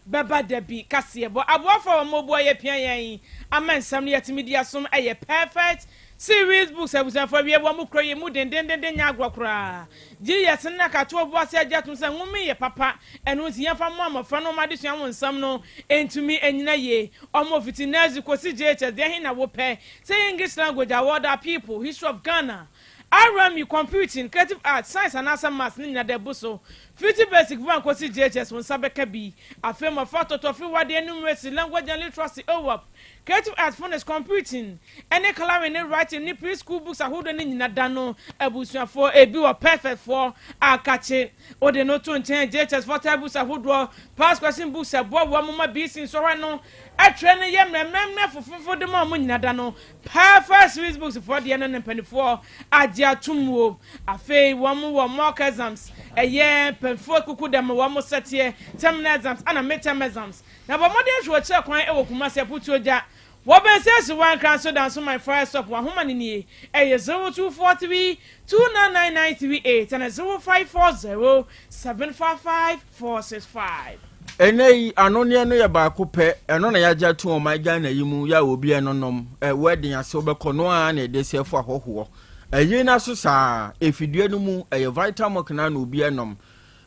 Bɛba da bi kaseɛbɔ aboafo a wɔn boa yɛ pia yɛn ama nsɛm no yɛtumi di asom ɛyɛ Perfect Series Books abusuafo awie wɔn kura yɛ mu dendendenden nyɛ agorɔ koraa gye yɛ sene na katoɔ bo ase agye atom sɛ nwoma yi yɛ papa ɛno nti yɛmfa mmoa mmɔfra no wɔn adesua ho nsɛm no ntumi nnyina yie wɔn fiti nursery kɔsi JHS deɛ he na wopɛ sɛ English language award our people history of Ghana RMU, Computing, Creative Arts, Science anaasɛ Maths ne nyina da abu so. Fiti Basic 1 kosi JHS wo nsa bɛka bi. Afei mmɔfra tɔtɔfiri wadeɛ, Numeracy, Language and Literacy, OWAP, Creative Arts, Phonics, Computing, ne Colouring ne Writing ne Pre-School books ahodoɔ ne nyina da no abusuafoɔ ebi wɔ Perfect foɔ a kakye wode no to nkyɛn JHS foɔ type books ahodoɔ, Past question books ɛboa wɔn ma BC nsɔhwɛ no ɛtwerɛ no yɛ mmerɛmmerɛmmerɛ fofofo de ma wɔn nyina da no Perfect Swiss Books foɔ deɛ no ne mpanifoɔ agye atom o. Afei wɔn wɔ mock exams, ɛyɛ mpanifoɔ kuku dɛm wɔn sɛteɛ, terminal exams ɛna mid term exams. Na bɔ mmɔden hwɛ ɔkyerɛ kwan ɛwɔ Kumasi Aputuo gya wɔ Bɛnsɛsi wɔ Ankara nso Dansoman Fire Stop wɔ ahoma no nie ɛyɛ 0243 299938 ɛna 0540 755 465. Ɛnnɛ yi, anonneɛ no yɛ baako pɛ, ɛno na yɛagye ato ɔman Ghana yi mu yɛ a obi ɛnonom, ɛ, wedding ase wobɛkɔ no ara na ɛde sɛfo ahɔhoɔ. Ɛyi no so saa, ɛfidua no mu, ɛyɛ Vitamilk no ara na obi ɛnom.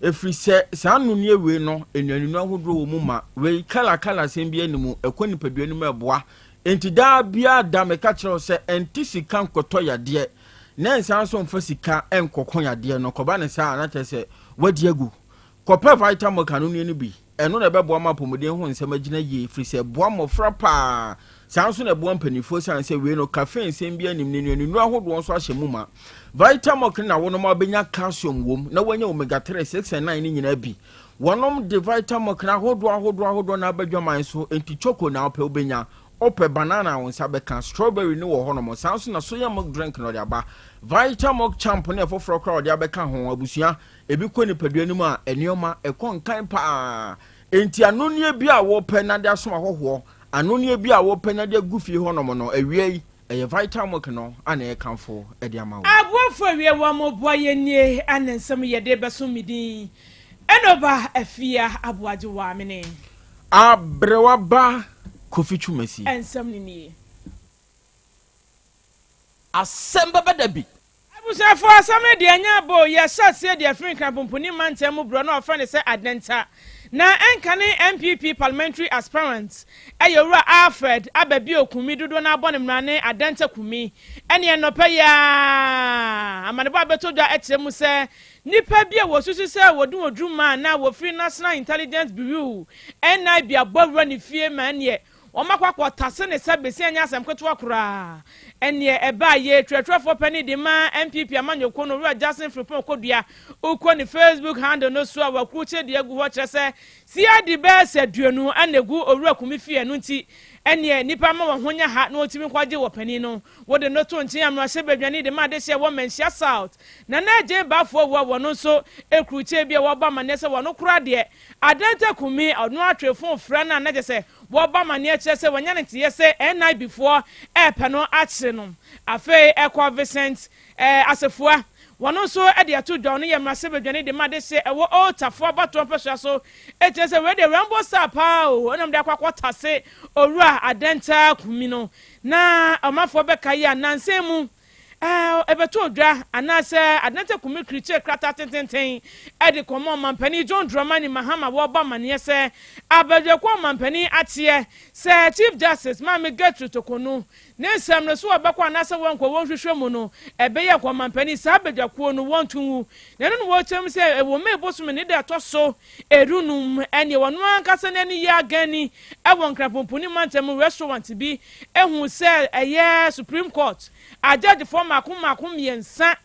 Ɛfiri sɛ saa anonneɛ wei no, nnuaninu ahodoɔ wɔ mu ma, wei kala kala asɛm bi ɛni mu, ɛkɔ nipadua no mu ɛboa. Enti daa biara da meka kyerɛ wo sɛ ɛnte sika nkɔtɔ yadeɛ, na ɛnsan nso mfa sika nkɔko yadeɛ no, kɔba no saa a na kyerɛ sɛ wadi agu. Kɔpɛ Vitamilk anonneɛ no bi. Ɛno na ɛbɛboa ma apɔmuden ho nsɛm agyina yie, ɛfiri sɛ ɛboa mmɔfra pa ara. Saa ara nso na ɛboa mpanimfoɔ ɛsiane sɛ wei no, caffeine nsɛm biara nnim, na nnuanennuro ahodoɔ nso ahyɛ mu ma. Vitamilk no na wonom a wobɛnya calcium wom, na woanya omega 3, 6 and 9 no nyinaa bi. Wɔnom de Vitamilk no ahodoɔ ahodoɔ ahodoɔ na aba adwaman so, enti choco na wopɛ wobɛnya, wopɛ banana a wo nsa bɛka, strawberry no wɔ hɔnom, saa nso na soya milk drink na wɔde aba. Vitamilk champ ne ɛfoforɔ koraa a wɔde abɛka ho, abusua. Ebi kɔ nipadua no mu a, nneɛma kɔ nkan paa. Enti anonneɛ bi a wopɛ na de asom ahɔhoɔ, anonneɛ bi a wopɛ na de agu fie hɔnom no, awia yi, ɛyɛ Vital Milk no a na yɛkamfo de ama wo. Aboafo awie wɔn mo boa yɛn nie ɛna nsɛm yɛde bɛsom me din Enoba Afia Aboagye Wamene. Aberewa ba Kofi Twumasi. Nsɛm no nie. Asɛm bɛba da bi. Abusuafoɔ, asɛm no deɛ ɛnyɛ aba o, yɛhyɛ aseɛ deɛ ɛfiri Nkranpomponi mantam mu borɔ na wɔfrɛ no sɛ Adenta. Na ɛnkane NPP parliamentary aspirant ɛyɛ Owura Alfred Ababio Kumi, dodoɔ no ara bɔ no mmrane Adenta Kumi. Ɛneɛ nnɔpa yi ara amanebɔ a bɛtɔ dwa kyerɛ mu sɛ nnipa bi a wɔsusu sɛ wɔdi wɔn dwuma a na wɔfiri National Intelligence Bureau, NIB, abɔ awura ne fie ma ɛneɛ Wɔakɔ akɔtase ne sɛ besia nyɛ asɛm ketewa koraa. Ɛneɛ ɛbaa yie, twerɛtwerɛfoɔ panin de ma NPP amanyɔkuo no, Owura Justin Frimpong Kodua, wokɔ ne Facebook handle no so a wakrukyire deɛ agu hɔ kyerɛ sɛ CID bɛyɛ sɛ aduonu na ɛgu Owura Kumi fie ɛno nti ɛneɛ nnipa mma wɔn ho nyɛ ha na wɔntumi nkɔgye wɔ panin no. Wode no to nkyɛn a mmarahyɛbadwani de ma adehyeɛ wɔ Manhyia South, Nana Adjei Baffour Awuah wɔno nso krukyire bi a wɔbɔ amaneɛ sɛ wɔno koraa deɛ Adenta Kumi ɔno atwe fon frɛ no a na kyerɛ sɛ Wɔbɔ amanneɛ kyerɛ sɛ wɔanya no nteeɛ sɛ NIB foɔ repɛ no akyere no. Afei ɛkɔ Vincent Asefua, wɔno nso de ato dwa, ɔno yɛ mmarahyɛbadwani de ma adehyeɛ ɛwɔ Old Tafo abatoɔ mpɛsoa so, kyerɛ sɛ wei deɛ Rambo style paa o, ɛna wɔde akɔ akɔtase Owura Adenta Kumi no. Na ɔmanfoɔ bɛkae a nnansa yi mu Ɛbɛtɔɔ dwa anaasɛ Adenta Kumi krikyee krataa tententen de kɔmaa Ɔmampanin John Dramani Mahama wɔrebɔ amaneɛ sɛ abadwakuo ɔmampanin ateɛ sɛ Chief Justice Maame Gertrude Torkornoo ne nsɛm no so wɔbɛkɔ anaasɛ wɔnkɔ wɔnhwehwɛ mu no ɛbɛyɛ nka ɔmampanin saa abadwakuo no wɔnto ngu na ɛno na wɔkyerɛ mu sɛ ɛwɔ May bosome ne da ɛtɔ so dunum ɛneɛ wɔno ankasa n'ani yɛ aganni ɛwɔ Nkrapomponi mantam restaurant bi hu sɛ ɛyɛ Supreme Court agyɛgyefoɔ mmaako mmaako mmiɛnsa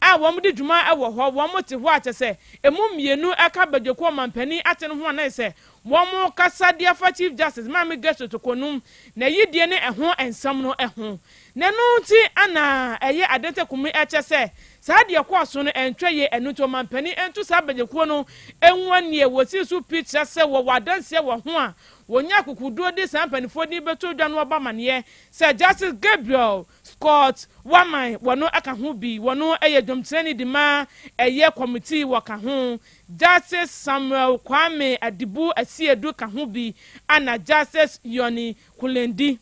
a wɔdi dwuma wɔ hɔ, wɔte hɔ a kyerɛ sɛ ɛmu mmienu ka badwakuo ɔmampanin ate no ho a na ayɛ sɛ wɔrekasa de afa Chief Justice Maame Gertrude Torkornoo n'ayidie ne ɛho nsɛm no ho. Na ɛno nti na ɛyɛ Adenta Kumi kyɛ sɛ saa deɛ ɛkɔɔ so no ɛntwa yie, ɛno nti ɔmanpanin nto saa badwakuo no ngu anie. Wɔsii so pi kyerɛ sɛ wɔwɔ adanseɛ wɔ ho a wɔnya akokoduo de saa mpaninfoɔ din bɛto dwa no wɔbɔ amaneɛ sɛ Justice Gabriel Scott Waman wɔno ka ho bi, wɔno yɛ dwomkyerɛni de ma ɛyɛ kɔmitii wɔka ho, Justice Samuel Kwame Adibu Asiedu ka ho bi ɛna Justice Yonny Kulendi.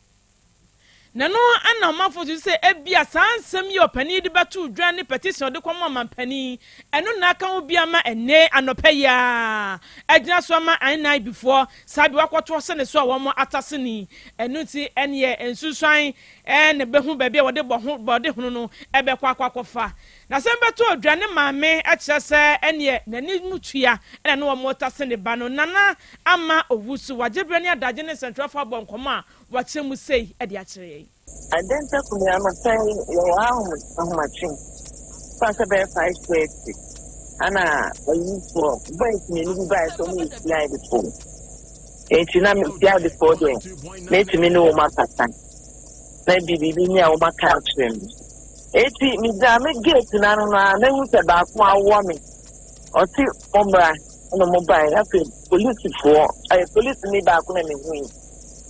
Na ɛno na ɔmanfoɔ susu sɛ ebia saa nsɛm yi a ɔpanin yi de bɛtoo dwa ne petition a ɔde kɔma ɔmampanin yi, ɛno na aka ho bi ama ɛnnɛ anɔpa yi ara agyina so ama NIB foɔ saa bi wakɔto ahyɛ ne so a wɔn atase no yi. Ɛno nti ɛneɛ nsunsuan na ɛbɛhu baabi a wɔde bɔ ho bɔde hono no ɛbɛkɔ akɔ akɔfa. Na asɛm bɛtoo dwa ne maame kyerɛ sɛ ɛneɛ n'ani mu tua na ne wɔn retase ne ba no. Nana Ama Owusu, wagye berɛ ne adagye ne nsɛntwerɛfoɔ abɔ nkɔmmɔ a Wakyerɛ mu sei de akyerɛ yɛn. Adɛn nti aku me anɔpa yi yɛwɔ ha ahomakye fa sɛ bɛyɛ 5:30 ana ayifoɔ boys mmienu bi baeɛ sɛ wɔyɛ CID foɔ nti na CID foɔ deɛ mɛtumi ne wɔn akasa na bi biribi ni a wɔn aka akyerɛ me eti megyina me gate n'ano no a mehu sɛ baako awoɔ me ɔte ɔmmra ɛna wɔn baeɛ afei polisifoɔ ɛyɛ polisini baako na mehu yi.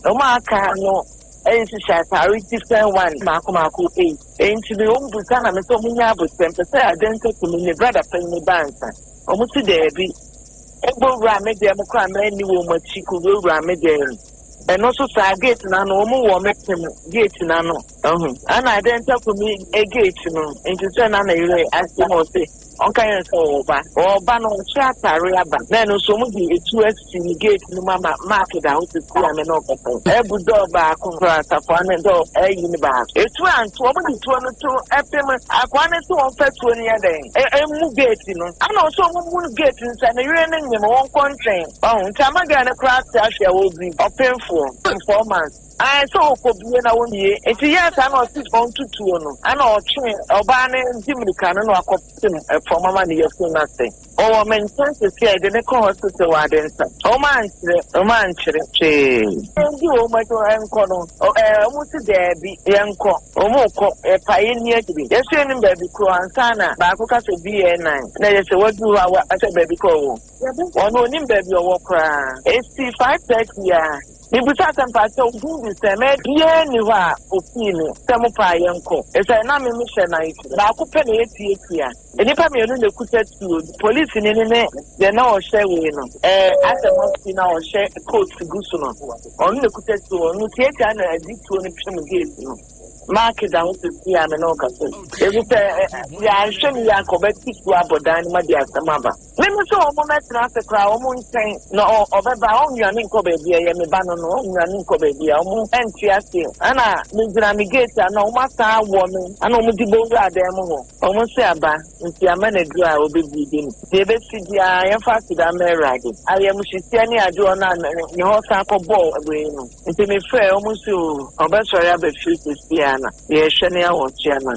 Wɔn a aka no nhyehyɛ atare different one mako mako ei. Enti me wɔn busa na me sɛ wɔn nya abotire mpɛ sɛ adɛn sɛ tumi me brada panyin ba ansa. Wɔn si daabi. Ebo wura me deɛ mo koraa mɛni wɔn akyi ko wura me deɛ mu. Ɛno nso saa gate n'ano wɔn wɔ me pem gate n'ano. Ɛho ɛna adɛn sɛ kumi gate no nti sɛ na na yere ase ma ɔse. Ɔnka yɛn sɛ ɔreba. Ɔreba no, ɔhyɛ atare aba. Na ɛno nso, wɔde etuo asi ne gate no mu ama mark da hɔ sisi a me ne wo kasa yi. Abu dɔɔ baako koraa, safoa no dɔɔ ayi no baako. Etuo anto, wɔde tuo no to pem. Akoa no se wɔmfa tuo no nyɛ dɛn? Mmu gate no. Ana ɔse wɔmmu gate no sɛ ne yere no nyem, wɔnkɔ ntwɛn. Wahu? Nti ama girl no koraa te ahwe a ɔrebiri. Ɔpemfoɔ. 4 months. Ae sɛ ɔkɔbie na wɔmmie. Nti yɛɛ saa na ɔse ɔnto tuo no. Ana ɔtwe ɔbaa no di mirika no na wakɔ. Sim fam ama ne yafunu no ase. Ɔwɔ me nkyɛn sisi a yɛde no kɔ hospital wɔ Adensa. Wɔn ankyerɛ, wɔn ankyerɛ hwee. Yɛndi wɔn akyi nkɔ no, ɛɛ wɔn si daabi, yɛnkɔ. Wɔn kɔ, yɛpa yɛn ni akyiri. Yɛso yɛnim baabi korɔ ansa na baako ka sɛ BN9. Na yɛ sɛ waduru hɔ a wasɛ baabi korɔ wɔ. Ɔno onim baabi ɔwɔ koraa. Esi 5:30 a, mebisa sɛ mpakyɛw wo din de sɛn? Mɛ biara nni hɔ a ofii me sɛ mo paa yɛnkɔ. Efisɛ na me mehyɛ night. Baako pɛ na ɛyɛ tiatia. Nnipa mmienu na ekuta tuo. Polisini no ne deɛ na ɔhyɛ wei no, ɛɛ asɛ mɔfti na ɔhyɛ coat gu so no, ɔno na ekuta tuo. Ɔno tiatia na ɛde tuo no pem gate no. Mark da ho sisi a me ne wo kasa yi. Efisɛ yɛanhwɛ no yie anka ɔbɛte tuo abɔ dan no mu de asɛm aba. Me me sɛ wɔn mɛtena ase koraa wɔn nkyɛn na ɔbɛba ɔnwane nkɔ baabi a ɛyɛ me ba no no ɔnwane nkɔ baabi a wɔn ɛnte aseɛ ɛna me gyina me gate ano wɔn asan awɔ me ɛna wɔn de bɔ wura dan mu hɔ wɔn se aba nti ama na duro a ɔbɛbi di no deɛ ɛbɛsi biara yɛmfa aseda mma Awurade ayɛmuhyehyeɛ ne adeɛ ɔno a ne hɔ san kɔ bɔɔ wei no nti me frɛ wɔn se o ɔbɛsɔre aba fie sɛsi a na yɛhwɛ ne awɔkyea no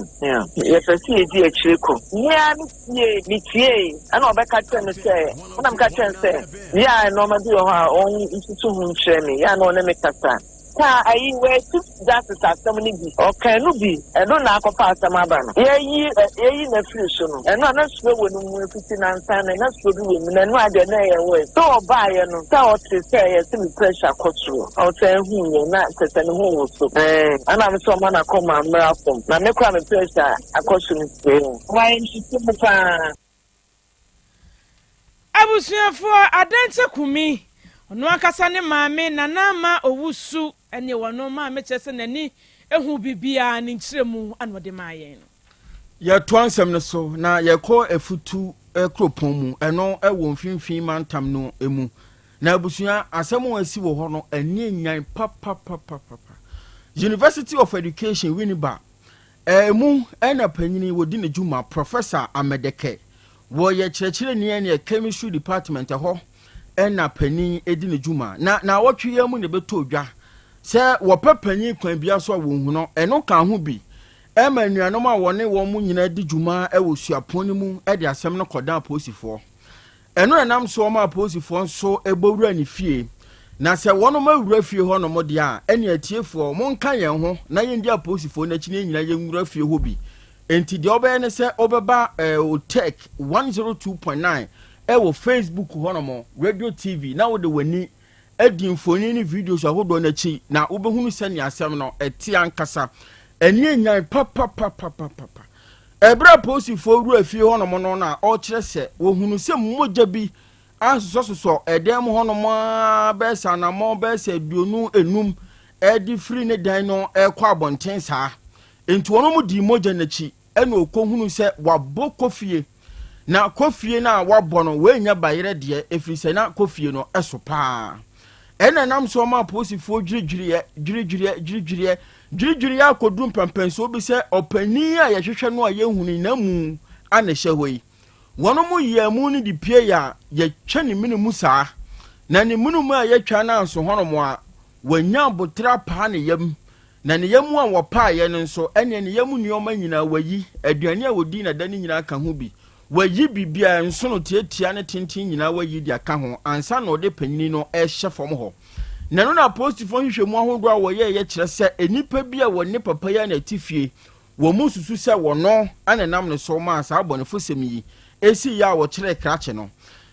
yɛpɛ sɛ yɛdi akyire kɔ mmea ne Tie, mitiei, ɛna ɔbɛka kyerɛɛ me sɛ, ɛna meka kyerɛɛ no sɛ, yɛ a nneɛma bi wɔ hɔ a ɔnsusu ho nkyerɛ me, yɛ a na ɔne me kasa. Ka ayi, wɔatu justice asɛm no bi, ɔka ɛno bi, ɛno na akɔfa asɛm aba no. Yɛyi, yɛyi no afiri so no, ɛno a na suro wɔ ne mu, ɛfiti nansa no, na suro bi wɔ mu, na ɛno a deɛ na ɛyɛ worse. Sɛ ɔbaeɛ no, sɛ ɔte sɛ yɛse me pressure kɔ soro, ɔsan huiɛ, na kyerɛ sɛ ne ho woso. Ɛɛ, ɛna me sɛ ɔma n'akoma mmra fam, na me koraa me pressure akɔ soro nti. Wayɛ nhwehwɛmu paa. Abusuafoɔ, Adante Kumi, ɔno ankasa ne maame Nana Ama Owusu ne ɔno maame kyerɛ sɛ n'ani hu biribiara, ne nkyerɛmu na ɔde maa yɛn no. Yɛtoa nsɛm no so na yɛkɔ Afutu kuropɔn mu, ɛno wɔ mfimfini mantam no mu. Na abusua, asɛm a asi wɔ hɔ no, ani anyan papapapapa. University of Education, Winneba, Emu na panyin wɔdi ne dwuma, Professor Amedeke. Wɔyɛ kyerɛkyerɛni ɛneɛ Chemistry Department ɛhɔ na panin di ne dwuma. Na naawɔtwe yi mu na ɛbɛtɔ dwa sɛ wɔpɛ panin kwan bia so a wɔnhu no. Ɛno ka ho bi ɛma anuanom a wɔne wɔn nyinaa di dwuma wɔ suapɔn no mu de asɛm no kɔdan apolisifoɔ. Ɛno na ɛnam soɔ ma apolisifoɔ nso bɔ wura ne fie. Na sɛ wɔnom awura fie hɔ nom deɛ a, ɛne atiefoɔ, monka yɛn ho na yɛndi apolisifoɔ no akyi na yɛn nyinaa yɛnwura fie hɔ bi. Enti deɛ wobɛyɛ ne sɛ wobɛba eh, Otech 102.9 ɛwɔ Facebook hɔ nom, Radio TV, na wode w'ani adi mfoni ne videos ahodoɔ no akyi na wobɛhunu sɛnea asɛm no ɛte ankasa. Ɛne anyan papapapapapa. Ɛberɛ a polisifoɔ wura fie hɔ nom no na ɔkyerɛ sɛ wɔhunu sɛ mogya bi asosɔsosɔ ɛdan mu hɔnom ara bɛyɛ sɛ anammɔn bɛyɛ sɛ 25 ɛde firi ne dan no ɛrekɔ abɔnten saa. Enti wɔn dii mogya no akyi ɛna ɔkɔhunu sɛ wabɔ kofie. Na kofie no a wabɔ no, wɔanya bayerɛ deɛ, ɛfiri sɛ na kofie no ɛso paa. Ɛna nam so ɔma apolisifoɔ dwiridwiriɛ, dwiridwiriɛ, dwiridwiriɛ, dwiridwiriɛ akɔduru mpɛmpɛnsoɔ bi sɛ ɔpanin a yɛhwehwɛ no a yɛnhunu na mu a na ɛhyɛ hɔ yi. Wɔn mo yii amu no de pue a yɛtwa ne mene mu saa. Na ne mene mu a yɛtwa no anso hɔnom a, wanya aboterɛ apaa ne yam. Na ne yam a wɔpaeɛ no nso, ɛnneɛ ne yam nneɛma nyinaa wayi, aduane a wɔdii na da no nyinaa ka ho bi. Wayi biribiara, nsono tiatia ne tenten nyinaa wayi de aka ho ansa na ɔde panyini no rehyɛ fam hɔ. Na ɛno na apolisifoɔ nhwehwɛmu ahodoɔ a wɔyɛeɛ kyerɛ sɛ nnipa bi a wɔne papa yi a na ɛte fie Wɔn mu susu sɛ wɔno na ɛnam ne so maa saa abɔnefosɛm yi siiɛ a wɔkyeree krakye no.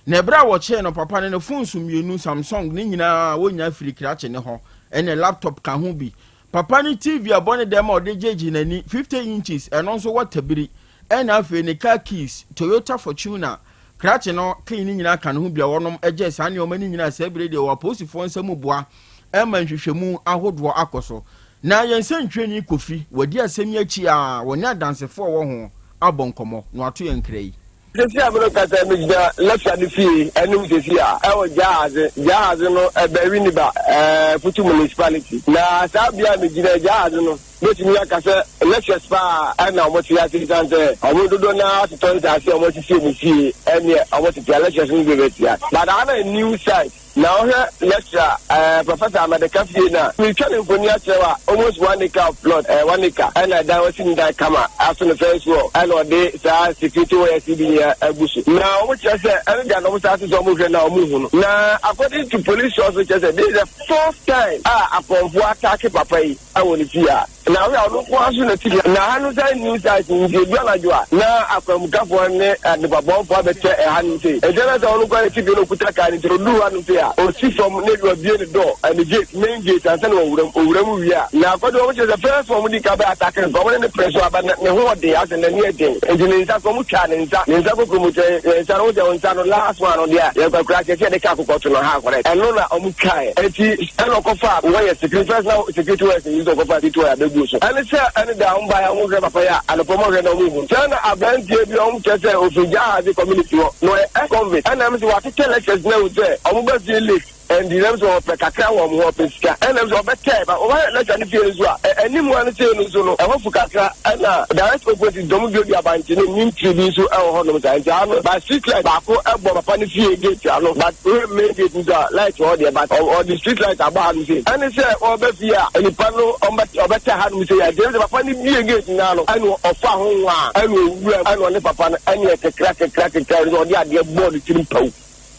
Na ɛberɛ a wɔkyee no, papa no ne phones mmienu, Samsung, ne nyinaa wɔnya firii krakye no hɔ, ɛne laptop ka ho bi. Papa no TV a ɛbɔ ne dɛm a ɔde gyegye n'ani, 50 inches, ɛno nso wɔtabiri, ɛna afei ne car keys, Toyota Fortuner, krakye no key no nyinaa ka ne ho bi a wɔnom gyee saa nneɛma no nyinaa saa bere deɛ wɔ apolisifoɔ nsa mu boa ma nhwehwɛmu ahodoɔ akɔ so. Na yɛn sɛntwerɛni Kofi, wadi asɛm yi akyi a wɔne adansefoɔ a ɛwɔ ho abɔ nkɔmmɔ, na wato yɛn nkra yi. Sesei a me no kasa yi, megyina Lefia no fie anim sesei a, ɛwɔ Gyaahadze. Gyaahadze no, ɛbɛn Winneba, Futu Municipality. Na saa bea a megyina yi, Gyaahadze no, mɛtumi aka sɛ Lefias paa na wɔte ase esiane sɛ wɔn dodoɔ no ara atotɔ nsaase a wɔasisi wɔn fie ɛneɛ wɔtete a Lefias no bebree te ha. But aha no yɛ new site. Na wohwɛ lecturer eh, Professor Ahmed ka fie no a, meretwa ne mfoni akyerɛ wo a, almost 1 acre of plot, eh, 1 acre, ɛna ɛdan, wasi ne dan kama, aso no fence wall, ɛna ɔde saa security wires yi bi nyinaa agu so. Na wɔn kyerɛ sɛ, ɛno deɛ na wɔn san se sɛ wɔn hwɛ na wɔn hu no. Na according to police source kyerɛ sɛ, this is the fourth time a akɔmfoɔ ataake papa yi wɔ ne fie a. Na wohwɛ a ɔno nko ara so na ɛte fie. Na ha no san new site nti edu anadwo a na akwanmukafoɔ ne adepabɔnfoɔ abɛkyɛ ɛha nom sei. Nti ɛna sɛ ɔno nko ara na ɛte fie na ɔkuta car no nti ɔduru ha nom sei a ɔsi fam na ebi wabue ne door ne gate, main gate ansa na wawura mu. Ɔwura mu wie a na akɔde wɔn kyerɛ sɛ first wɔn di kan bɛ attack no nka wɔn ne no pere so aba na ne ho ɔden asɛ n'ani yɛ den nti ne nsa kɔ wɔn twaa ne nsa ne nsa kokromoti ne nsa no wohu sɛ nsa no last one no deɛ yɛkura kyerɛ sɛ yɛde car kokɔ to no ha correct ɛno na wɔn twaeɛ nti ɛna ɔkɔfaa wires security first na security wires nyi sɛ ɔkɔfaa security wire abɛgu so. Ɛne sɛ ɛne da ɔmo baeɛ a ɔmo hwɛ papa yi a anɔpa ɔmo hwɛ na ɔmo hu sɛ na abranteɛ bi a ɔmo kyerɛ sɛ ofiri Jahazi community hɔ na ɔyɛ ex convict ɛna ɛm sɛ watetɛ lectures na ahu sɛ ɔmo ba fie late ɛnti na ɛm sɛ ɔpɛ kakra wɔ ɔmo hɔ ɔpɛ sika ɛna ɛm sɛ ɔbɛtɛɛ ba ɔba lecture no fie no so a ɛ anim hɔ no sei no nso no ɛhɔ fu kakra ɛna direct opposite dɔm duadua bankye ne neem tree bi nso ɛwɔ hɔ nom saa nti ano ba street light baako ɛbɔ papa no fie gate ano but wohwɛ main gate nso a light wɔ hɔ deɛ but ɔde street light abɔ hanom sei ɛne sɛ ɔba fie a nipa no ɔbɛtɛ hanom sei a nti ɛne sɛ papa no bie gate no ano ɛne ɔfa ho nwa a ɛne owura ɛne ɔne papa no ɛne ɛkekra kekra kekra ɛne ɔde adeɛ bɔɔ ne tirim pawu.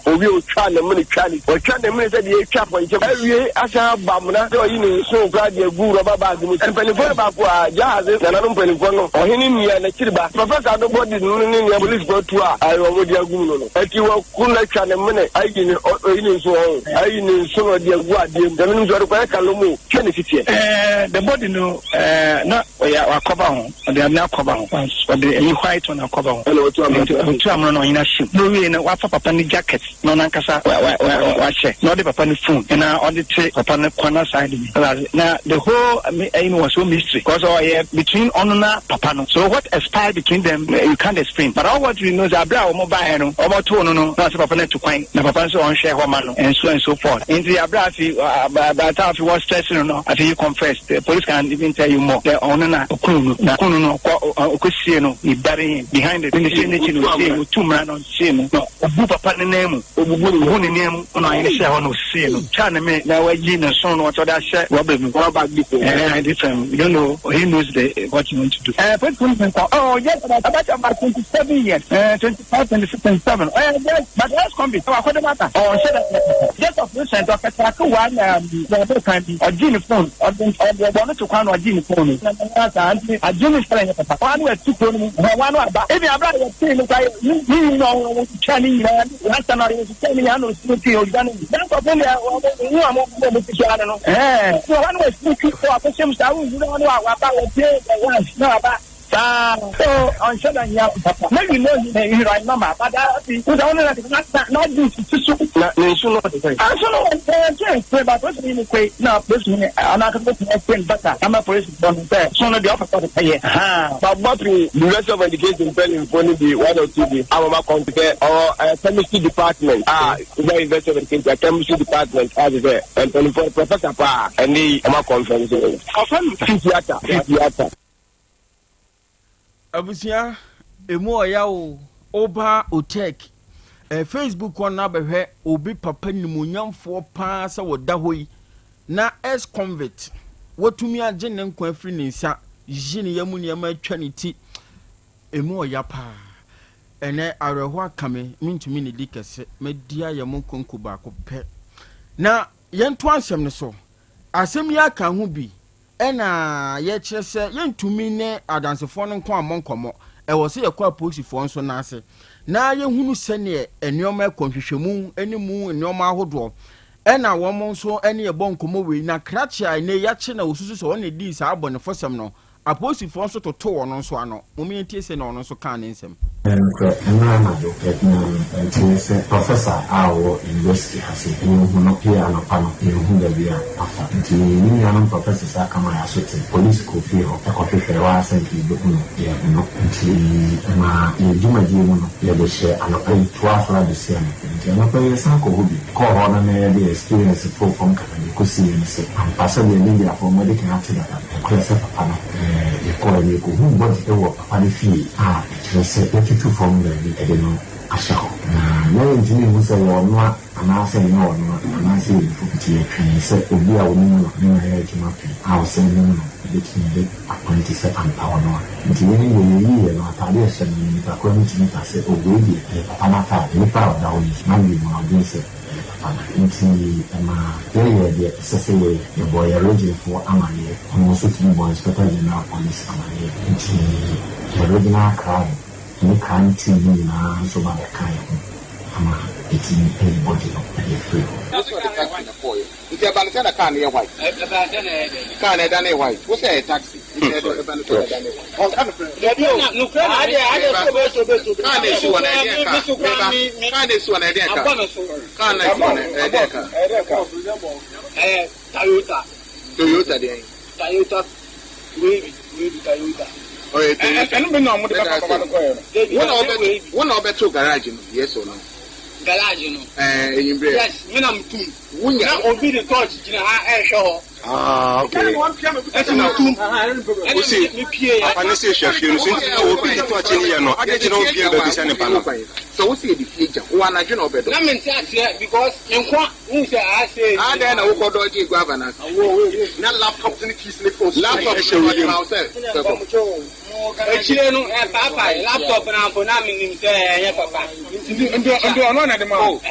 Owie otwa ne mene twa ne ɔtwa ne mene sɛ deɛ etwa pɔnkye awie asan aba amena sɛ ɔyi ne nson koraa de agu rɔba baage mu. Mpanimfoɔ no baako a Jahaze nananom mpanimfoɔ no ɔhene nua n'akyiri ba Professor Adobɔ de no ne nea polisifoɔ atu a wɔde agu mu no no akyi wɔko no atwa ne mene ayi ne ɔyi ne nson ɔho ayi ne nson ɔde agu adeɛ mu sɛ menim sɛ ɔde kɔyɛ kalom o twa ne siteɛ. Ɛɛ the body no ɛɛ na ɔyɛ wakɔba ho. Ɔde amena akɔba ho. Ɔde ɛyi white one akɔba ho. Ɛna ɔtu amena. Nti ɔtu amena na ɔnyina hyem. Na owie no wafa papa ne jacket na ɔno ankasa wahyɛ. Na ɔde papa ne phone na ɔde te papa ne corner side bi. Na the whole ɛyi no was so mystery. Because ɔyɛ between ɔno na papa no. So what expired between them you can't explain. But all what we know is abere a wɔn baeɛ no wɔn too no no na ɔsɛ papa no atu kwan. Na papa nso ɔnhwɛ hɔ ma no and so and so forth. Nti abere a afi by the time afi wɔ stress no no afi he confessed. The police can even tell you more. Sɛ ɔno na ɔkuu no, na ɔkuu no no, ɔkɔ ɔkɔsie no, he bury him behind the ne sie n'akyi no, ɔsie no, ɔtu mmara no, ɔsie no, na ɔbu papa no nan mu. Obubu ne nan mu na ɔhene hyɛɛ hɔ na osisii no, twaa ne mene na wayi ne nsono no ɔde ahyɛ rɔba mu. Rɔba different. Eh, different. We don't know. He knows the what he want to do. Eh, police police nko. Oh, yes, about 27 years. Eh, 25, 26, 27. Eh, yes, but ex convict. Oh, akɔde mata. Oh, nhyɛ da. Just of recent, ɔkɛtɛ one ɔbɛ kan bi. Ɔgye ne phone. Ɔde ɔde ɔbɔ no to kwan na ɔgye ne phone. Na na saa nti adwene sɛ ɛnyɛ papa. Wɔn ano atu kuro no mu. Wɔn ano aba. Ebi abira yɛ tee no kwa yɛ. Ni ni na ɔwɔ twa ne nyinaa wansa na ɔyɛ sɛ ne nyinaa na osi ti odwa ne na nkɔfo deɛ wɔn mu a wɔn bɔ wɔn ti so ano no ɛɛ so wɔn wɔ si ti so akɔhyɛ mu saa wɔn wura no a waba wɔpie the ones na waba saa so ɔnhyɛ da nyia papa maybe no he he right mama but afi wosɛ wɔn na na na di ti so na ne nso no ɔde sɛ nso no wɔn nkyɛn nkyɛn ba polisi ni koe na polisi ni anaasɛ polisi ni ɛkpɛn bata ama polisi bɔ no sɛ so no deɛ ɔpɛ sɛ ɔde yɛ haa. Mabɔ pii University of Education mpanyimfo no bi one or two bi a wɔma kɔn te sɛ ɔwɔ ɛyɛ chemistry department a wobɛ University of Education chemistry department a te sɛ mpanyimfo no professor paa ɛnde yi wɔma kɔnfɛn so Fifi Atta Fifi Atta. Abusua emu ɔya o woba otek eh, Facebook hɔ na bɛhwɛ obi papa nimonyamfoɔ paa sɛ wɔda hɔ yi na ex convict watumi agye ne nkwa afiri ne nsa yi ne yam nneɛma atwa ne ti emu ɔya paa ɛnɛ awerɛhoɔ aka me mentumi ne di kɛse madi ayɛ mo nkonko baako pɛ na yɛnto asɛm no so asɛm yi aka ho bi Ɛna yɛkyerɛ sɛ yɛntumi ne Adansefoɔ no nko ammɔ nkɔmmɔ, ɛwɔ sɛ yɛkɔ apolisifoɔ nso nan ase na yɛhunu sɛdeɛ nneɛma kɔ, nhwehwɛmu ne mu nneɛma ahodoɔ. Ɛna wɔn nso ne yɛbɔ nkɔmmɔ wei, na krakye a ɛnnɛ yi yɛakye na wɔsusu sɛ ɔno na ɛdii saa abɔnefosɛm no, apolisifoɔ nso totoo ɔno nso ano. Mom yɛntie sɛdeɛ ɔno nso kaa ne nsɛm. Nokorɛ, nnora anadwo, yɛnyaa nteeɛ sɛ Professor a ɔwɔ University ha sei, yɛnhu no, pii anɔpa no, yɛnhu baabi a afa. Nti me nuanom Professors aka ma yɛaso te, Police kɔɔ fie hɔ kɔhwehwɛɛ hɔ ara sɛ nka yɛbɛhu no, yɛanhu no. Nti ɛmaa yɛn dwumadie mu no, yɛde hyɛɛ anɔpa yi, toaa so ara bɛsi anɔpa yi. Nti anɔpa yi yɛsan kɔɔ hɔ bio. Yɛkɔɔ hɔ no na yɛde yɛn experience too fam kakra, deɛ ɛkɔsiiɛ ne sɛ, ampa sɛdeɛ Mediafoɔ moadi kan ate dada no, nokorɛ sɛ papa no, yɛkɔɔɛ no yɛkɔhuu body wɔ papa no fie a ɛkyerɛ sɛ yɛatutu fam baabi de no ahyɛ hɔ. Na na yɛntumi nhu sɛ ɛyɛ ɔno a anaasɛ ɛnyɛ ɔno a anaasɛ ɛyɛ obi foforo, nti yɛtwɛnee sɛ obi a onim no ne no ayɛ adwuma pɛn a ɔsan nim no bɛtumi de apɔinte sɛ ampa ɔno a. Nti yɛn deɛ yɛyiiɛ no, ataade a ɛhyɛ no no, nipa korɔ no tumi ka sɛ, Oh, wei deɛ, ɛyɛ papa no ataade. Nipa a ɔda hɔ yi nso, n'adwene mu no, ɔdwene sɛ ɛyɛ papa no. Nti ɛmaa yɛyɛɛ deɛ ɛsɛ sɛ yɛyɛ. Yɛbɔɔ yɛn regionfoɔ amaneɛ. Wɔn nso tumi bɔɔ Inspector General of Police amaneɛ. Nti yɛn regional crime ne crime team no nyinaa nso ba bɛkaa yɛn ho ama yɛtumi ayi body no de afiri hɔ. Wo sɛ ɔde taxi na kɔɔeɛ nti ɛba no sɛ na car no yɛ white? Ɛba sɛ na ɛyɛ dɛn? Car no ɛdanee white wo sɛ ɛyɛ taxi nti ɛba no sɛ na ɛdanee white? Ɔnka nokorɛ. Dabi o nokorɛ na adeɛ adeɛ sɛ ɔbɛ so ɔbɛ so. Car no esi hɔ no ɛdeɛn car? Meba car no esi hɔ no ɛdeɛn car? Car no esi hɔ no ɛdeɛn car? Ɛyɛ Toyota. Toyota deɛn? Toyota wei bi wei bi Toyota. Ɔyɛ Toyota. Ɛno bi na wɔde bɛfa papa no kɔɛ no. Wo na ɔbɛ wo na ɔbɛto garage no yes or no? Garage no. Ɛɛ enyimbrɛ. Yes me na me tum. Wo nya. Na obi de torch gyina ha ɛrehwɛ hɔ. Ah okay. Ɛti me tum. Ɛna me pie yɛ. Papa ne se hwɛ fie no so nti na obi de torch ne yɛ no adi nti na ompie mbɛbisa nipa no. Sɛ wo se yɛde fie gya wo anadwo na ɔbɛdɔ. Na me nte aseɛ because me nko Wohu sɛ aha sei. Adɛn na wokɔ dɔgye guava no ase? Na laptops ne keys ne phones. Laptops no ɔde ma wo sɛ fɛ kɔ. Akyire no ɛpaapae laptop no ampo na menim sɛ ɛnyɛ papa. Nti nti ɔno na de ma wo.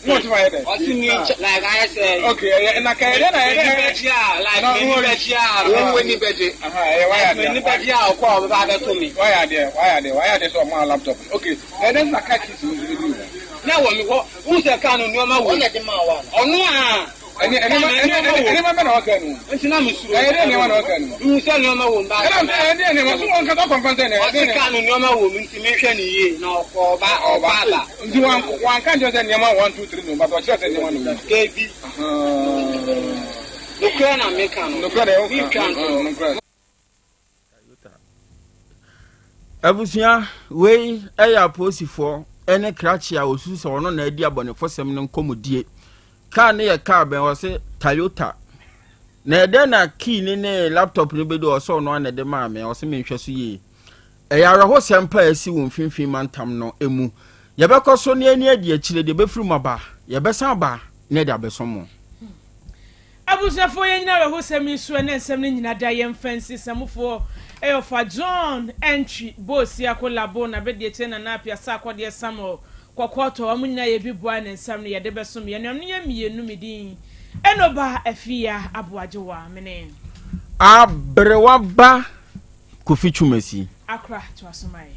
Na ɔte ma yɛ dɛ. Ɔse mi like ayɛ sɛ. Okay ɛyɛ na kɛyɛ dɛ na yɛ dɛ. M'ani bɛgye a like m'ani bɛgye a. Wo w'ani bɛgye. Ɛyɛ wayɛ adeɛ. M'ani bɛgye a ɔkɔ a ɔbɛba abɛto me. Wayɛ adeɛ wayɛ adeɛ wayɛ adeɛ sɛ ɔmaa laptop no okay na ɛdɛn na car keys no nso bɛdi wo hɔ. Na wɔ me hɔ. Wohu sɛ kaa no nneɛma wom. Ɔno a. Nneɛma bɛ na ɔka no mu. Nti na mesuro. Ɛyɛ dɛ nneɛma na ɔka no mu. Mehu sɛ nneɛma wom ba. Ɛna ɛyɛ dɛ nneɛma so wɔn kasa kɔnfɛn sɛ nneɛma. Ɔsi kaa no nneɛma wom nti menhwɛ ne yie na ɔkɔ ɔba ɔba aba. Nti wɔn wɔn anka nkyɛn sɛ nneɛma 1 2 3 no but ɔkyerɛ sɛ nneɛma na wom. Dabi. Nokorɛ na meka no. Nokorɛ na ɛwɔ kan. Nokorɛ. Abusua, wei yɛ apolisifoɔ ne krakye a wɔsusu sɛ ɔno na adi abɔnefosɛm no nkɔmmɔdie. Kaa no yɛ kaa bɛn wɔse Toyota. Na ɛdɛn na key ne ne laptop no bɛdi ɔsɛ ɔno ana ɛde maa me ɔsɛ menhwɛ so yie. Ɛyɛ awerɛhosɛm pa a asi wɔ mfimfini mantam no mu. Yɛbɛkɔ so ne ani adi akyire deɛ ɛbɛfiri mu aba, yɛbɛsan aba na yɛde abɛsom mo. Abusuafoɔ yɛn nyina awerɛhosɛm yi so ɛnɛ nsɛm no nyina da yɛn mfa nsi samufoɔ ɛyɛ ɔfa John Antwi Boosiako Labo na bɛdi akyire Nana Appiah Sarkodie Samuel Kɔkɔɔtɔ wɔn nyina yɛ bi boa ɛnɛ nsɛm no yɛde bɛsom yɛn nuanom no yɛ mmienu me din Enoba Afia Aboagyewa mene. Aberewa ba Kofi Twumasi. Akora toa so ma yɛn.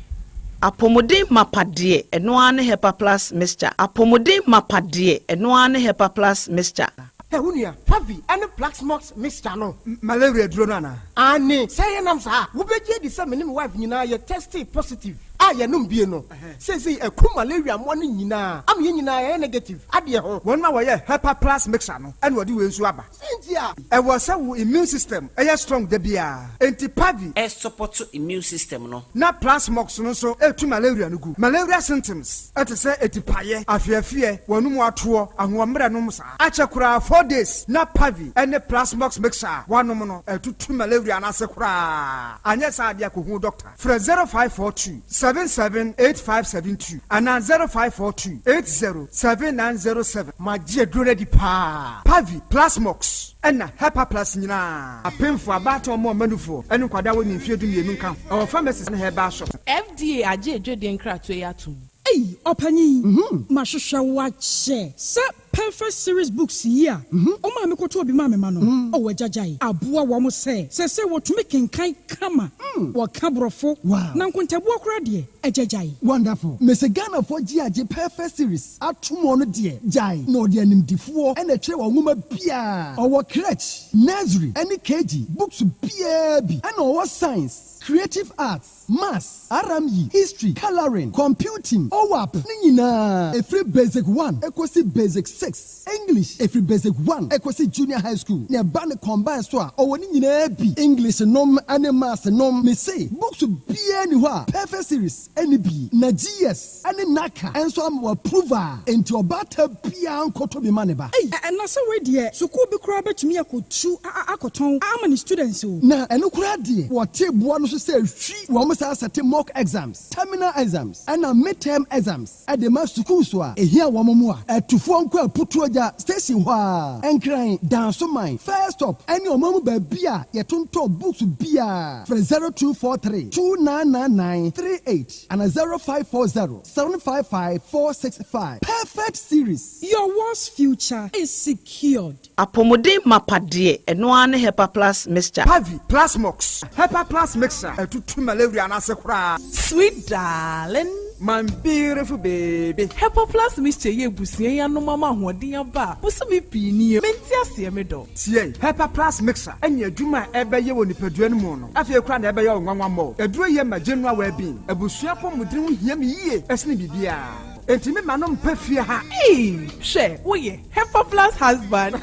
Apɔmuden mapa deɛ, ɛno ara ne Hepa Plus Mixture. Apɔmuden mapa deɛ, ɛno ara ne Hepa Plus Mixture. Hɛ wo nua, Pavi ne Plaxmox mixture no. Malaria duro no anaa? Aane, sɛ ɛyɛ nam saa a, wobɛgye adi sɛ me ne me wife nyinaa yɛ testee positive a yɛnom bie no. Seesei aku malaria mmoa no nyinaa ama yɛn nyinaa yɛayɛ negative adeɛ ho. Wɔn a wɔyɛ Hepa Plus mixture no na wɔde wei nso aba. Sɛ nti a. Ɛwɔ sɛ wo immune system yɛ strong da biara, enti Pavi. Ɛsupɔto immune system no. Na Plasmox no nso tu malaria no gu. Malaria symptoms te sɛ atipaeɛ, afeafeɛ, w'anum atoɔ, ahoɔmmerɛ nom saa. Akyɛ koraa 4 days na Pavi ne Plasmox mixture a woanom no atutu malaria no ase koraa. Anyɛ saa deɛ a kɔhu doctor. Frɛ 0542 778572 anaa 0542 807907. Magye aduro no adi paa. Pavi, Plasmox, ɛna Hepa Plus nyinaa. Apemfo, abaatan, ɔmo ɔmanufoɔ, ne nkwadaa a wɔnni mfeɛ 12 nka ho. Ɛwɔ pharmacies ne herbal shops. FDA agye adwadie nkratoɔ yi atom. Ei, ɔpanyin, mahwehwɛ wo akyɛ sɛ Perfect Series Books yi a ɔmaa mekɔtɔɔ bi maa me ma no, ɔwɔ agyagyae aboa wɔn sɛ seesei wɔtumi kenkan kama, wɔka Borɔfo, na nkontabuo koraa deɛ, agyagyae. Wonderful. Mese Ghanafoɔ gye agye Perfect Series ato mu ɔno deɛ gyae na ɔde animdifoɔ ɛna ɛtwerɛ wɔ nwoma biaa. Ɔwɔ crèche, nursery ɛne KG books biaa bi ɛna ɔwɔ science, creative arts, maths, RME, history, colouring, computing, OWAP ne nyinaa ɛfiri basic 1 ɛkɔsi basic 6, English ɛfiri basic 1 ɛkɔsi junior high school na ɛba ne combine so a ɔwɔ ne nyinaa bi, English nom ɛne maths nom. Mese books biaa ni hɔ a Perfect Series ɛne bi na GS ɛne NaCCA ɛnso ama wɔ approve a enti ɔbaata biaa nkɔtɔ bi ma ne ba. Ei, ɛna sɛ wei deɛ, sukuu bi koraa bɛtumi akɔtu akɔtɔn ama ne students o. Na ɛno koraa deɛ, wɔte boa no so sɛ hwi wɔn saa sɛte mock exams, terminal exams ɛna midterm exams ɛde ma sukuu so a ehia wɔn mu a ɛtufoɔ nkɔ Aputuogya station hɔ a Nkran Dansoman first stop ɛne ɔman mu baabi a yɛtontɔn books biara. Frɛ 0243 299938 ana 0540 755 465. Perfect Series. Your world's future is secured. Apɔmuden mapa deɛ, ɛno ara ne Hepa Plus Mixture. Pavi, Plasmox, Hepa Plus mixture ɛtutu malaria no ase koraa. Sweet darling. My beautiful baby. Hepa Plus Mixture yɛ ebusua yi anom ama ahoɔden aba a bosome pii nie mente aseɛ me dɔ. Tie, Hepa Plus mixture ɛne adwuma a ɛbɛyɛ wɔ nipadua no mu no afei koraa na ɛbɛyɛ wo nwanwa mmɔ. Aduro yɛ ma general well-being. Abusua pɔmuden ho hia me yie ɛsene biribiara. Enti me ma no mpɛ fie ha. Ee, hwɛ, woyɛ Hepa Plus husband.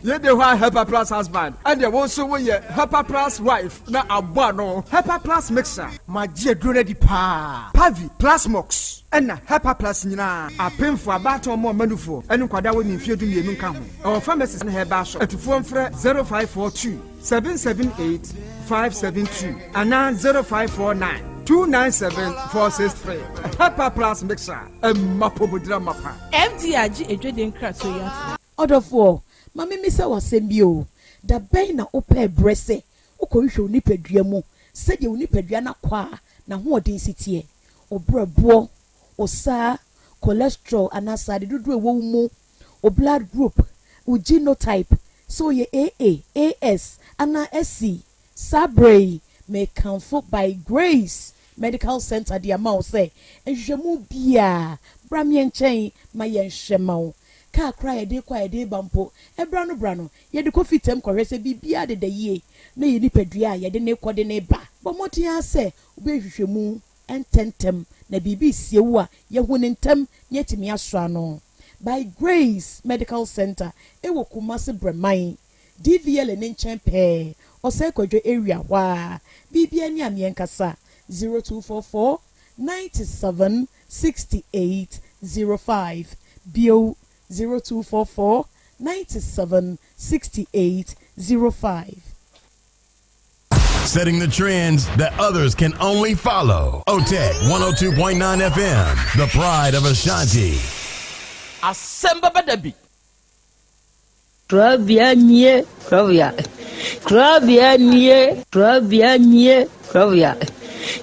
Yɛde hɔ a Hepa Plus husband ɛdeɛ wo nso woyɛ Hepa Plus wife na abɔ ano. Hepa Plus mixture. Magye aduro no adi paa. Pavi, Plasmox, ɛna Hepa Plus nyinaa. Apemfo, abaatan, ɔmo ɔmanufoɔ ɛne nkwadaa wɔ ne mfeɛ 12 nka ho. Ɛwɔ pharmacies ne herbal shop. Atufoɔ mfrɛ 0542 778 572 anaa 0549 297 463. Hepa Plus mixture ɛma pomodira mapa. FDA agye adwadie nkratoɔ yi atom. Ɔdɔfoɔ, ma memisa w'asɛm bi o. Da bɛn na wopɛɛ berɛ sɛ wokɔhwehwɛ wo nipadua mu sɛdeɛ wo nipadua no akɔ a n'ahoɔden si teɛ, wo brɛboɔ, wo saa cholesterol anaa sade dodoɔ ɛwɔ wo mu, wo blood group, wo genotype, sɛ woyɛ AA, AS anaa SC? Saa berɛ yi mekamfo By Grace Medical Center de ama wo sɛ nhwehwɛmu biaa bra meɛ nkyɛn ma yɛnhwɛ ma wo. Kaa koraa yɛde kɔ a yɛde ba mpo, ɛbra no bra no yɛde kɔ fitam kɔhwɛ sɛ biribiara deda yie na yɛ nipadua a yɛde ne kɔ de ne ba. Bɔ mmɔden ara sɛ wobɛyɛ nhwehwɛmu ntɛntɛm na biribi sie wo a yɛhu ne ntɛm na yɛatumi asɔ ano. By Grace Medical Center ɛwɔ Kumase Brɛman DVL ne nkyɛn pɛɛ, Ɔsɛe Kwadwo area hɔ a. Biribiara ni a meɛnkasa 0244 97 68 05 bio, 0244 97 68 05. Setting the trends that others can only follow. OTEC 102.9 FM, the pride of Ashanti. Asɛm bɛba da bi. Korabea nie, korabea. Korabea nie, korabea nie, korabea.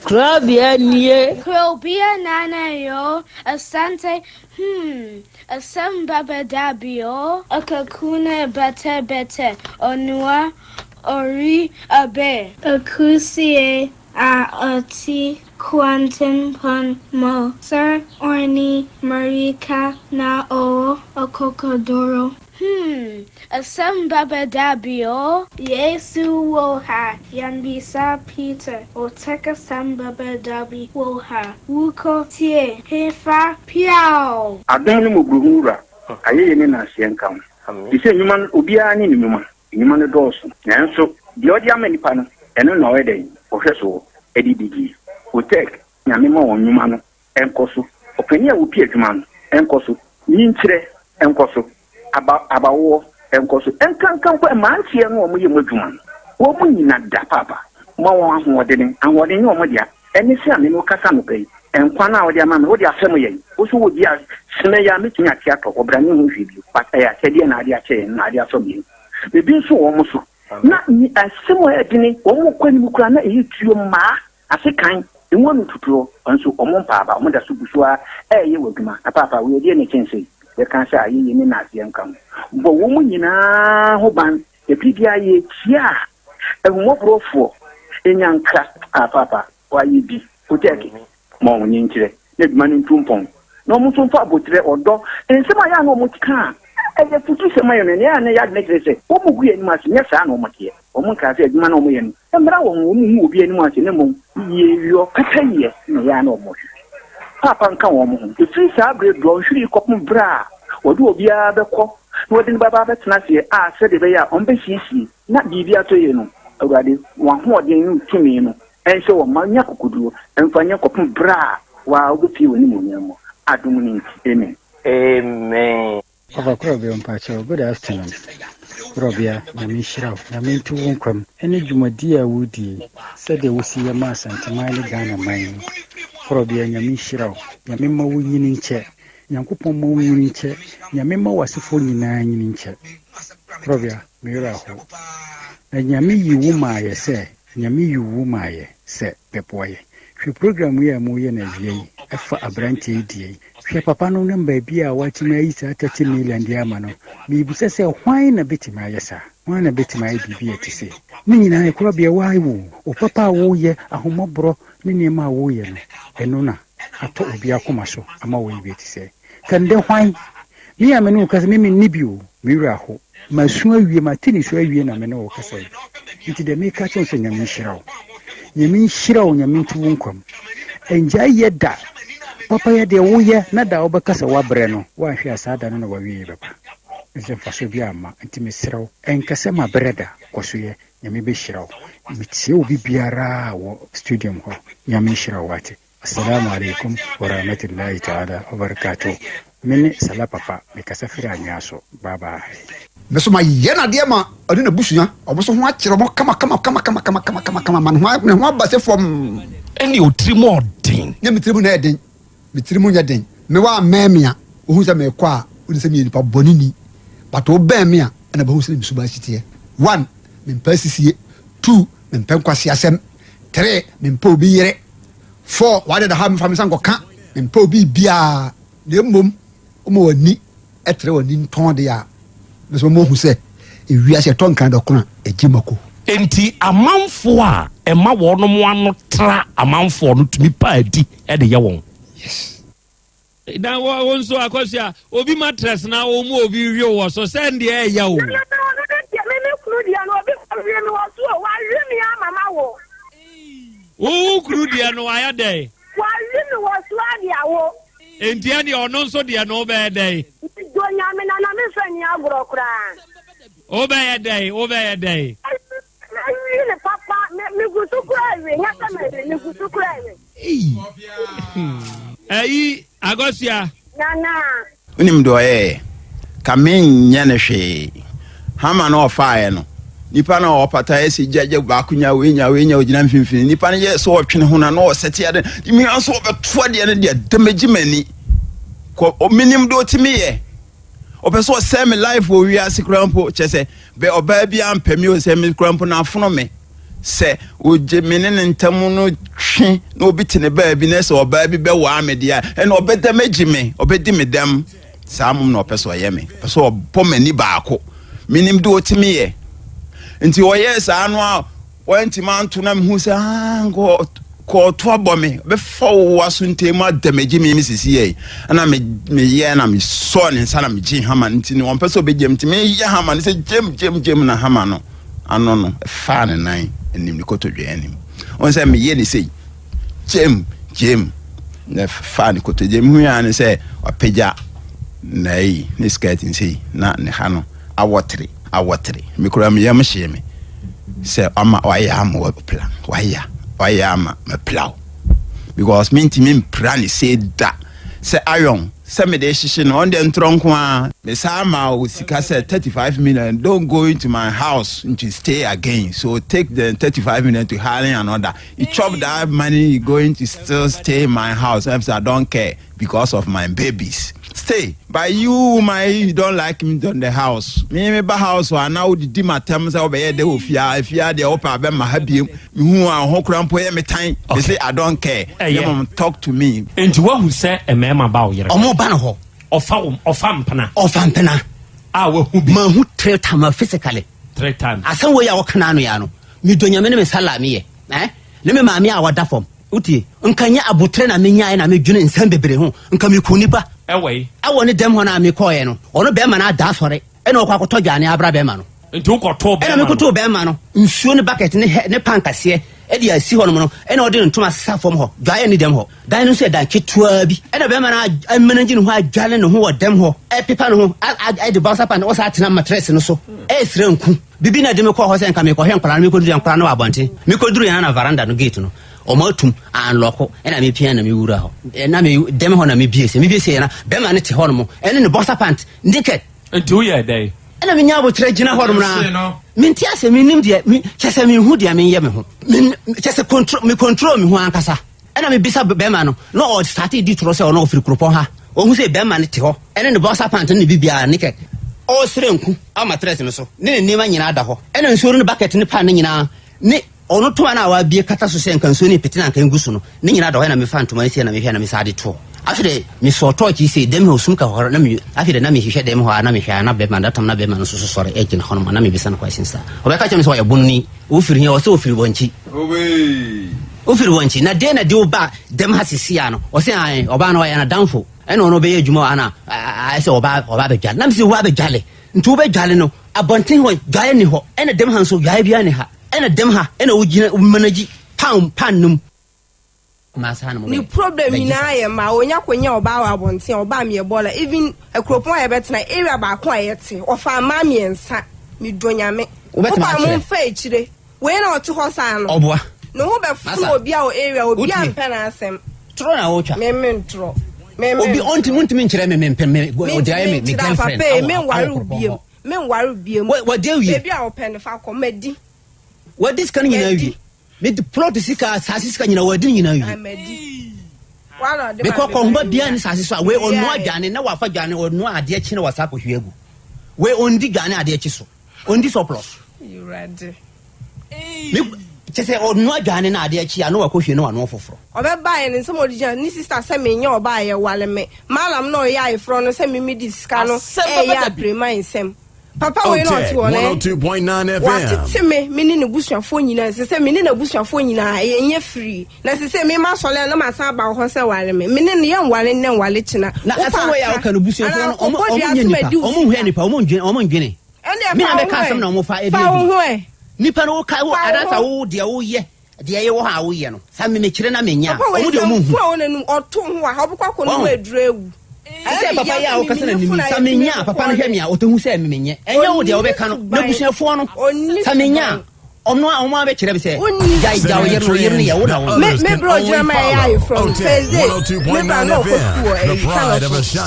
Korabea nie. Krobea nana yo, asante, hmm, asem baba dabio, akakuna bete bete, onua, ori abe. Akusie a ɔte kwantempɔn mu, Sir Orni Marika na ɔwɔ akokoduro. Hmm, asɛm bɛba da bi o. Yesu wɔ ha, yɛmmisa Peter, Otec asɛm bɛba da bi wɔ ha, Wokɔ tie hefa piaw! Adom ne mmɔborɔhunu Wura, ayɛyie ne nnaaseɛ nka wo. Te sɛ nnwuma no, obiara ne ne nnwuma. Nnwuma no dɔɔso, nanso deɛ ɔde ama nnipa no, ɛno na ɔyɛ dɛn? Ɔhwɛ soɔ de didie. Otec, Nyame ma wɔn nnwuma no nkɔ so. Ɔpanin a ɔpi adwuma no nkɔ so. Nyinkyerɛ nkɔ so. Aba, abawoɔ nkɔ so. Ɛnkanka mpo mmeranteɛ no a wɔyɛ mu adwuma no, wɔn nyina da paapa. Ma wɔn ahoɔdene. Ahoɔden nyɛ wɔn dea. Ɛne sɛ a me ne wo kasa anɔpa yi, nkwa no a wode ama me, wode afɛm yɛn. Wo nso wodi a, sene yi a mɛtumi ate atɔ, ɔbra ne ho hwee bio. But ɛyɛ akyɛdeɛ na ade akyɛ yɛn, na ade afɛm yɛn. Biribi nso wɔ wɔn so. Na asɛm a ɛyɛ dene, wɔn kɔ anim koraa na ɛyɛ tuo mmaa, asekan, emu ano tutuo, nso wɔn mpa aba, wɔn da so gu so ara ɛreyɛ wɔ adwuma. Na paapa, wei ɛdeɛn na ɛkyɛn sei? Yɛka sɛ ayɛyie ne naaseɛ nka ho. Bɔ wɔn nyinaa ho ban. Ɛbere biara yɛkyia a, Ahummɔborɔfoɔ nya nkra a paapa wayɛ bi. Kotɛɛke ma wɔn nkyerɛ na adwuma no ntu mpɔn na wɔn nso mfa aboterɛ, ɔdɔ, nsɛm a ɛyɛ a na wɔka a ɛyɛ afutusɛm ma yɛn no, ɛnea na ɛyɛ adwene kyerɛ sɛ wɔgu yɛn anim ase, nyɛ saa na wɔteɛ. Wɔn nkaa sɛ adwuma no a wɔyɛ no mmra wɔn ho, wɔnhu obi anim ase na mmom yieyɔ, pɛpɛyɛ na ɛyɛ a na wɔhwehwɛ. Paapa nka wɔn ho. Ɛfiri saa berɛ dɔnhwere yi kɔpem berɛ a wɔde obiara bɛkɔ na wɔde no bɛba abɛtena aseɛ a sɛdeɛ ɛbɛyɛ a wɔbɛsiesie na biribi atɔ yie no, Awurade, w'ahoɔden ne wo tumi no nhyɛ wɔn ma nya akokoɔduro mfa nyɛ kɔpem berɛ a wo ara wobɛpue w'animuonyam mu, adom no nti, amen. Amen. Ɔfa Korɔbea mpakyɛw good afternoon Korɔbea Nyame nhyira wo Nyame nto wo nkwa mu ɛne dwumadie a wodie sɛdeɛ wosi yɛ ma Asanteman ne Ghana man yi Korɔbea Nyame nhyira wo Nyame mma wo nyini nkyɛ Nyankopɔn mma wo nyini nkyɛ Nyame mma w'asefoɔ nyinaa nyini nkyɛ Korɔbea Me werɛ ahow. Na Nyame yi wo maayɛ sɛ Nyame yi wo maayɛ sɛ bɛboa yɛ. Hwɛ program yi a mo yɛ no awia yi ɛfa abranteɛ yi deɛ yi. Hwɛ papa no ne baabi a watumi ayi saa 30 million de ama no. Mebisa sɛ hwan na bɛtumi ayɛ saa? Hwan na bɛtumi ayɛ biribi a ɛte sei? Ne nyinaa ɛkorabea why wo? Wo papa a woyɛ, ahomɔborɔ ne nneɛma a woyɛ no, ɛno na atɔ obi akoma so ama woayɛ bi a ɛte sɛɛ. Kɛndɛ hwan? Me a me ne wo kasa, me menni bi o, me werɛ aho. Masu awie, mate nisuo awie na me ne wo kasa yi. Nti deɛ meka kyerɛ wo sɛ Nyame nhyira wo. Nyame nhyira wo, Nyame nto wo nkwa mu. Ɛngyae yɛ da. Papa yɛ deɛ woyɛ na da a wobɛka sɛ woabrɛ no, woanhwɛ a saa da no na w'awieɛ bɛba. Ɛfiri sɛ mfasoɔ biara mma. Nti mesrɛ wo, ɛnka sɛ mabrɛ da, kɔ so yɛ. Nyame bɛhyira wo. Metie obi biara wɔ studium hɔ. Nyame nhyira wo wate. Assalamu alaikum warahmatullahi ta'ala wabarakatuh Me ne Salah Papa, me kasa firi Anwea so. Bye bye. Me so ma yɛ no adeɛ ma ɔne n'abusua ɔmo so ho akyerɛ ɔmo kama kama kama kama kama kama kama kama ma ne ho ne ho aba sɛ fam. Ɛne otiri mu ɔden. Nyɛ me tiri mu na ɛyɛ den me tiri mu nyɛ den me wa mmɛn me a wohu sɛ mekɔ a wone sɛ meyɛ nipa bɔne ni but wo bɛn me a ɛna bɛhu sɛ me suban si teɛ one mempɛ asisie two mempɛ nkwaseasɛm three mempɛ obi yere 4 w'ade da ha mfa me nsa nkɔka, mempɛ obi biara, na mmom woma w'ani trɛ w'ani ntɔn de a, me nso mɛma woahu sɛ ewiase ɛtɔ nkran dɔkono a, ɛgye mako. Enti amanfoɔ a ɛma wɔnom ano tra amanfoɔ no tumi pa adi de yɛ wɔn. Yes. Na wo wo nso Akosua, obi mattress na wo mu obi we wɔ so sɛ ndeɛ ɛyɛ o. Na me ɔno ne deɛ me me kunu deɛ no obi kɔ we me wɔ so o wawe me ama ma wo. Wo wo kunu deɛ no wayɛ dɛn? Wawe me wɔ so ade awo. Enti ɛneɛ ɔno nso deɛ no wobɛyɛ dɛn? Me dɔ Nyame na na me nfa nni agorɔ koraa. Wobɛyɛ dɛn wobɛyɛ dɛn? Mawe no papa me me gu so koraa we nyɛ sɛ mawe me gu so koraa we. Eii ayi Akosua. Nana. Wonim deɛ ɔyɛeɛ? Ka menyɛ no hwee. Hammer no ɔfaeɛ no, Nipa no a ɔpata yɛ sɛ gya gya baako nya wei nya wei nya ogyina mfimfini. Nipa no yɛ sɛ ɔtwene ho na na ɔsɛte ade. Mi nso ɔbɛto adeɛ no deɛ damage m'ani. Kɔ menim deɛ ɔtumi yɛ. Ɔpɛ sɛ ɔsɛe me life wɔ wiase koraa mpo kyɛ sɛ bɛ ɔbaa bi ampɛ me o sɛ me koraa mpo na afono me. Sɛ ogye me ne ne ntam no twe na obi te ne baabi na sɛ ɔbaa bi bɛwaa me deɛ a ɛna ɔbɛdamage me ɔbɛdi me dɛm. Saa mmom na ɔpɛ sɛ ɔyɛ me. Ɔpɛ sɛ ɔbɔ m'ani baako. Menim deɛ ɔtumi yɛ. Nti ɔyɛɛ saa no a wantumi anto na mehu sɛ ah, nka kɔɔto abɔ me bɛfa wo aso ntɛm mu adamagye me me sisi yɛ ɛna meyɛ na mesɔɔ ne nsa na megye hama no nti no ɔmpɛ sɛ ɔbɛgyam nti meyɛ hama no sɛ gyam gyam gyam na hama no ano no ɛfaa ne nan anim ne kotodwe anim ɔn sɛ meyɛ ne sei Gyem, gyem, na faa ne kotodwe. Mehu ara ne sɛ wapagya n'ayi ne skirt nsei na ne ha no awɔtere awɔtere. Me koraa me yam hyee me sɛ ama wayɛ ama wapira wayɛ wayɛ ama mapira wo because mentumi mpira ne sei da sɛ iron sɛ mede hyehye no ɔno deɛ ntorɔ nko ara. Me san maa wo sika sɛ 35 million don't go into my house to stay again so take the 35 million to hire another. You chop that money, you going to still stay in my house. I say, I don't care because of my babies. Stay. But you, my, you don't like me on the house. Me, me ba house, or now the di matem sɛ ɔbɛyɛ de wɔ fia, fia deɛ ɔpɛ abɛ ma ha biem. Me hu a ho kura mpo yɛ me tan. They say I don't care. Ɛyɛ. Mom talk to me. Nti wahu sɛ mmarima ba wo yere. Ɔmo ba no hɔ. Ɔfa wo ɔfa mpena. Ɔfa mpena. A wahu bi. Mahu three times physically. Three times. Asɛm wei a wɔka n'ano ya no, medɔ Nyame ne me sala meyɛ. Eh? Ne me maame a ɔda fam. Wotie? Nka nyɛ aboterɛ na menyaeɛ na medwene nsɛm bebree ho. Nka mekuu nipa. Ɛwɔ yi? Ɛwɔ ne dɛm hɔ no a mekɔeɛ no, ɔno bɛrima no ada asɔre ɛna ɔkɔ akɔtɔ dwane abra bɛrima no. Nti wokɔtoo bɛrima no? Ɛna mekɔtoo bɛrima no nsuo ne bucket ne hɛ ne pan kaseɛ ɛde asi hɔ nom no, ɛna ɔde ne ntoma sesa fam hɔ. Dwaeɛ ne dɛm hɔ. Dan no nso yɛ dan ketewaa bi. Ɛna bɛrima no amanage ne ho adwale ne ho wɔ dɛm hɔ, ɛpepa ne ho, ɛde bouncer pant, ɔsan atena matress no so, ɛresrɛ nku. Bibi na ɛde me kɔɔ hɔ sɛ nka mekɔhwɛ nkwadaa no, mekɔduru yɛ nkwadaa no wɔ abɔnten. Mekɔduru yɛn na veranda no gate no, wɔn atum, anlɔko, ɛna mepia na mewura hɔ. Ɛna me dɛm hɔ na mebie sɛ, mebie sɛ yɛ na bɛrima no te hɔ nom, ɛne ne boxer pant, naked. Nti woyɛɛ dɛn? Ɛna menya aboterɛ gyina hɔ nom na mente asɛ, mennim deɛ, kyɛ sɛ menhu deɛ menyɛ me ho. Kyɛ sɛ control, me control me ho ankasa. Ɛna mebisa bɛrima no, na ɔstartee di torɔ sɛ ɔno ɔfiri kuropɔn ha. Ɔhu sɛ bɛrima no te hɔ, ɛne ne boxer pant ne ne biribiara, naked. Ɔresrɛ nku wɔ matress no so, ne ne nneɛma nyinaa da hɔ. Ɛna nsuo no ne bucket ne pan no nyinaa, ne ɔno toma no a wabue kata so sɛ nka nsuo no repete na nka ɛngu so no, ne nyinaa da hɔ. Ɛna mefaa ntoma no sei na mehwɛ na mesan de too. Afei deɛ mesɔɔ torch yi sei, dɛm hɔ sum ka hɔ, na me, afei deɛ na mehwehwɛ dɛm hɔ a na mehwɛ a na bɛrima, that time na bɛrima no nso so sɔre gyina hɔnom a na mebisa no questions a, ɔbɛka kyerɛ me sɛ ɔyɛ bononi. Wofiri he? Ɔsɛ ofiri wɔnkyi. Wofiri wɔnkyi. Na deɛ na de wo ba dɛm ha sisi a no? Ɔsɛ ae, ɔbaa no ɔyɛ n'adamfo. Ɛna ɔno ɔbɛyɛ adwuma wɔ ha na ayɛ sɛ ɔba ɔba abɛdwale. Na mese wo abɛdwale. Nti wobɛdwale no, abɔnten hɔ dwaeɛ nni hɔ. Ɛna dɛm ha nso dwaeɛ biara nni ha. Ɛna dɛm ha ɛna wogyina wo manage pan pan no mu. Ne problem nyinaa yɛ mmaa onya kɔnya ɔbaa wɔ abɔnten a ɔbaa meyɛ bɔɔla even akuropɔn a yɛbɛtena area baako a yɛte ɔfaa mmaa mmiɛnsa medɔ nyame wopaa mo mfa akyire wei na ɔte hɔ saa no ɔboa ne ho bɛfono obi a wɔ area obi a mpɛ n'asɛm torɔ na wotwa meme ntorɔ meme obi ɔnti muntumi nkyerɛ me mempɛ me ɔde ayɛ me me girlfriend papa yi menware obiem menware obiem wadi awie baabi a wɔpɛ no fa kɔ madi wadi sika no nyinaa awie Me plot sika asase sika nyina wɔadi ne nyinaa wie. Mekɔ kɔnhoma biara ne sase so a wei ɔnoa dwane na wafa dwane ɔnoa adeɛ kye na wasa akɔhwie agu. Wei ɔndi dwane adeɛ kye so. Ɔndi surplus. Me kyɛ sɛ ɔnoa dwane na adeɛ kye a na wakɔhwie na wanoa foforɔ. Ɔbɛbaeɛ no nsɛm a ɔde gyina ne sista sɛ menyɛ ɔbaa yɛ wale me. Malam na ɔyɛ ayeforɔ no sɛ me medi sika no ɛyɛ aprema nsɛm. Papa wei na ɔte hɔ no ɛ, watete me, me ne n'abusuafoɔ nyinaa, ɛsɛ sɛ me ne n'abusuafoɔ nyinaa yɛnyɛ free. Na ɛsɛ sɛ me masɔre a na masan aba wo hɔ sɛ ware me. Me ne no yɛnware nnɛ nware kyena. Na Wopɛ asɛm wei a aka, woka no busuafoɔ anaa no ɔmo kɔbɔ ɔmo dua nyɛ so nipa madi wo ɔmo nhwɛ sika. nipa ɔmo ndwene ɔmo ndwene. Ɛndeɛ Me na fa wo mɛka ho asɛm na ɛ, ɔmo fa ɛdi fa wo adwuma. ho ɛ. Nipa no woka wo Fa wo anaasɛ ho. wo deɛ woyɛ Deɛ ɛyɛ wɔ hɔ a woyɛ no, sa me mekyerɛ na menyɛ a, Papa wei wɔn deɛ sɛ wɔn nhu. mfu a wɔn ɔto ho wɔ ha ɔbɛkɔ akɔ nom Wɔn. aduro awu. Te sɛ papa yi a wokasa n'anim yi, sa menyɛ a, papa no hwɛ me a, ɔtɛhu sɛ menyɛ. Ɛnyɛ wo deɛ wobɛka no, n'abusuafoɔ no, sa menyɛ a, Ɔno a ɔmo abɛkyerɛ me sɛ gyae gya wo yere no, wo yere no yɛ wo na wo. Me me bro gyina ma yɛyɛ ayeforɔ no first day me bra na ɔkɔ sukuu wɔ ɛyi kano so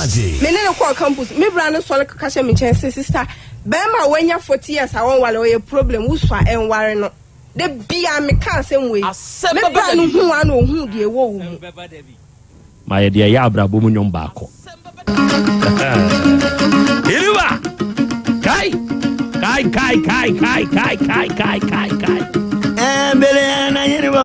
me ne no kɔɔ campus me bra no sɔre keka hyɛ me nkyɛn sɛ sister bɛrima a wanya 40 years a wɔnwale ɔyɛ problem wosua ɛnware no da bia meka asɛm wei me bra no hu a na ɔhu deɛ ɛwɔ wo mu. Ma yɛde ɛyɛ abrabɔ mu nnwom baako. Iriwa! Kai! Kai, kai, kai, kai, kai, kai, kai, kai, kai. Mbele na yiriwa.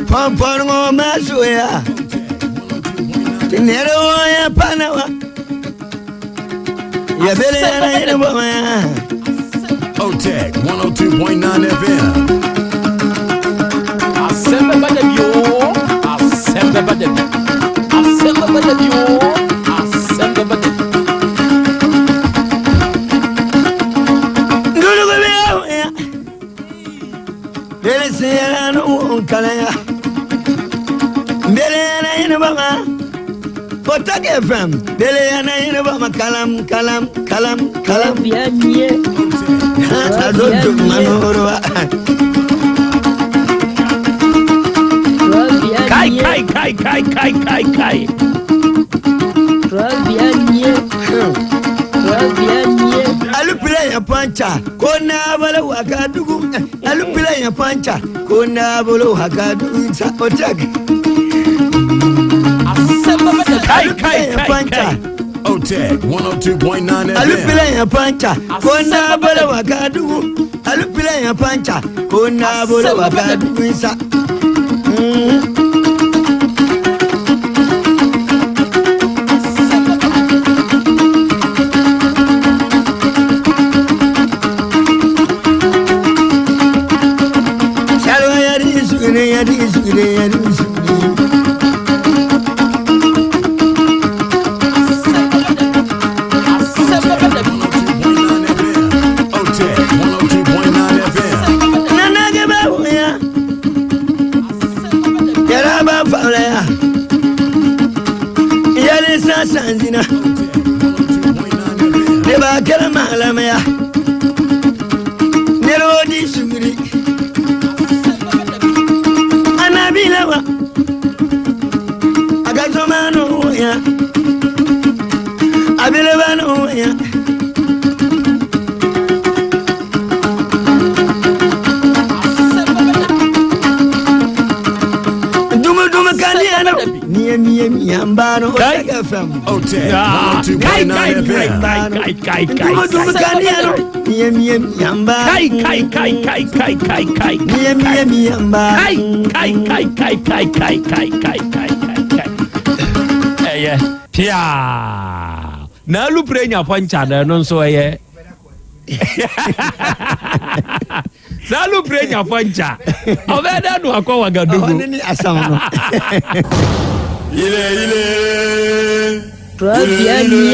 Pɔmpɔn ma soya. Tinere ya panawa. Ya bele ya na yene boma ya. OTEC 102.9 FM. Asɛm bɛba da bi oo, asɛm bɛba da bi. Asɛm bɛba da bi oo, asɛm bɛba da bi. Ndulugu bi ya. Bele siyara no kalaya. Bele ya na yene boma. OTEC FM. Bele ya na yene boma kalam kalam kalam kalam. Azoto manurwa. Kai, kai, kai, kai, kai, kai, kai. Alupila ya pancha ko na bala wakadugu. Alupila ya pancha ko na bala wakadugu sa OTEC. Kai, kai, kai, kai. OTEC 102.9 Alupila FM. ya pancha ko na bala wakadugu. Alupila ya pancha ko na bala wakadugu sa. Salwa yari sugire yari sugire yari sugire. OTEC 102.9 FM. Nana ke ba wuya. Yàrá bá fàlẹ̀ ya. Yẹ́lí sàn zina. Ne b'a kɛlɛ maa lamɛn ya. Nɛrɛ di sugiri. Anabi la wa. A ka sɔn n'o wuya. A bɛ laban n'o wuya. Dumu dumu kan di yan Miye miye miye n b'a dɔn. Kai. O tɛ kɛ fɛn. OTEC Ah, kai, 102.9 kai, kai, FM. kai, kai, kai, Dumu dumu kai. kan di yan Miye miye miye n b'a Kai, kai, kai, kai, kai, kai, kai. Miye miye miye n b'a Kai, kai, kai, kai, kai, kai, kai, kai, kai, kai, kai. Ɛyɛ pia. Na alupere nya pɔnkya na ɛno nso ɛyɛ. Saa alupere nya pɔnkya. Ɔbɛn dɛ no akɔ Wagadugu. Ɔne ni asam no. Ile ile. Kurabea nie.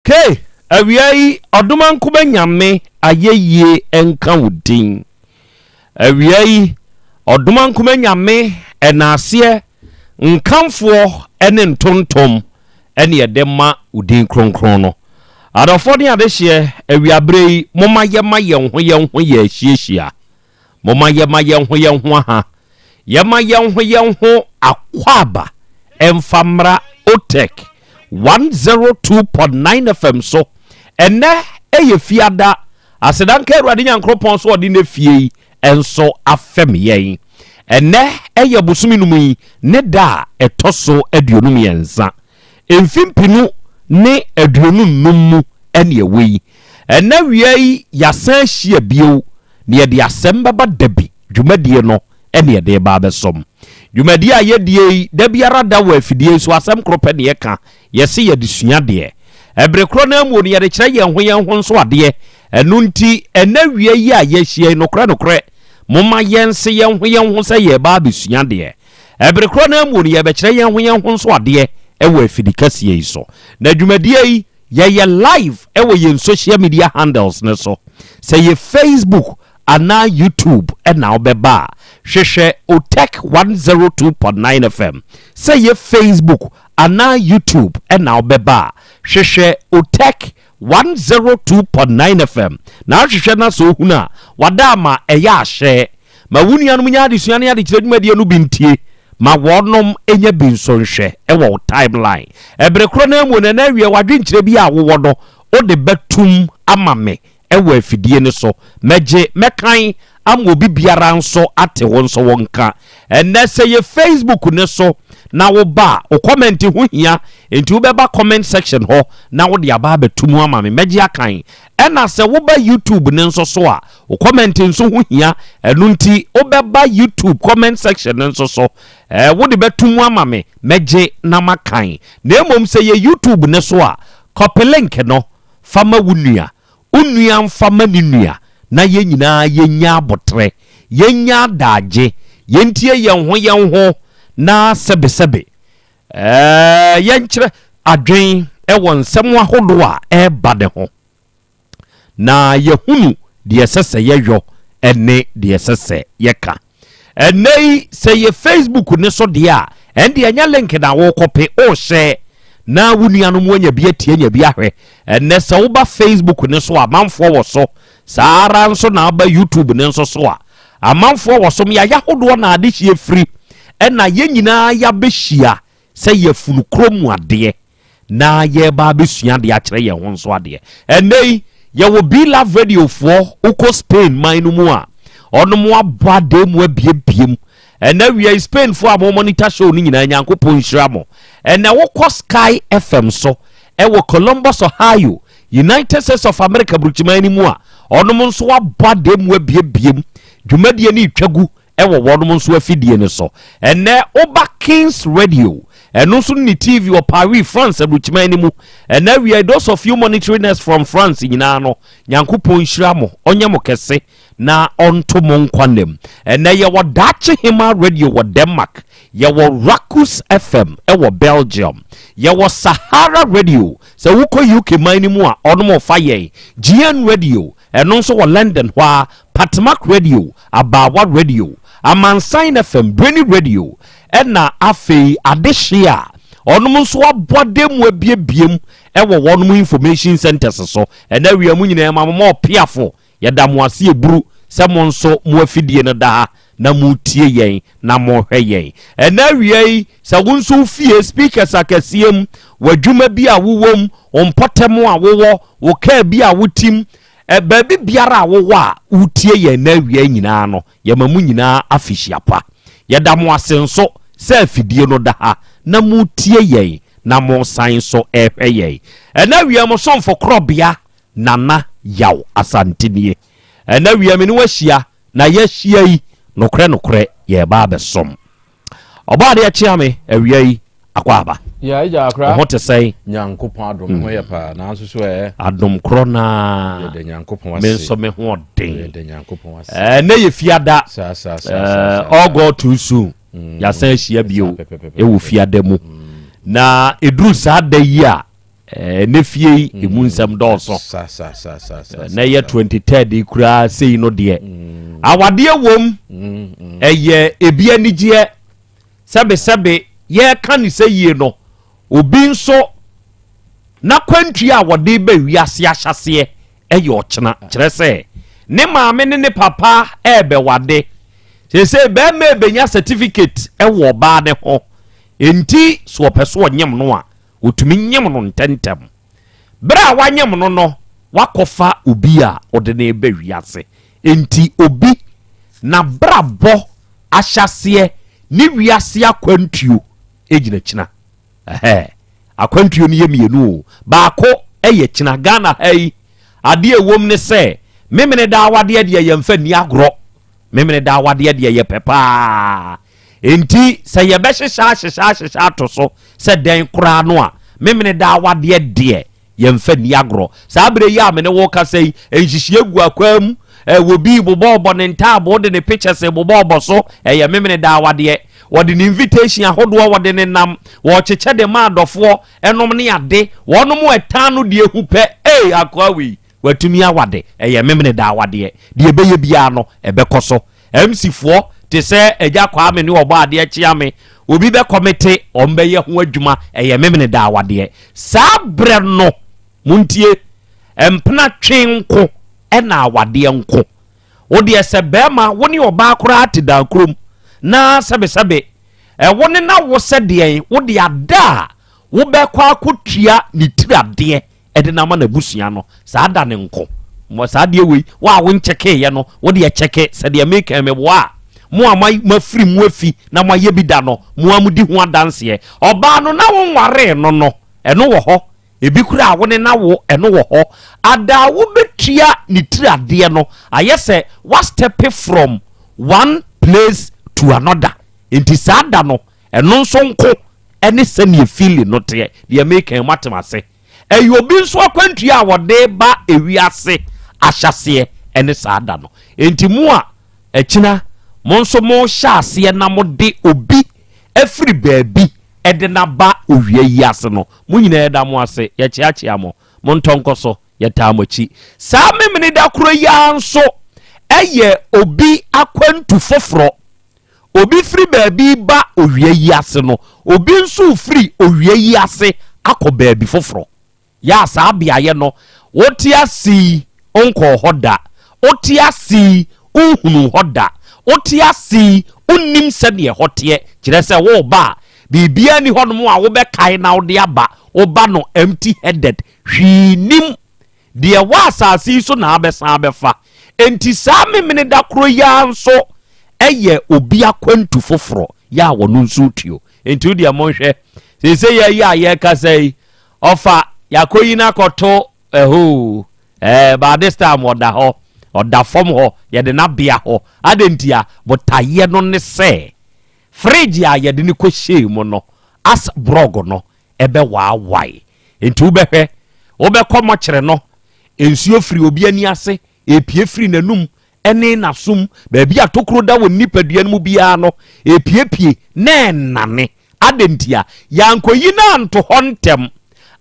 K, Awia yi Ɔdomankoma Nyame ayɛyie nka wo din. Awia yi Ɔdomankoma Nyame ɛnaaseɛ, nkamfoɔ ne ntontom ne yɛde ma wo din kronkron no. Adɔfoɔ ne adehyeɛ, awiaberɛ yi momma yɛma yɛn ho yɛn ho yɛ ahyiahyia. Momma yɛma yɛn ho yɛn ho aha. Yɛma yɛn ho yɛn ho akwaaba mfa mmra OTEC 102.9 FM so. Ɛnnɛ yɛ Fiada. Aseda nka Awurade Nyankoropɔn so ɔde ne fie yi nso afɛm yɛn. Ɛnnɛ yɛ bosome no mu yi ne da a ɛtɔ so 23. Mfe 2025 mu ne ɛwɔ yi. Ɛnnɛ awia yi yɛasan ahyia bio na yɛde asɛm bɛba dabi dwumadie no ne yɛde reba abɛsom. Dwumadie a yɛdie yi da biara da wɔ afidie yi so asɛm koro pɛ na yɛka, yɛse yɛde sua adeɛ. Ɛbere korɔ no ara mu no yɛde kyerɛ yɛn ho yɛn ho nso adeɛ. Ɛno nti ɛnnɛ awia yi a yɛahyia yi nokorɛ nokorɛ momma yɛnse yɛn ho yɛn ho sɛ yɛreba abɛsua adeɛ. Bere korɔ no ara mu no, yɛrebɛkyerɛ yɛn ho yɛn ho nso adeɛ wɔ afidi kɛseɛ yi so. Na dwumadie yi, yɛyɛ live wɔ yɛn social media handles no so. Sɛ yɛ Facebook anaa YouTube na wobɛba a, hwehwɛ Otec 102.9 FM. Sɛ yɛ Facebook anaa YouTube na wobɛba a, hwehwɛ Otec 102.9 FM na ahwehwɛ na sɛ ohunu a, wada ama ɛyɛ ahyɛ. Ma wo nuanom nya adesua ne adekyerɛ dwumadie no bi ntie. Ma wɔnom nya bi nso nhwɛ wɔ wo timeline. Ɛbere korɔ no ara mu no, ɛna awie w'adwenkyerɛ bi a wowɔ no, wode bɛtum ama me wɔ afidie no so. Mɛgye, mɛkan ama obi biara nso ate wo nso wo nka. Ɛnnɛ sɛ yɛ Facebook no so na wo ba a, wo comment ho hia, enti wobɛba comment section hɔ na wode aba abɛto mu ama me, mɛgye akan. Ɛna sɛ woba YouTube no nso so a, wo comment nso ho hia, ɛno nti wobɛba YouTube comment section no nso so, eh, wode bɛto mu ama me, mɛgye na makan. Na mmom sɛ yɛ YouTube no so a, copy link no fa ma wo nua, Wo nua mfa ma ne nua na yɛn nyinaa yɛnnya aboterɛ, yɛnnya adaagye, yɛntie yɛn ho yɛn ho na sɛbesɛbe ɛɛ yɛnkyerɛ adwen wɔ nsɛm ahodoɔ a ɛreba no ho na yɛhunu deɛ ɛsɛ sɛ yɛyɔ ne deɛ ɛsɛ sɛ yɛka. Ɛnnɛ yi sɛ yɛ Facebook ne so deɛ a, ɛnde ɛnyɛ link na wokɔpe, wohyɛ na wo nuanom anya bi atie anya bi ahwɛ. Ɛnnɛ sɛ woba Facebook ne so a, amanfoɔ wɔ so. Saa ara nso na aba YouTube ne nso so a, amanfoɔ wɔ so. Mmeaeɛ ahodoɔ na adehyeɛ firi, ɛna yɛn nyinaa yɛabɛhyia sɛ yɛfunu kurom adeɛ. na yɛreba abɛsua adeɛ akyerɛ yɛn ho nso adeɛ. Ɛnnɛ yi, yɛwɔ Be Love Radio foɔ, wokɔ Spain man no mu a, ɔnom abɔ adeɛ mu abiebie mu. Ɛnnɛ wia yi, Spain foɔ a mo monitor show no nyinaa, Nyankopɔn nhyira mo. Ɛnnɛ wokɔ Sky FM so, ɛwɔ Columbus, Ohio, United States of America burukyiman no mu a, ɔnom nso abɔ adeɛ mu abiebie mu. Dwumadie no retwa gu wɔ wɔnom nso afidie no so. Ɛnnɛ woba Kings Radio, ɛno nso ne TV wɔ Paris, France aburukyiman no mu. Ɛnnɛ awia those of you monitoring us from France nyinaa no, Nyankopɔn nhyira mo, ɔnyɛ mo kɛse na ɔnto mo nkwa nna mu. Ɛnnɛ yɛwɔ Daakye Hema Radio wɔ Denmark, yɛwɔ Rakus FM wɔ Belgium, yɛwɔ Sahara Radio, sɛ wokɔ UK man no mu a ɔnom fa yɛn, GN Radio, Ɛno nso wɔ London hɔ ara, Patmak Radio, Abaawa Radio, Amansan FM, Breni Radio, ɛna afei Adehye a wɔnom nso abɔ adan mu abiebie mu wɔ wɔnom information centers so. Ɛna awia mu nyinaa ma mo ma ɔpeafo, yɛda mo ase eburu sɛ mo nso mo afidie no da ha na moretie yɛn na morehwɛ yɛn. Ɛna awia yi, sɛ wo nso wo fie speakers akɛseɛ mu, w'adwuma bi a wowɔ mu, wo mpɔtam a wowɔ, wo kaa bi a wotim, baabi biara a wowɔ a wotie yɛn na awia nyinaa no, yɛma mo nyinaa afehyia pa. Yɛda mo ase nso sɛ afidie no da ha na moretie yɛn na moresan nso rehwɛ yɛn. Ɛna awia mo somfo korɔbea Nana Yaw Asante nie. Ɛna awia me ne wo ahyia na yɛahyia yi, nokorɛ nokorɛ yɛreba abɛsom. Ɔbɔadeɛ kyea me awia yi akwaaba. Yeah, agya akora. Wo ho te sɛn? Nyankopɔn adom ho yɛ paa. Nanso so ɛ. Adom korɔ naa. Yɛda Nyankopɔn ase. Me nso me ho ɔden. Yɛda Nyankopɔn ase. Ɛnɛ yɛ fiada. Saa saa saa saa. All God too soon. Yɛasan ahyia bio ɛwɔ fiada mu. Na ɛduru saa da yi a. Ɛnɛ fie yi emu nsɛm dɔɔso. Na ɛyɛ 23rd yi koraa sei no deɛ. Awadeɛ wom ɛyɛ ebi anigyeɛ sɛbesɛbe yɛreka ne sɛ yie no obi nso n'akwantuo a wɔde ba wiase ahyɛseɛ ɛyɛ ɔkyena kyerɛ sɛ ne maame ne ne papa ɛrebɛwade seesei bɛrima ɛbɛnya certificate ɛwɔ ɔbaa ne ho enti so ɔpɛ so ɔnyem no a Otumi nyem no ntɛmntɛm. Bere a wanyem no no, wakɔfa obi a ɔde no reba wiase. Enti obi, n'abrabɔ ahyɛaseɛ ne wiase akwantuo gyina kyina. Ɛhɛɛ, akwantuo no yɛ mmienu o. Baako yɛ kyina. Ghana ha yi, adeɛ a ɛwom ne sɛ, Memeneda awadeɛ deɛ yɛmfa nni agorɔ. Memeneda awadeɛ deɛ yɛpɛ paa. Enti sɛ yɛbɛhyehyɛ ahyehyɛ ahyehyɛ ato so sɛ dɛn koraa no a, Memeneda awadeɛ deɛ yɛmfa nni agorɔ. Saa berɛ yi a me ne wo rekasa yi, nhyehyeɛ gu akwaa mu, obi rebobɔbɔ ne ntaaboo de ne pictures rebobɔbɔ so, ɛyɛ Memeneda awadeɛ. Wɔde ne invitation ahodoɔ wɔde nenam, wɔrekyekyɛ de ma adɔfoɔ nom ne ade, wɔnom ɛtan no deɛ hu pɛ, ei akoa wei, Watumi awade, ɛyɛ Memeneda awadeɛ. Deɛ ɛbɛyɛ biara no, ɛbɛkɔ so. MC foɔ te sɛ Agya Kwame ne Ɔbɔadeɛ Kyeame, obi bɛkɔmete, wɔn bɛyɛ ho adwuma, ɛyɛ Memeneda awadeɛ. Saa berɛ no, montie, mpena twe nko ɛna awadeɛ nko. Wo deɛ sɛ barima, wo ne ɔbaa koraa te dan kurom, na sɛbesɛbe, wo ne no awo sɛ deɛn, wo de ada a wobɛkɔ akɔtua ne tiri adeɛ de no ama n'abusua no saa da no nko. Mo saa adeɛ wei, wo a wonkyɛkeeɛ no, wo deɛ kyɛke sɛ deɛ meka yi meboa a. Mo a moafiri mo afi na moayɛ bi da no, mo ara modi ho adanseɛ. Ɔbaa no na wonwaree no no, ɛno wɔ hɔ. Ebi koraa a wo ne no awo, ɛno wɔ hɔ. Ada a wobɛtua ne tiri adeɛ no, ayɛ sɛ woastɛpe from one place to another. Enti saa da no, ɛno nso nko ne sɛdeɛ feeling no teɛ. Deɛ meka yi, moate m'ase? Ɛyɛ obi nso akwantua a wɔde ba ewiase ahyɛaseɛ ne saa da no. Enti mo a akyina mo nso mohyɛ aseɛ na mode obi afiri baabi de no aba owia yi ase no, mo nyinaa yɛda mo ase, yɛkyeakyea mo, montɔ nkɔ so, yɛtaa mo akyi. Saa Memeneda korɔ yi ara nso yɛ obi akwantu foforɔ. Obi firi baabi reba owia yi ase no, obi nso refiri owia yi ase akɔ baabi foforɔ. Yɛ a saa beaeɛ no, wote ase yi, wonkɔɔ hɔ da. Wote ase yi, wonhunuu hɔ da. Wote ase yi, wonnim sɛdeɛ ɛhɔ teɛ. Kyerɛ sɛ, woreba a, biribiara nni hɔnom a wobɛkae na wode aba. Woba no empty headed, hwee nnim. Deɛ ɛwɔ asase yi so na abɛsan abɛfa. Enti saa Memeneda korɔ yi ara nso yɛ obi akwantu foforɔ yɛ a wɔno nso retuo. Enti wo deɛ monhwɛ, seesei yɛ yi a yɛrekasa yi, ɔfa yɛakɔyi no akɔto ɛhɔ o, ɛɛ, by this time ɔda hɔ, ɔda fam hɔ, yɛde no abea hɔ. Adɛn ntia? Botaeɛ no ne sɛ, fridge a yɛde no kɔhyɛɛ mu no, as brɔg no, ɛbɛwaawae. Enti wobɛhwɛ, wobɛkɔ mɔkyere no, nsuo firi obi ani ase, ɛrepue firi n'anum ne n'asom, baabi a tokuro da wɔ ne nipadua no mu biara no, ɛrepuepue na ɛnane. Adɛn ntia? Yɛankɔyi no anto hɔ ntɛm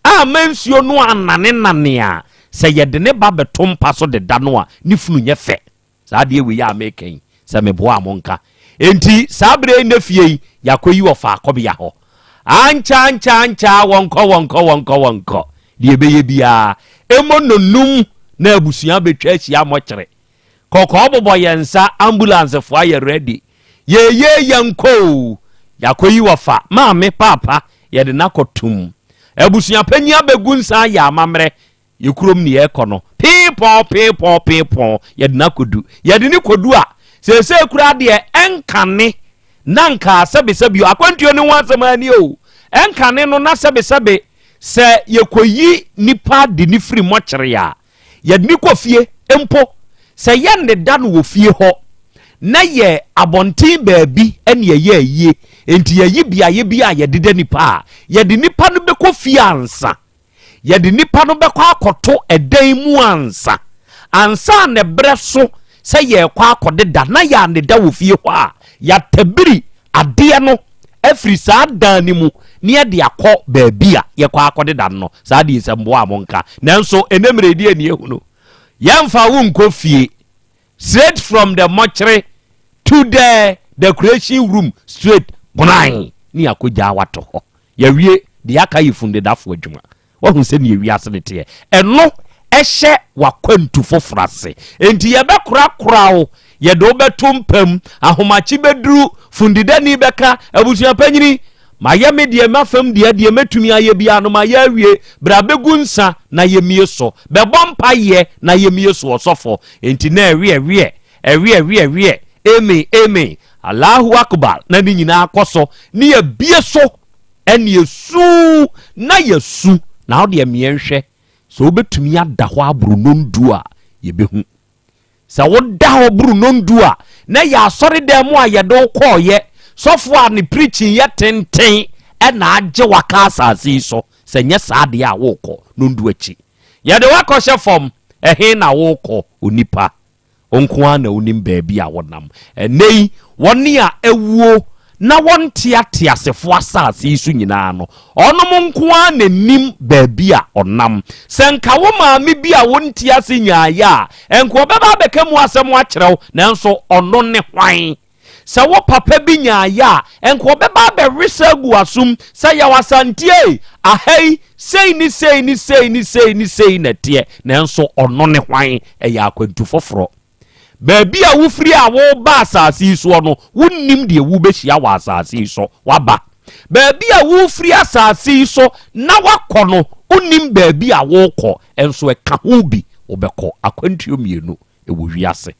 amma nsuo no annanenane a, sɛ yɛde ne ba bɛto mpa so deda no a, ne funu nyɛ fɛ. Saa adeɛ wei a meka yi, sɛ meboa a monka. Enti saa berɛ yi nnɛ fie yi, yɛakɔyi wɔ faakɔbea hɔ. Ankyɛ ankyɛ ankyɛ a wɔnkɔ wɔnkɔ wɔnkɔ wɔnkɔ. Deɛ ɛbɛyɛ biara, ɛmmɔ nnɔnnum na abusua bɛtwa ahyia mmɔkyere. Kɔkɔɔ bobɔ yɛn nsa, ambulancefoɔ ayɛ ready. Yɛyɛ yɛnkɔ o, yɛakɔyi wɔ fa, maame, paapa, yɛde no akɔtom. Abusua panyin abɛgu nsa ayɛ amammerɛ, Yɛ kurom ne yɛrekɔ no, peepɔn, peepɔn, peepɔn, yɛde no akɔdu. Yɛde no kɔdu a, seesei koraa deɛ ɛnkane na nka sɛbesɛbe o, akwantuo no ho asɛm ara ni o, ɛnkane no na sɛbesɛbe sɛ yɛkɔyi nipa de no firi mɔkyere a, yɛde no kɔ fie mpo, sɛ yɛnneda no wɔ fie hɔ na yɛ abɔnten baabi ne ɛyɛ ayie, enti yɛyi beaeɛ bi a yɛdeda nipa a, yɛde nipa no bɛkɔ fie ansa. Yɛde nnipa no bɛkɔ akɔto ɛdan mu ansa. Ansa na ɛberɛ so sɛ yɛrekɔ akɔdeda na yɛanneda wɔ fie hɔ a, yɛatabiri adeɛ no afiri saa dan no mu na yɛde akɔ baabi a yɛkɔ akɔdeda no no. Saa deɛ sɛ mboa a monka. Nanso ɛnɛ mmerɛ yi deɛ ni ehunu. Yɛmfa wo nkɔ fie. Straight from the mortuary to the decoration room straight koran ne yɛakɔgyaa wo ato hɔ. Yɛawie, deɛ aka yɛ fundedafoɔ adwuma. Woahu sɛdeɛ wiase no teɛ? Ɛno hyɛ w'akwantu foforɔ ase. Enti yɛbɛkorakora wo, yɛde wo bɛto mpa mu, ahomakye bɛduru, fundidani bɛka, abusua panyini, mayɛ me deɛ, m'afam deɛ, deɛ mɛtumi ayɛ biara no mayɛ awie, bra bɛgu nsa na yɛmmie so, bɛbɔ mpaeɛ na yɛmmie so, ɔsɔfo. Enti na ɛweɛweɛ, ɛweɛweɛweɛ, amen, amen, Allahu Akbar, na ne nyinaa kɔ so, ne yɛbie so. Ɛneɛ su na yɛsu na wo deɛ meɛ nhwɛ sɛ wobɛtumi ada hɔ aboro nondu a yɛbɛhu. Sɛ woda hɔ boro nondu a na yɛ asɔredan mu a yɛde wo kɔɔyɛ sɔfo a ne preaching yɛ tenten ɛna agye waka asase yi so sɛ nyɛ saa deɛ a wokɔ nondu akyi. Yɛde wo akɔhyɛ fam ɛhe na wokɔ onipa? Wo nko ara na wunim baabi a wonam. Ɛnnɛ yi, wɔn a awuo na wɔnte ateasefo asase yi so nyinaa no, wɔnom nko ara na nim baabi a ɔnam. Sɛ nka wo maame bi a wonte ase nyaeɛ a, nka ɔbɛba abɛka mu asɛm akyerɛ wo, nanso ɔno ne hwan? Sɛ wo papa bi nyaeɛ a, nka ɔbɛba abɛwesa agu w'asom sɛ, Yaw Asante ei, aha yi, sei ne sei ne sei ne sei ne sei na ɛteɛ. Nanso ɔno ne hwan? Ɛyɛ akwantu foforɔ. Baabi a wofiri a woreba asase yi soɔ no, wonnim deɛ wobɛhyia wɔ asase yi so. Woaba. Baabi a worefiri asase yi so na woakɔ no, wonnim baabi a worekɔ nso ɛka ho bi. Wobɛkɔ akwantuo mmienu wɔ wiase.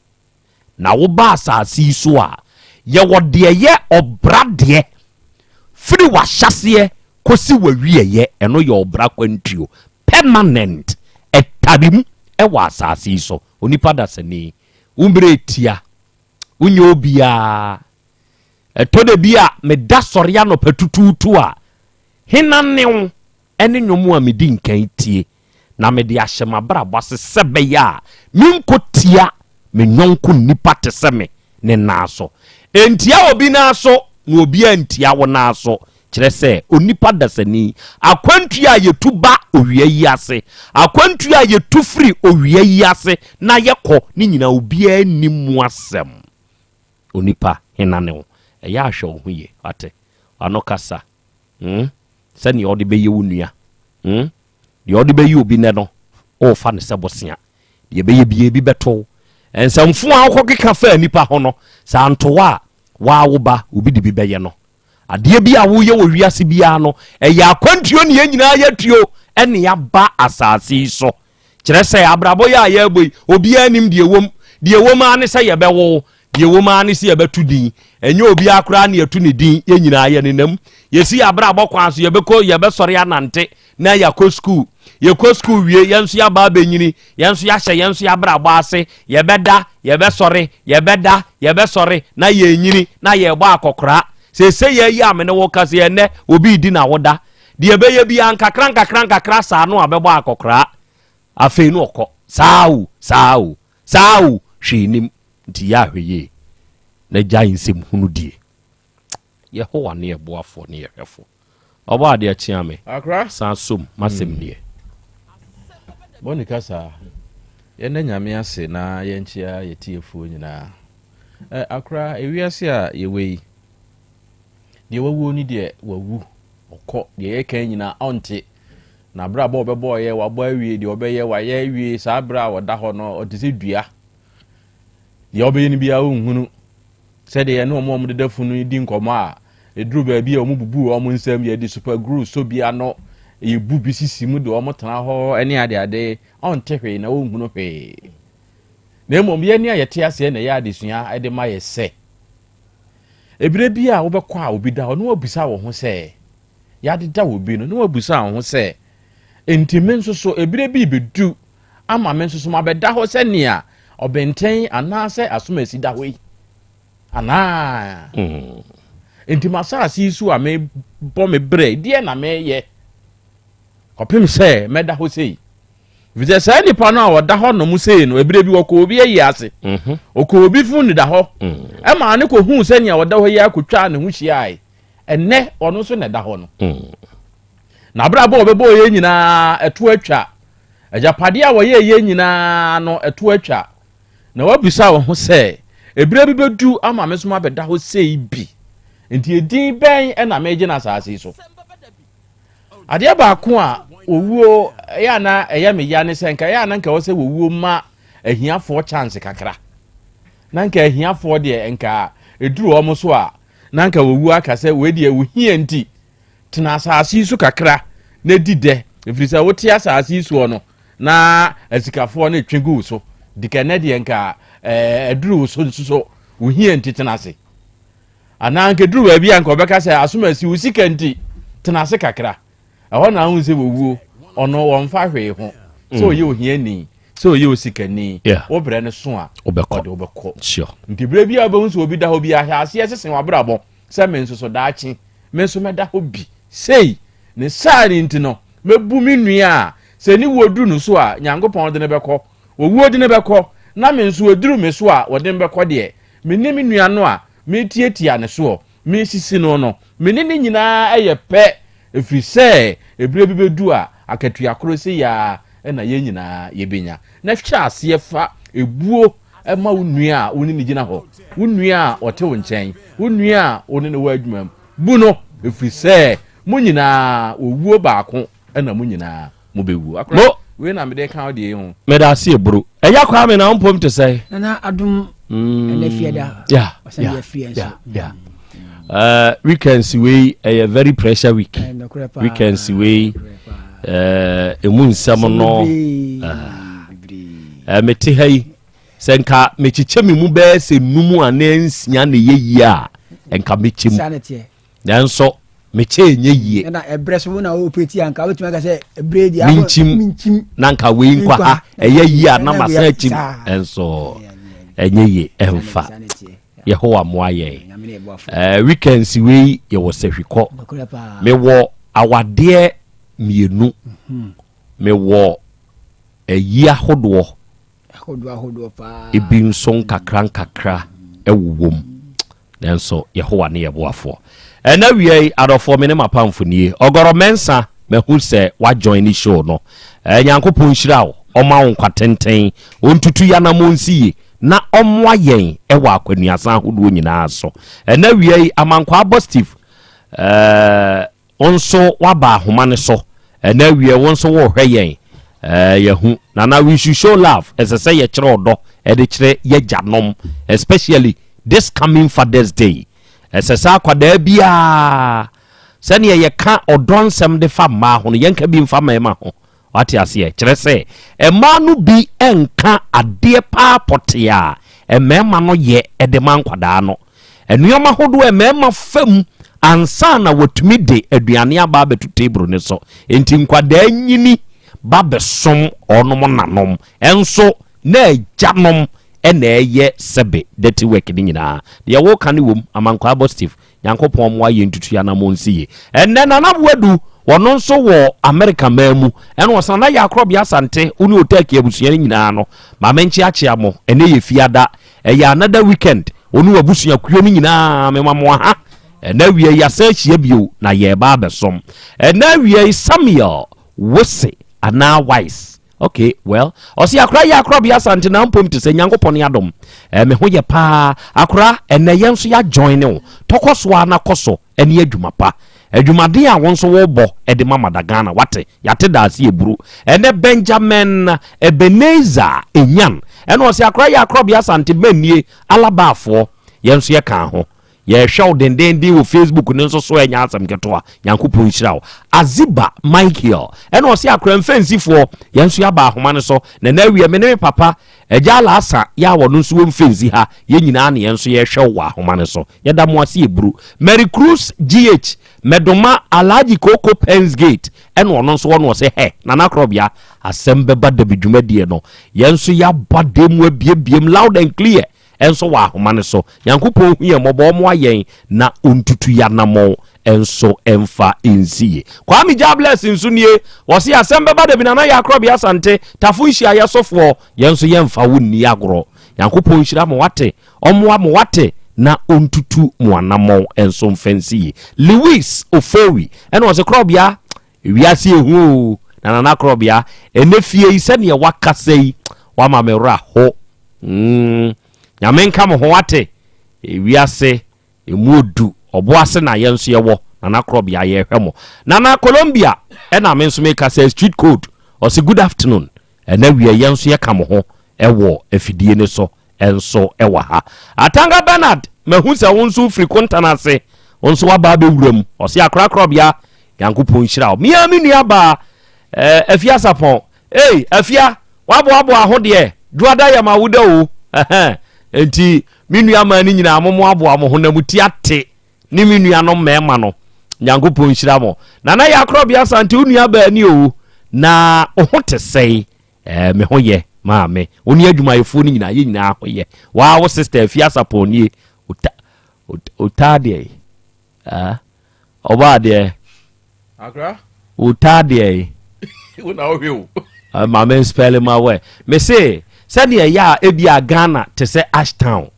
Na woba asase yi so a, yɛwɔ deɛ ɛyɛ ɔbra deɛ, firi w'ahyɛaseɛ kɔsi w'awieɛ, ɛno yɛ ɔbra kwantuo, permanent, ɛtare mu wɔ asase yi so. Onipa dasani, wo mmerɛ tia, wonyɛ obiara. Ɛtɔ da bi a meda sɔre anɔpa tutuutu a, hena ne wo? ne nnwom a medi nkan tie na mede ahyɛ m'abrabɔ ase sɛ ɛbɛyɛ a menkɔtia me yɔnko nnipa te sɛ me ne nan so. Ɛntia obi nan so na obi antia wo nan so, kyerɛ sɛ onipa dasani. Akwantuo a yɛtu ba owia yi ase, akwantuo a yɛtu firi owia yi ase na yɛkɔ ne nyinaa obiara nnim mu asɛm. Onipa, hena ne wo? Ɛyɛ a hwɛ wo ho yie, wate? W'ano kasa. Hmm? Sɛnea wode bɛyɛ wo nua. Hmm? Deɛ wode bɛyɛ obi nnɛ no, worefa no sɛ bosea. Deɛ ɛbɛyɛ biara ebi bɛto wo. Nsɛmfo a wokɔkeka faa nnipa ho no, sɛ anto wo a, woa wo ba, obi de bi bɛyɛ no. Adeɛ bi a woyɛ wɔ wiase biara no, ɛyɛ akwantuo ne yɛn nyinaa yɛatuo ɛne yɛaba asase yi so. Kyerɛ sɛ, abrabɔ yi a yɛrebɔ yi, obiara nim deɛ ɛwom. Deɛ ɛwom ara ne sɛ yɛbɛwo wo. Deɛ ɛwom ara ne sɛ yɛbɛto din. Ɛnyɛ obiara koraa na yɛto ne din, yɛn nyinaa yɛnenam. Yɛsi yɛn abrabɔ kwan so, yɛbɛkɔ, yɛbɛsɔre anante na yɛakɔ sukuu. Yɛkɔ sukuu wie, yɛn nso yɛaba abɛnyini, yɛn nso yɛahyɛ yɛn nso yɛn abrabɔ ase. Yɛbɛda, yɛbɛsɔre, yɛbɛda, yɛbɛsɔre, na yɛrenyini, na yɛrebɔ akɔkoraa. Seesei yɛn yi a me ne wo kasa yi, ɛnnɛ obi redi n'awoda. Deɛ ɛbɛyɛ biara, nkakra nkakra nkakra saa no abɛbɔ akɔkoraa. Afei no ɔkɔ. Saa o, saa o, saa o, hwee nim. Nti yɛ ahwɛ yie na gyae nsɛm hunu die. Yehowa ne yɛ boafoɔ ne yɛ hwɛfoɔ. Ɔbɔ adeɛ kyea me. Akra. San som m'asɛm nie. Bɔne kasa. Yɛnda Nyame ase na yɛnkyea yɛ tiefoɔ nyinaa. Eh, Akra, ewiase a yɛwɔ yi, Deɛ wawuo no deɛ wawu, ɔkɔ, deɛ yɛka nyinaa ɔnte. Na abrabɔ a ɔbɛbɔɔyɛ, wabɔ awie, deɛ ɔbɛyɛ, wayɛ awie, saa berɛ a ɔda hɔ no, ɔte sɛ dua. Deɛ ɔbɛyɛ no biara ɔnhunu. Sɛdeɛ yɛne wɔn a wɔdeda funu yi di nkɔmmɔ a, ɛduru baabi a wɔbubu wɔn nsam, yɛde super glue sɔ bi ano, yɛbu bi sisi mu de wɔn tena hɔ ne adeade, ɔnte hwee na ɔnhunu hwee. Na mmom yɛn a yɛte aseɛ na ɛyɛ adesua de ma yɛ sɛ, Ebere bi a wobɛkɔ a obi da hɔ na wabisa wo ho sɛ, yɛadeda obi no, na wabisa wo ho sɛ, enti me nso so ebere bi rebedu ama me nso so mabɛda hɔ sɛ nea ɔbɛntɛn anaasɛ asomasi da hɔ yi anaa? Mm. Enti m'asase yi so a mebɔ me brɛ, deɛ na meyɛ kɔpem sɛ mɛda hɔ sei. Efisɛ saa nipa no a ɔda hɔ nom sei no, ebere bi ɔkɔ obi ayi ase. Mhm. Ɔkɔ obi fun da hɔ. Mm. Ɛmaa ne kɔhuu sɛnea ɔda hɔ yi akɔtwaa ne ho hyiae. Ɛnnɛ ɔno nso na ɛda hɔ no. N'abrabɔ a ɔbɛbɔɔ yɛn nyinaa, ɛto atwa. Agyapadeɛ a wɔyɛɛ yɛn nyinaa no, ɛto atwa. Na woabisa wo ho sɛ, 'Ɛberɛ bi bɛdu ama me nso mabɛda hɔ sei bi? Enti edin bɛn na meregye no asase yi so? Adeɛ baako a owuo ɛyɛ a na ɛyɛ me ya ne sɛ nka ɛyɛ a na nka ɛwɔ sɛ wɔwuo ma ahiafoɔ chance kakra. Na nka ahiafoɔ deɛ nka ɛduru wɔn so a na nka wɔwuo aka sɛ wei deɛ wohia nti tena asase yi so kakra na di dɛ ɛfiri sɛ wote asase yi soɔ no na asikafoɔ no twe gu wo so di ka ɛnɛ deɛ nka ɛduru wo so nso so wohia nti tena ase. Anaa anka ɛduru baabi a anka ɔbɛka sɛ asomasi wo sika nti tena ase kakra. Ɛhɔ na ahu sɛ wɔwuo ɔno wɔmfa hwee ho sɛ ɔyɛ ohiani sɛ ɔyɛ osikani wo brɛ no so a ɔde wobɛkɔ. Nti berɛ bi a wobɛhu sɛ obi da hɔ bi ahyɛ aseɛ sese wabrabɔ sɛ me nso so daakye me nso mɛda hɔ bi sei ne saa ne nti no mɛbu me nua a sɛ ne wuo duru no so a Nyankopɔn de no bɛkɔ owuo de no bɛkɔ na me nso ɛduru me so a wɔde me bɛkɔ deɛ Me ne me nua no a meretiatia ne soɔ, meresisi no no, me ne no nyinaa yɛ pɛ, ɛfiri sɛ ɛberɛ bi bɛdu a akatua koro sei ara na yɛn nyinaa yɛbɛnya. Na hyɛ aseɛ fa ebuo ma wo nua a wo ne no gyina hɔ, wo nua a ɔte wo nkyɛn, wo nua a wo ne no wɔ adwuma mu. Bu no, ɛfiri sɛ mo nyinaa owuo baako na mo nyinaa mobɛwu. Akora, Mo. wei na mede ka wo deɛ yi ho. Meda ase eburu. Ɛya Kwame na wo mpom te sɛn? Nana adom ɛnɛ fie da. Yeah, Ɔsan yeah, yɛ fie nso. yeah, yeah. Weekends wei ɛyɛ very pressure week. Nokorɛ paa. Weekends wei emu nsɛm no. Mete ha yi sɛ nka mekyekyɛ me mu bɛyɛ sɛ num anaa nsia na ɛyɛ yie a nka mekyɛ mu. Saa na ɛteɛ. Nanso mekyɛ ɛnyɛ yie. Ɛna ɛbrɛ so wo na wo operate a nka wobɛtumi aka sɛ ɛbrɛ di menkyim menkyim na nka wei nkɔ ha ɛyɛ yie a na masan akyim Saa. ɛnso ɛnyɛ yie ɛmfa Yehowa mmoa yɛn Eh, weekends wei yɛwɔ sahwikɔ Nokorɛ paa. mewɔ awadeɛ mmienu mewɔ ayi ahodoɔ Ahodoɔ ahodoɔ paa. Ebi nso nkakrankakra wowɔ mu. Nanso Yehowa ne yɛn boafoɔ. Ɛna awia yi, adɔfoɔ, me ne m'apamfo nie. Ɔgɔrɔ Mensah, mahu sɛ woajoine show no. Eh, Nyankopɔn nhyira wo, ɔma wo nkwa tenten, ɔntutu y'anamɔn nsi yie, na ɔmmoa yɛn wɔ akwanuasan ahodoɔ nyinaa so. Ɛna awia yi, Amankwaa Bostive, eh, Wo nso woaba ahoma no so ɛnɛ awie wo nso worehwɛ yɛn ɛɛ yɛhu Nana we should show love ɛsɛ sɛ yɛkyerɛ ɔdɔ ɛde kyerɛ yɛgyanom especially this coming Father's Day ɛsɛ sɛ akwadaa biara sɛdeɛ yɛka ɔdɔ nsɛm de fa mmaa ho no yɛnka bi mfa mmarima ho Wate aseɛ? Kyerɛ sɛ, mmaa no bi nka adeɛ paa pɔtee a mmarima no yɛ de ma nkwadaa no. Nneɛma hodoɔ a mmarima fa mu ansa na wɔatumi de aduane aba abɛto table no so. Enti nkwadaa nyini ba bɛsom wɔnom nanom. Nso na agyanom na ɛyɛ sɛbe dirty work no nyinaa. Deɛ woka no wom, Amankwaa Bostive. Nyankopɔn mmoa yɛn ntutu yɛn anamɔn nsi yie. Ɛnnɛ Nana Boadu, ɔno nso wɔ Amerika man mu, ɛna ɔsan na yɛ Akorɔbea Asante, wo ne Otaaki abusua no nyinaa no, ma menkyeakyea mo, ɛnnɛ yɛ Fiada, ɛyɛ another weekend, wo ne w'abusuakuo no nyinaa mema mo aha, ɛnnɛ awia yi yɛasan ahyia bio na yɛreba abɛsom. Ɛnnɛ awia yi Samuel Wese anaa Wise, Ok well ɔse akora yɛ akorabea asante na mpom te sɛ nyankopɔn adom eh, me ho yɛ paa akora ɛnɛ yɛn nso yɛ join ne wo tɔkɔ so a na kɔ so ɛne adwuma pa adwumaden a wo nso wobɔ ɛde ma mada Ghana wate yate daase eburu ɛnɛ Benjamin Ebenezer Enyan ɛna ɔse akora yɛ akorabea asante bɛnnie alabaafoɔ yɛn nso yɛ kan ho Yɛhwɛ wo dendeenden wɔ Facebook no nso so ɛnyɛ asɛm ketewa. Nyankopɔn nhyira wo. Aziba Michael ɛna ɔse akora mfɛnsifoɔ yɛn nso yɛaba ahoma no so na na awie me ne me papa Agya Alasa yɛ a wɔno nso wɔ mfɛnsi ha yɛn nyinaa ne yɛn nso yɛhwɛ wo wɔ ahoma no so. Yɛda mo ase eburu. Mary Cruz GH Mɛdoma Alhaji Koko Pens Gate ɛna ɔno nso wɔ no ɔse hɛ Nana Korɔbea asɛm bɛba dabi dwumadie no yɛn nso yɛaba dɛm mu abiebiem loud and clear nso wɔ ahoma no so. Nyankopɔn nhu yɛn mmɔbɔ, ɔmmoa yɛn na ɔntutu y'anamɔn nso mfa nsi yie. Kwame Jah Bless nso nie, ɔse asɛm bɛba dabi Nana Yaa Korɔbea Asante, Tafo nhyiaeɛ sofoɔ, yɛn nso yɛmfa wo nni agorɔ. Nyankopɔn nhyira mo wate, ɔmmoa mo wate, na ɔntutu mo anammɔn nso mfa nsi yie. Lewis Ofori ɛna ɔse Korɔbea, wiase ehu o, na Nana Korɔbea, ɛnɛ fie yi sɛdeɛ wakasa yi, wama me werɛ aho. Mm, Nyame nka mo ho wate, wiase emu odu, ɔbo ase na yɛn nso yɛwɔ, Nana Korɔbea yɛhwɛ mo. Nana Colombia ɛna me nso meka sɛ street code, ɔse good afternoon, ɛnɛ wie yɛn nso yɛka mo ho ɛwɔ afidie ne so nso wɔ ha. Atanga Bernard, mahu sɛ wo nso wofiri Kontan ase, wo nso waba abɛwura mu. Ɔse akorakorɔbea, Nyankopɔn nhyira wo. Mea me nua baa, eh, Afia Sapɔn. Ei, Afia, waboaboa ho deɛ, dwoada yɛ ma woda o. Ɛhɛn, enti me nua maa no nyinaa momoaboa mo ho na mo ti ate ne me nuanom mmarima no. Nyankopɔn nhyira mo. Nana yɛ akorɔbea Asante, wo nua baa ni o. Na wo ho te sɛe? Eh, me ho yɛ, maame. Wo ne adwumayɛfoɔ no nyinaa, yɛn nyinaa ho yɛ. Waa wo sister afi asapɔn nie. Ota, ota deɛ yi. Ah, ɔbaa deɛ. Akra? Ota deɛ yi. Wo na wohwɛ o. Ah, maame nspɛle ma wɛ. Me se, sɛdeɛ ɛyɛ a ebi a Ghana te sɛ Ashtown.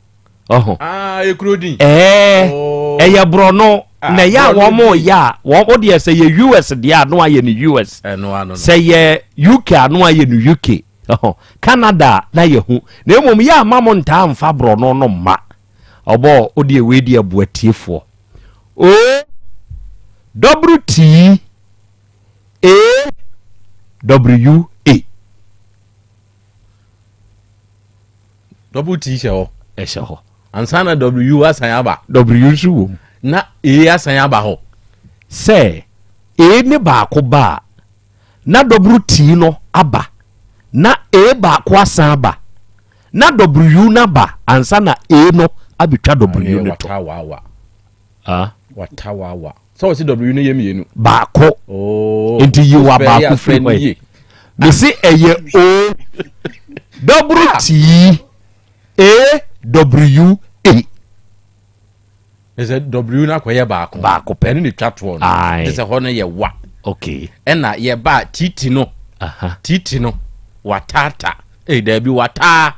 Ɔho. Ah, ɛyɛ kuro din. Ɛɛ, Oh. ɛyɛ borɔno. Ah, Na ɛyɛ a borɔno wɔn din. yɛ a, wɔn o deɛ sɛ yɛ US deɛ a, no ayɛ no US. Ɛno ano no. Sɛ yɛ UK a, no ayɛ no UK. Ɔho. Canada a, na yɛ hu. Na mmom yɛ ama mo ntaa nfa borɔno no mma. Ɔbɔ o deɛ wei deɛ boa tiefoɔ. O W T A W A. Double T hyɛ hɔ. Ɛhyɛ hɔ. Ansa na W asan aba. W nso wɔ mu. Na A asan aba hɔ. Sɛ A ne baako ba a, na W T no aba, na A baako asan aba, na W no aba ansa na A no abɛtwa W no to. Watawawa. Ah? Watawawa. Sɛ wɔsi W no yɛ mmienu. Baako. Oh. Nti yi wa baako firi hɔ yi. Mesi ɛyɛ O W T A W A. Ɛsɛ W no akɔyɛ baako. Baako pɛ. Ɛno na etwa toɔ no. Aye. Te sɛ hɔ no yɛ wa. Okay. Ɛna yɛ ba titi no. Aha. Titi no wataata. Ee daabi wataa.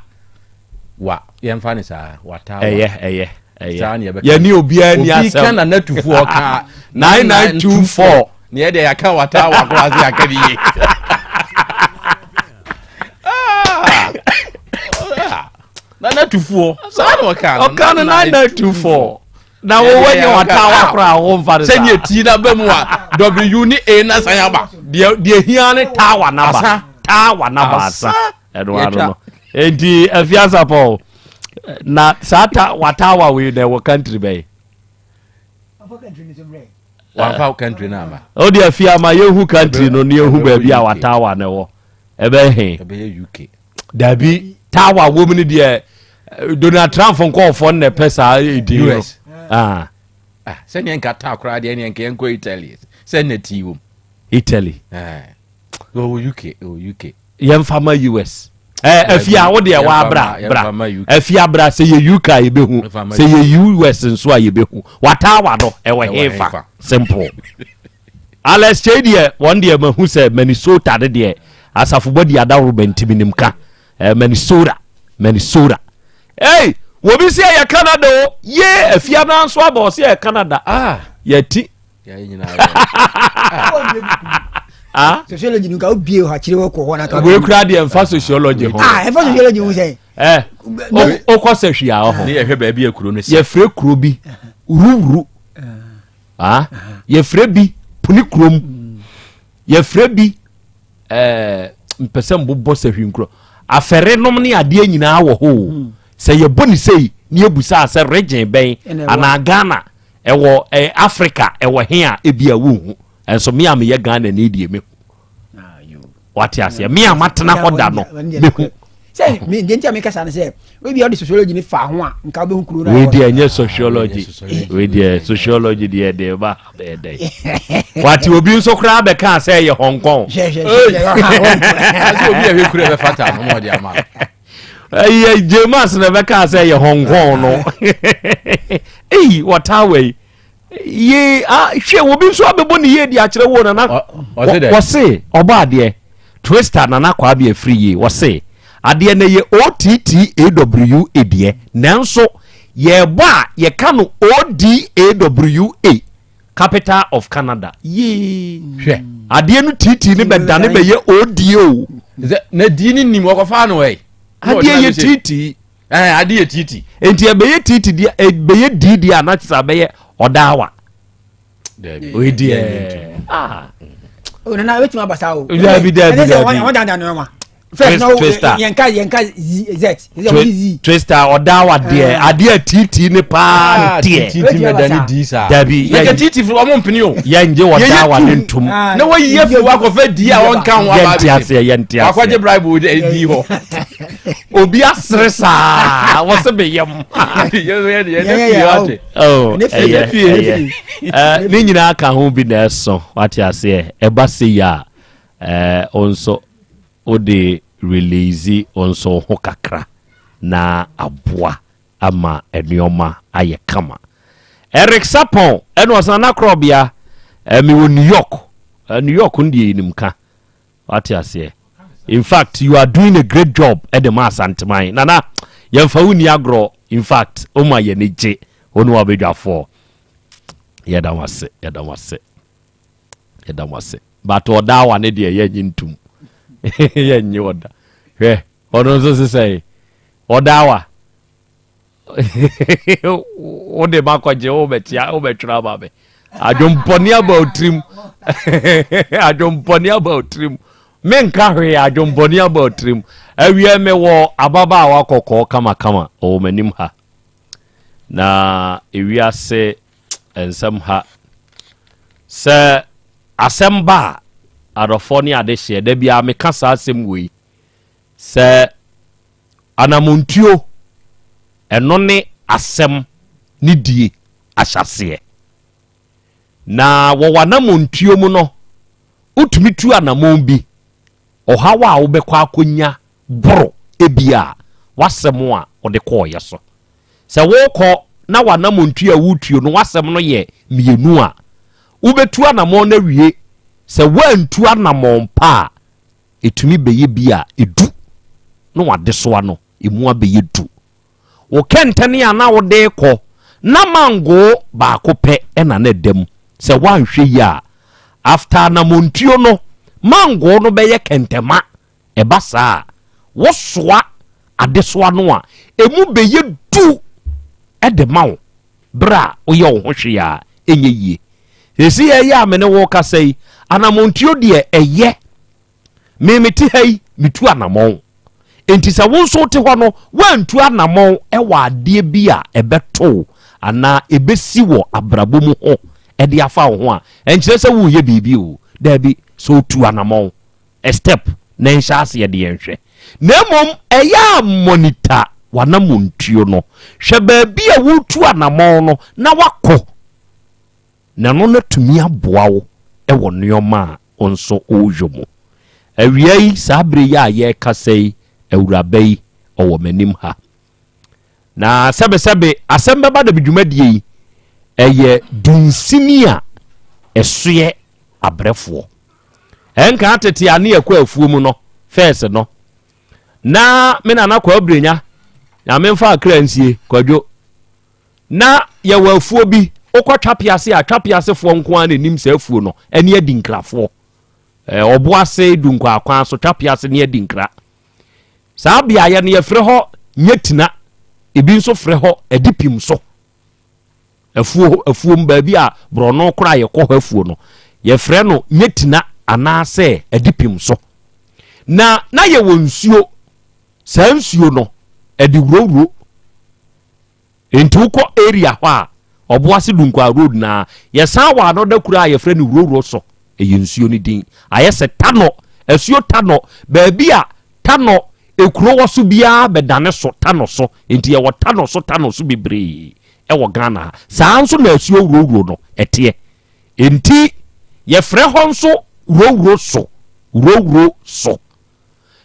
Wa yɛmfa ne saa wataa wa. Ɛyɛ ɛyɛ ɛyɛ. Saa ne yɛbɛka. Yɛne obiara ni asɛm. Obi ka na natufoɔ ka 9924. Ne yɛ deɛ yɛaka wataa wa koraa sɛ yɛaka ne yie. Nana tufoɔ saa na ɔka no. Ɔka no 9924. Na wo wanya wataa wa koraa wo mfa ne saa. Sɛdeɛ T na ba mu a W ne A na san aba. Deɛ deɛ hia ne tawa na ba. Asa. Tawa na ba asa. Ɛno ano no. Enti afiasapɔ na saa ta watawa wei na ɛwɔ country bɛyi. Wamfa country no ama. O de afia ama yɛhu country no ne yɛhu baabi a watawa no wɔ. Ɛbɛyɛ he? Ɛbɛyɛ UK. Dabi tawa wɔ mu no deɛ eh, Donald Trump nkɔɔfoɔ no na ɛpɛ saa edin no. US. Ah. Ah, sɛdeɛ nka taa koraa deɛ ɛneɛ nka yɛnkɔ Italy sɛ na tii wɔ mu. Italy. Eh. Ɔwɔ UK, ɔwɔ UK. Yɛmfa ma US. Eh, afia wo deɛ waa bra bra afia bra sɛ yɛ UK a yɛbɛhu sɛ yɛ US nso a yɛbɛhu watawa no ɛwɔ hefa simple Alex Kyei deɛ wɔn deɛ mahu sɛ Minnesota de deɛ asafo bɔ di adaworo bɛntimi nim ka eh, Minnesota Minnesota hey wɔbi sɛ ɛyɛ Canada o ye afia no nso aba ɔsɛ ɛyɛ Canada ah yɛti Ah? Sociology nka o bie hɔ akyire hɔ kɔ hɔ na ka. Wei kura deɛ nfa sociology ho. Ah, ɛfa sociology ho sɛ. Ɛ o kɔ sɛ hwia hɔ. Ne yɛhwɛ baabi a kuro no si. Yɛfrɛ kuro bi wuruwuru. Ah, yɛfrɛ bi puni kurom. Yɛfrɛ bi ɛɛ mpɛ sɛ mbobɔ sɛ hwi nkuro. Afɛre nom ne adeɛ nyinaa wɔ hɔ o. Hmm. Sɛ yɛbɔ ne sei ne yɛbusa sɛ region bɛn anaa Ghana ɛwɔ ɛɛ Africa ɛwɔ he a ebi a wonhu. Ɛnso me a meyɛ Ghana ni deɛ mehu. Wate aseɛ me a matena hɔ da no mehu. Sɛ me deɛ nti a meka saa ne sɛ ebi a ɔde sociology ne fa ho a nka wobɛhu kuro no. Wei deɛ ɛnyɛ sociology. Wei deɛ sociology deɛ deɛ ba bɛyɛ dɛ. Wate obi nso koraa bɛka sɛ ɛyɛ Hong Kong. Hwɛ hwɛ hwɛ hwɛ. Obi a ɛhwɛ kuro ɛbɛfata no ma ɔde ama no. Ɛyɛ James na ɛbɛka sɛ ɛyɛ Hong Kong no. Eyi wɔtaa wɔ yi. Ye ah hwɛ obi nso abɛbɔ ne yie de akyerɛ wo nana. Wɔse ɔbɔ adeɛ twister nana kwame afiri yie wɔse adeɛ no yɛ OTTAW deɛ nanso. Yɛbɔ a yɛka no ODAWA, capital of Canada. Yee. Hwɛ. Adeɛ no tiitii ne bɛdane bɛyɛ ODA o. Na dii ne nim wɔkɔfaa no ɛ. Adeɛ yɛ tiitii. Ɛɛ adeɛ yɛ tiitii. Nti ɛbɛyɛ tiitii deɛ ɛbɛyɛ dii deɛ a na kyerɛ sɛ abɛyɛ ɔdaawa. Dabi. Oyi deɛ. Ah. O nana ebetumi aba saa o. Dabi dabi dabi. Wɔn dandan nneɛma. First no Twister. yɛnka yɛnka z z z. Twister ɔda wa deɛ ah. adeɛ tiitii ne paa ah, deɛ. Tiitii mɛdani di saa. Dabi yɛn tiitii firi ɔmo mpini o. Yɛn gye ɔda wa ne ntum. Ah, Na wɔyi efiri wa kɔfɛ di a wɔn ka ho aba Yɛn ti aseɛ yɛn ti aseɛ. Wakɔgye bribe wo di hɔ. Obi asere saa wɔsɛ bɛ yam. Oh, ɛyɛ ɛyɛ ne nyinaa ka ho bi na ɛso wate aseɛ ɛba se yɛ a ɛɛ nso. Wode release wo nso wo ho kakra na aboa ama nnoɔma ayɛ kama. Eric Sarpong ɛna ɔsena n'akorɔbea eh, mewɔ New York. Eh, New York no deɛ yɛnim ka. Wate aseɛ. In fact, you are doing a great job ɛde ma Asanteman. Nana, yɛmfa wo nni agorɔ. In fact, woma yɛn gye wo ne w'abadwafoɔ. Yɛda mo ase, yɛda mo ase. Yɛda mo ase. But ɔda awa ne deɛ yɛnye ntum. Yɛnye ɔda. Hwɛ, ɔno nso sesɛe. Ɔda awa. Wode ma kɔgye wobɛkyea wobɛtwerɛ ama me. Adwompɔne aba otirim. Adwompɔne aba otirim. Menka hwee adwompɔne aba otirim. Awie mewɔ ababaawa kɔkɔɔ kamakama ɔwɔ m'anim ha. Na ewiase nsɛm ha. Sɛ asɛm ba a, adɔfoɔ ne adehyeɛ, da biara meka saa asɛm wei sɛ anamontuo, ɛno ne asɛm ne die ahyɛaseɛ. Na wɔ w'anamontuo mu no, wotumi tu anamon bi, ɔhaw a wobɛkɔ akɔnya boro ebia w'asɛm a wode kɔɔeɛ so. Sɛ worekɔ na w'anammɔntuo a woretuo no w'asɛm no yɛ mmienu a, wobɛtu anammɔn no awie. Sɛ woantu anammɔn pa a, ɛtumi bɛyɛ bi a ɛdu na w'adesoa no ɛmu abɛyɛ du. Wo kɛntɛn a na wode rekɔ na mangoo baako pɛ na na ɛda mu. Sɛ woanhwɛ yie a, after anammɔntuo no, mangoo no bɛyɛ kɛntɛma. Ɛba saa a, wosoa adesoa no a, emu bɛyɛ du de ma wo berɛ a woyɛ wo ho hwee a ɛnyɛ yie. Seesei ɛyɛ a me ne wo rekasa yi, anammɔntuo deɛ ɛyɛ. Me mete ha yi, metu anammɔn. Enti sɛ wo nso wote hɔ no, woantu anammɔn wɔ adeɛ bi a ɛbɛto wo anaa ɛbɛsi wɔ abrabɔ mu ho de afa wo ho a, ɛnkyerɛ sɛ woreyɛ biribi o. Daabi, sɛ wotu anammɔn. step na nhyɛ aseɛ deɛ nhwɛ na mmom ɛyɛ a monitor w'anamontuo no hwɛ baabi a woretu anamɔn no na wakɔ na ɛno no atumi aboa wo wɔ nneɛma a wo nso woreyɔ mu. Awia yi saa bere yi a yɛrekasa yi awuraba yi ɔwɔ m'anim ha. Na sɛbesɛbe asɛm bɛba da bi dwumadie yi ɛyɛ dunsini a ɛsoɛ abrɛfoɔ. Ɛnka tete a ne yɛkɔ afuo mu no fɛs no na me nana Kwao Brenya nyame mfa akra nsie kwadwo na yɛwɔ afuo bi wokɔ twapease a twapeasefoɔ nko ara na ɛnim saa afuo no ɛne adinkrafoɔ ɔboase dunkwakwan so twapease ne adinkra Saa beaeɛ no yɛfrɛ hɔ Nyetina, ebi nso frɛ hɔ Adipim so. Afuo afuom baabi a borɔno koraa yɛkɔ hɔ afuo no, yɛfrɛ no Nyetina anaasɛ Adipim so. Na na yɛwɔ nsuo, saa nsuo no ɛde wurowuro. Enti wokɔ area hɔ a, Ɔboase Dunkwaa road no ara, yɛsan wɔ another kuro a yɛfrɛ no Wurowuro so, ɛyɛ nsuo no din. Ayɛ sɛ Tanɔ, asuo Tanɔ, baabi a Tanɔ ekuro wɔ so biara bɛdane so, Tanɔ so. Enti yɛwɔ Tanɔ so Tanɔ so bebree wɔ Ghana ha. Saa nso na asuo Wurowuro no ɛteɛ. Enti yɛfrɛ hɔ nso Wurowuro so, Wurowuro so.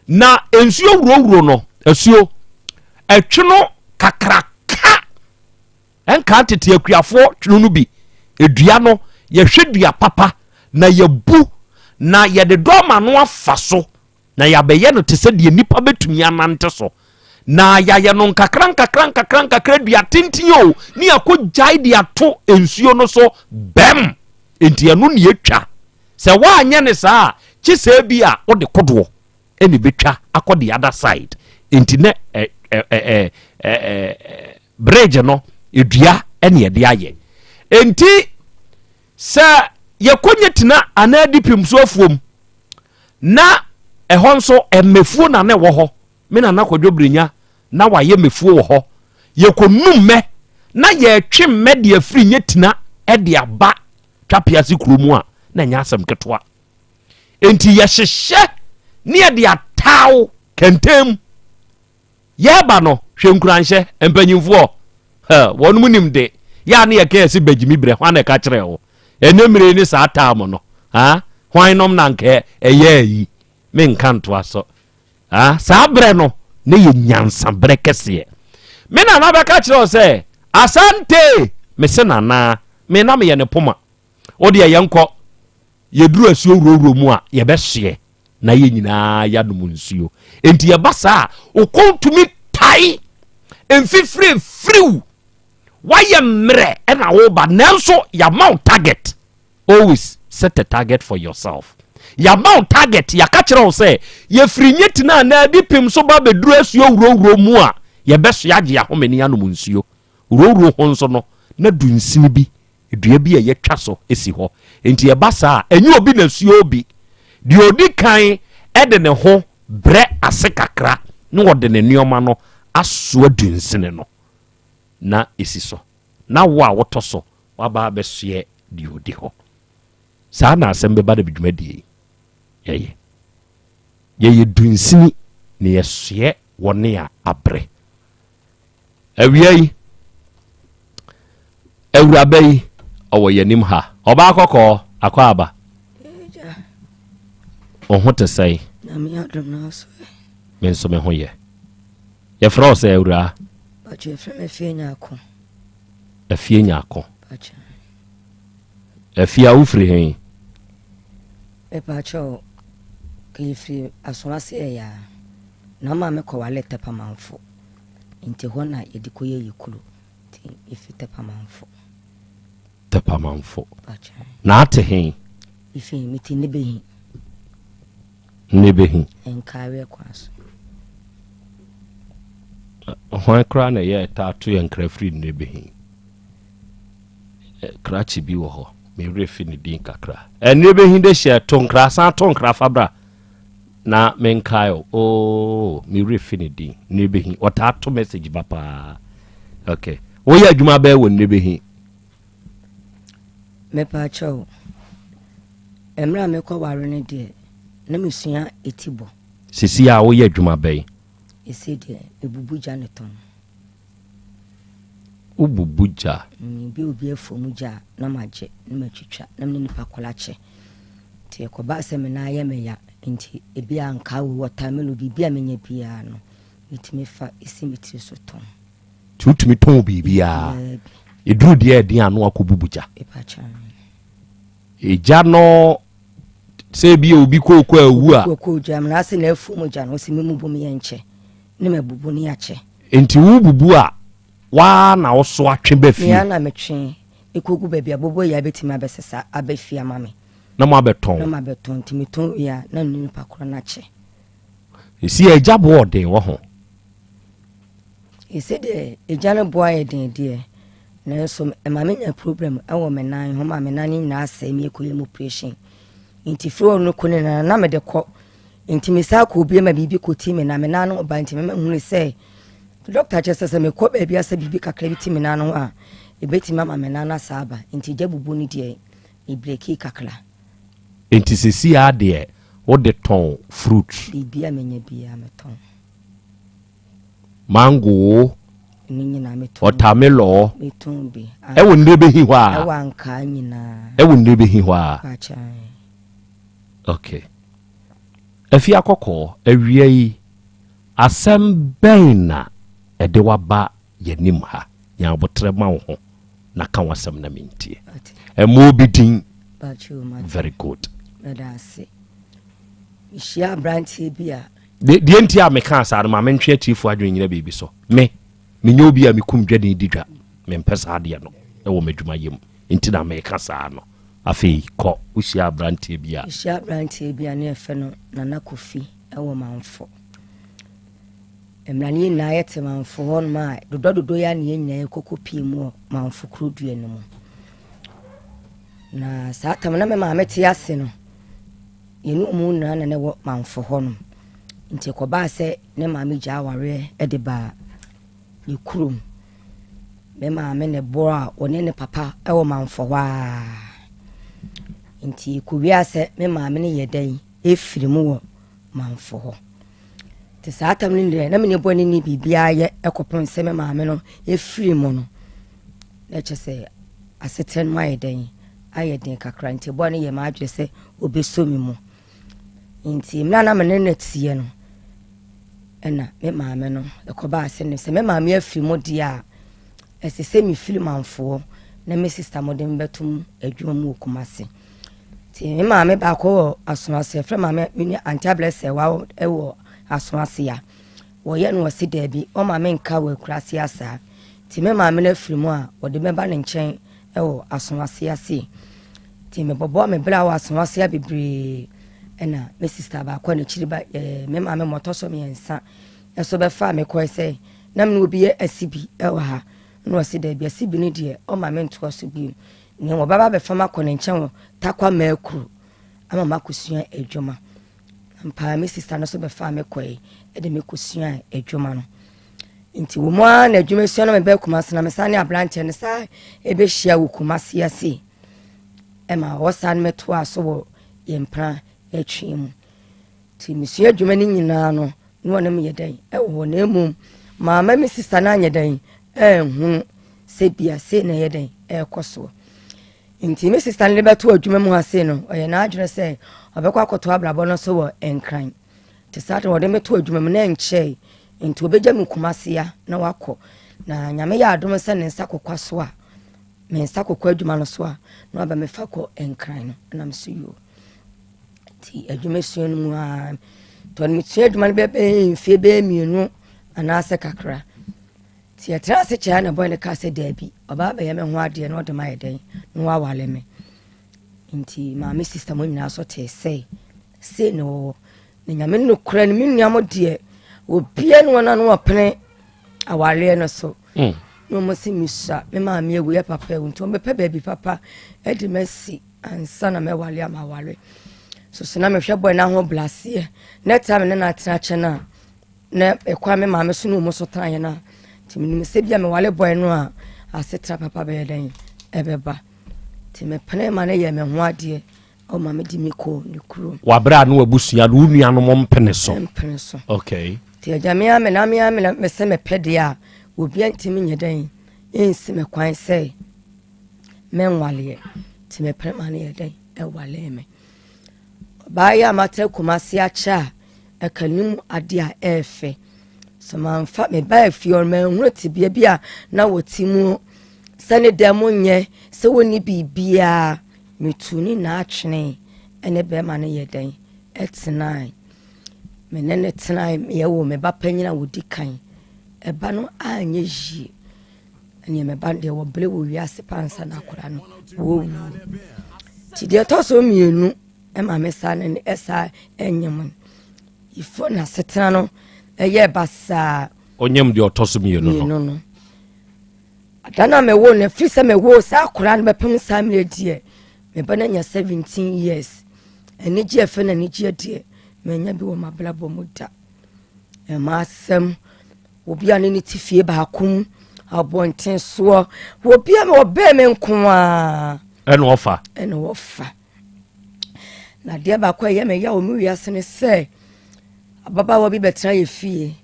Na nsuo wurawuro no, asuo, ɛtwono kakraka. Ɛnka tete akuafoɔ twono no bi. Edua no, yɛhwɛ dua papa na yɛbu na yɛde dɔɔma no afa so na yɛabɛyɛ no te sɛ deɛ nipa bɛtumi anante so. Na yɛayɛ no nkakra nkakra nkakra nkakra dua tenten o, ne yɛakɔ gyae de ato nsuo no so bɛm. Enti ɛno ne yɛtwa. Sɛ woanyɛ ne saa a, kye sɛ bi a wode kodoɔ ɛna ɛbɛtwa akɔ the other side. Enti na ɛ ɛ ɛ ɛ ɛ bridge no dua ɛne yɛde ayɛ. Enti sɛ yɛkɔ Nyetina anaa Dipim so afuom na ɛhɔ nso mmɛfuo na na ɛwɔ hɔ. Me nana Kwadwo Brenya na wayɛ mmɛfuo wɔ hɔ. Yɛkɔnu mmɛ na yɛtwe mmɛ de afiri Nyetina de aba Twapease kuro mu a, na ɛnyɛ asɛm ketewa. Enti yɛhyehyɛ ne yɛde ataw kɛntɛn mu. Yɛreba no, hwɛ nkuranhyɛ, mpanyimfoɔ, wɔn nim de, yɛ a ne yɛka yɛse bagyimi berɛ, hwan na ɛka kyerɛɛ wo? Ɛnɛ mmere ne saa taam no, ha, hwan nom na anka ɛyɛ ayi? Menka ntoa so. Ha, saa berɛ no, ne yɛ nyansa berɛ kɛseɛ. Me nana bɛka kyerɛ wo sɛ, Asante! Mese nana, me na meyɛ ne poma. Wo deɛ yɛnkɔ, yɛduru asuo wurawura mu a, yɛbɛhyeɛ na yɛn nyinaa yɛanom nsuo. Enti yɛba saa a, wo kɔn tumi tae, mfifire firiw, woayɛ mmerɛ ɛna woba, nanso yɛama wo target. Always set a target for yourself. Yɛama wo target, yɛaka kyerɛ wo sɛ yɛfiri Nyetina anaa Adipem so ba bɛduru asuo wurawuro mu a, yɛbɛsoɛ agye ahome ne yɛanom nsuo. Wurawuro ho nso no, na dunsini bi Dua bi a yɛatwa so si hɔ. Enti ɛba saa a, ɛnyɛ obi na sua obi. Deɛ ɔdi kan de ne ho brɛ ase kakra na ɔde ne nneɛma no asoa dunsini no na ɛsi so. Na wo a wotɔ so, woaba abɛsoɛ deɛ ɔdi hɔ. Saa na asɛm bɛba no dwumadie yi yɛyɛ. Yɛyɛ dunsini na yɛsoɛ wɔne a abrɛ. Awia yi, awuraba yi, ɔwɔ yɛn anim ha. Ɔbaa kɔkɔɔ, akɔ aba. Wo ho te sɛn? Me nso me ho yɛ. Yɛfrɛ wo sɛ awuraa? Afie Nyako. Afie a wofiri he? Mepaakyɛw, yɛfiri Asoase ɛyaa. Na maame kɔwale Tɛpamanfo. Nti hɔ na yɛde kɔyɛ yɛ kuro. Nti yɛfiri Tɛpamanfo. Tɛpamanfo. Na ate he? Efi mete Nebehi. Nebehi. Nkaareɛ kwan so. Hwan koraa na ɛyɛ ɛtaa to yɛ nkra firi Nebehi? Krakye bi wɔ hɔ. Me werɛ fi ne din kakra. Nebehi de hyɛ to nkra san to nkra fa bra. Na menkae o ooh me werɛ fi ne din Nnebehi ɔtaa to message ba paa ok woyɛ adwuma bɛɛ wɔ Nnebehi. Mepaakyɛw, mmerɛ a mekɔ ware no deɛ na mesua eti bɔ. Sisi a woyɛ adwuma bɛn? Ese deɛ mebubu gya ne tɔn. Wobubu gya? Mm, bi obi afuo mu gya a na magye na matwitwa na mene nipa koro akyɛ. Nti ɛkɔbaa sɛ me nan yɛ me ya nti ebi a nkaa wɔ watermelon biribi a menya biara no metumi fa si me tiri so tɔn. Nti wotumi tɔn biribiara? Ɛduru deɛ ɛden ano akɔbubu gya? Egya no sɛ ebi obi kooko awu a. Kooko gya mu na ase na afuo mu gya no ɔsi me mu bom yɛ nkyɛ ne ma bubu ne akyɛ. Nti wo bubu a waa na woso atwe ba fie? Mea na metwe ekogu baabi a bobo yɛ abɛtumi abɛsesa aba fie ama me. Na mo abɛtɔn? Na mo abɛtɔn nti metɔn wie a na ne nipa korɔ no akyɛ. Esi agya boɔ ɔden wɔ ho? Ese deɛ agya no boɔ ayɛ den deɛ nanso ɛma me nya problem ɛwɔ me nan ho ma me nan no nyinaa asɛe me ɛkɔyɛ mu operation nti firi hɔ no kɔ ne nana na mede kɔ Nti mesan kɔɔ bio ma biribi kɔtii me na me nan no ba nti mema hunu sɛ dɔkta kyerɛ sɛ sɛ mekɔ baabi a sɛ biribi kakra bi ti me nan no ho a ɛbɛtumi ama me nan no asa aba nti gya bubu no deɛ mebreki kakra. Nti sɛsi ara deɛ wode tɔn fruit? Biribi a menya biara metɔn. Mango o, Ne nyinaa metɔn. Watermelon o. Metɔn bi. Ɛwɔ Nnebehi hɔ a? Ɛwɔ Ankaa nyinaa. Ɛwɔ Nnebehi hɔ a? Pakyɛ. Okay. Afie Akɔkɔɔ, awia yi, asɛm bɛn na ɛde wo aba yɛn anim ha? Nya aboterɛ ma wo ho na ka w'asɛm na mentie. Ɛmmɔ obi din. Very good. Meda ase. Mehyia aberanteɛ bi a. Deɛ nti a mekaa saa no, ma mentwe atiefoɔ adwene nyina biribi so. Me, menyɛ obi a mekum dwani di dwa. Mempɛ saa adeɛ no wɔ m'adwumayɛ mu. Nti na meka saa no. Afei kɔ, wohyia aberanteɛ bi a. Mehyia aberanteɛ bi a ne yɛfrɛ no Nana Kofi wɔ Manfo. Mmerɛ no yɛn nyinaa yɛte Manfo hɔnom a, dodɔ dodɔ yi ara na yɛn nyinaa yɛkɔkɔ pie mu wɔ Manfo kuro dua no mu. Na saa tam na me maame te ase no, Yɛne wɔn nyinaa na na ɛwɔ Manfo hɔnom. Nti ɛkɔbaa sɛ ne maame gyaa awareɛ de baa ne kurom. Me maame na ɛboa a ɔne ne papa wɔ Manfo hɔ ara. Nti ɛkɔwiaa sɛ me maame no yɛ dɛn ɛfiri mu wɔ Manfo hɔ. Nti saa tam no deɛ na me ne bɔ ne ne biribiara yɛ ɛkɔpem sɛ me maame no ɛfiri mu no. Na ɛkyɛ sɛ asetena no mu ayɛ dɛn ayɛ den kakra nti bɔ no yɛ m'adwene sɛ ɔbɛsɔ me mu. Nti mmerɛ a na me ne no teɛ no ɛna me maame no ɛkɔbaa sɛ ne sɛ me maame afiri mu deɛ a ɛsɛ sɛ mefiri manfoɔ na me sista mo de me bɛto mu adwuma mu wɔ Kumase. Nti me maame baako wɔ Asoase, ɛfrɛ maame me nua Auntie Ablɛsɛ wa wɔ Asoase a wɔyɛ no ɔse daabi ɔma me nka wɔ akuraase asaa. Nti me maame no afiri mu a wɔde mɛba ne nkyɛn wɔ Asoase ase. Nti mebɔbɔ me bra wɔ Asoase a bebree ɛna me sista baako a n'akyiri ba ɛɛ me maame ma ɔtɔ so mmiɛnsa ɛso bɛfaa me kɔɛ sɛ na me ne obi yɛ asibi ɛwɔ ha na ɔse daabi asibi no deɛ ɔma me ntoa so bio na wɔbɛba abɛfa me akɔ ne nkyɛn wɔ Tarkwa Maakuru ama makɔsua adwuma. Ampa me sista no so bɛfaa me kɔe de me kɔsuaa adwuma no. Nti wɔ mu ara na adwuma sua no mebɛɛ Kumase na mesan ne aberanteɛ no saa ɛbɛhyia wɔ Kumase ase ɛma wɔsan no mɛtoa so wɔ yɛn mpena atwi mu. Nti mesua adwuma no nyinaa no na wɔne me yɛ dɛn ɛwɔ hɔ na mmom maama me sista no anyɛ dɛn ɛnhunu sɛ bia sei na ɛyɛ dɛn ɛrekɔ soɔ. Nti me sista no de bɛto adwuma mu ha sei no, ɔyɛ n'adwene sɛ ɔbɛkɔ akɔto abrabɔ no so wɔ Nkran. Nti saa de wɔde me to adwuma mu na ɛnkyɛe. Nti ɔbɛgya me Kumase a na wakɔ. Na Nyame yɛ adom sɛ ne nsa kokwa so a, me nsa kokwa adwuma no so a, na waba me fa kɔ Nkran no. Na me so yoo. Nti adwuma sua no mu a, nti ɔde me sua adwuma no bɛbɛyɛ mfie bɛyɛ mmienu anaasɛ kakra. Nti yɛtenaa ase kyɛe a na boy no kaa sɛ daabi, ɔbaa bɛyɛ me ho adeɛ na ɔde me ayɛ dɛn na wawale me. Nti maame sista mo nyinaa so tee sɛ sei na wɔwɔ. Na nyame nokorɛ no me nua mo deɛ obia ne wɔn ano ɔpene awareɛ no so. Mm. Na wɔn se mesua me maame awu yɛ papa awu nti wɔn bɛpɛ baabi papa de masi ansa na mɛwale ama aware. So so na mehwɛ boy no ahobraseɛ na ɛtaa me ne no atena kyɛ no a na ɛkwan me maame so ne wɔn so tenaeɛ no a nti menim sɛ bi a mewale bɔe no a asetena papa bɛyɛ dɛn ɛbɛba nti mepene ma no yɛ me ho adeɛ ɔma me de me kɔ ne kurom. Wabrɛ a ne wabusua no wo nuanom mpene so. Mpene so. Okay. Nti agya me a me na me a me na mesɛ mepɛ deɛ a obia ntumi nyɛ dɛn nsi me kwan sɛ menwaleɛ nti mepene ma no yɛ dɛn ɛwalee me. Ɔbaa yi a matena Kumasi akyɛ a, ɛka ne mu adeɛ a ɛyɛ fɛ. Sɛ mamfa me baa fie hɔ no, manhunu tebea bi a na wɔte mu sɛ ne dan mu nyɛ, sɛ wɔnni biribiara. Metuu ne nyinaa twenee ɛne bɛrima no yɛ dɛn ɛtenae. Me ne no tenae, yɛwoo me ba panyin a ɔdi kan. Ɛba no anyɛ yie. Ɛneɛ me ba no deɛ wɔbrɛ wɔ wiase paa ansa na akwadaa no wɔwu. Nti deɛ ɛtɔ so mmienu ɛma me saa ne ɛsaa ɛnyem no. Ifo na asetena no ɛyɛ basaa. Onyem deɛ ɔtɔ so mmienu no. Mmienu no. Ada no a mewoo no ɛfiri sɛ mewoo saa akwadaa no bɛpem saa mmerɛ deɛ me ba no anya 17 years. Anigye ɛfɛ na anigyeɛ deɛ manya bi wɔ m'abrabɔ mu da. Ɛma asɛm Obi a ne ne te fie baako mu, abɔnten soɔ. Obi a ɔbɛn me nko ara. Ɛna ɔfa. Ɛna ɔfa. Na adeɛ baako a ɛyɛ me ya wɔ me wiase ne sɛ ababaawa bi bɛtena yɛ fie.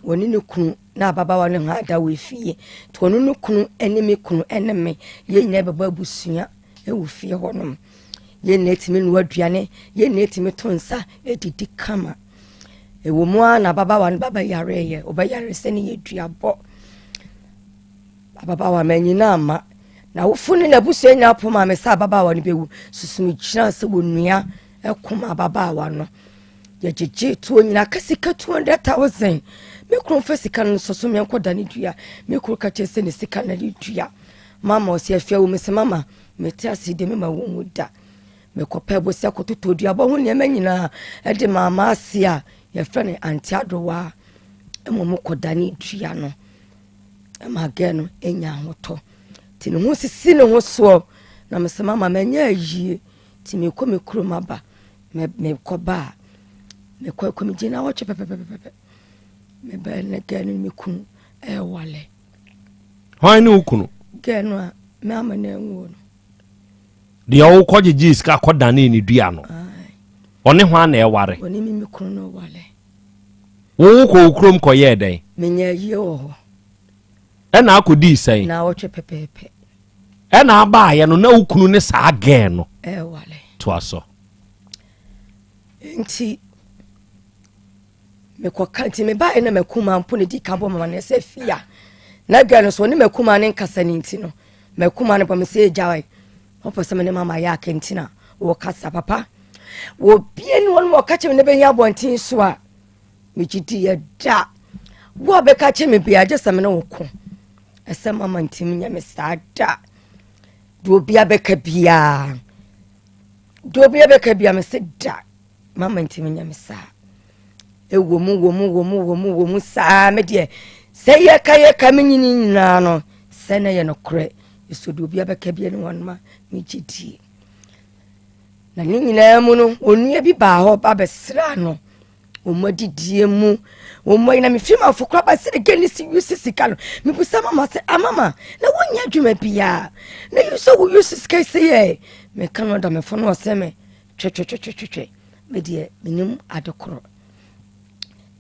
Wɔne ne kunu na ababaawa no ho ada wɔ fie. Nti ɔno ne kunu ne me kunu ne me yɛn nyinaa bɛbɔ abusua wɔ fie hɔnom. Yɛn nyinaa tumi noa aduane, yɛn nyinaa tumi to nsa didi kama. Ɛwɔ mu ara na ababaawa no ba bɛyareeɛ, ɔbɛyare sɛ ne yɛ duabɔ. Ababaawa ma anyina amma. N'awofo ne n'abusua nyinaa po maa me sɛ ababaawa no bɛwu. Susu gyina sɛ wɔnua ɛko ma ababaawa no. Yɛgyegyee toɔ nyinaa ka sika 200,000. Me kunu mfa sika no nsɔ so menkɔ da ne dua. Me kunu ka kyerɛ sɛ ne sika na ne dua. Mama ɔsɛ afia wo me sɛ mama mete ase de mema wo nwu da. Mekɔpɛ bosea kɔtotɔ duabɔ ho nneɛma nyinaa de maa m'ase a yɛfrɛ no Ante Adowa ma ɔmo kɔdane dua no ma gɛɛ no nya ahotɔ. Nti ne ho sisi ne ho soɔ na mesɛ mama manya ayie nti mekɔ me kurom aba. Mekɔ ba a mekɔ akɔ megye na wɔtwe pɛpɛpɛpɛpɛ mebɛɛ ne gɛɛ no ne me kunu ɛwale. Hwan ne wo kunu? Gɛɛ no a me ama no anwuo no. Deɛ ɔwokɔ gyegye sika kɔ danee ne dua no. Ɔne hwan na ɛware? Ɔne me me kunu no wale. Wo wokɔ wo kurom kɔyɛɛ dɛn? Menya ayie wɔ hɔ. Ɛna akɔdii sɛn? Na awɔtwe pɛpɛɛpɛ. Ɛna abaayɛ no na wo kunu ne saa gɛɛ no. Ɛwale. Toa so. Nti mekɔka nti mebaeɛ na makuma mpo ne di ka bɔ mama no sɛ fia na gɛɛ no so ɔne makuma ne nkasa no nti no makuma no bɔ me sɛ gyae wɔpɛ sɛ me ne mama yɛ aka nti na wɔkasa papa wɔbie ne wɔn wɔka kyerɛ me ne bɛnya abɔnten so a megye di yɛ da wo a bɛka kyerɛ me bia gye sɛ me ne wo ko ɛsɛ mama ntimi nyɛ me saa da deɛ obia bɛka biaa deɛ obia bɛka biaa me se da Mama ntumi nyɛ me saa. Ɛwɔ mu wɔ mu wɔ mu wɔ mu wɔ mu saa me deɛ sɛ yɛka yɛka me nyini nyinaa no sɛ na yɛ nokorɛ ɛsɛ deɛ obi abɛka bi ne wɔn ma megye die. Na ne nyinaa mu no onua bi baa hɔ ba bɛsraa no wɔn adidie mu wɔn ayi na mefiri ma afo koraa ba sɛ de ne si yusi sika no mebusa mama sɛ amama ah, na wonyɛ adwuma biara na yi sɛ wo yusi sika sɛ yɛ meka no da mefo no ɔsɛ me Twetwetwetwetwe, me deɛ menim ade korɔ.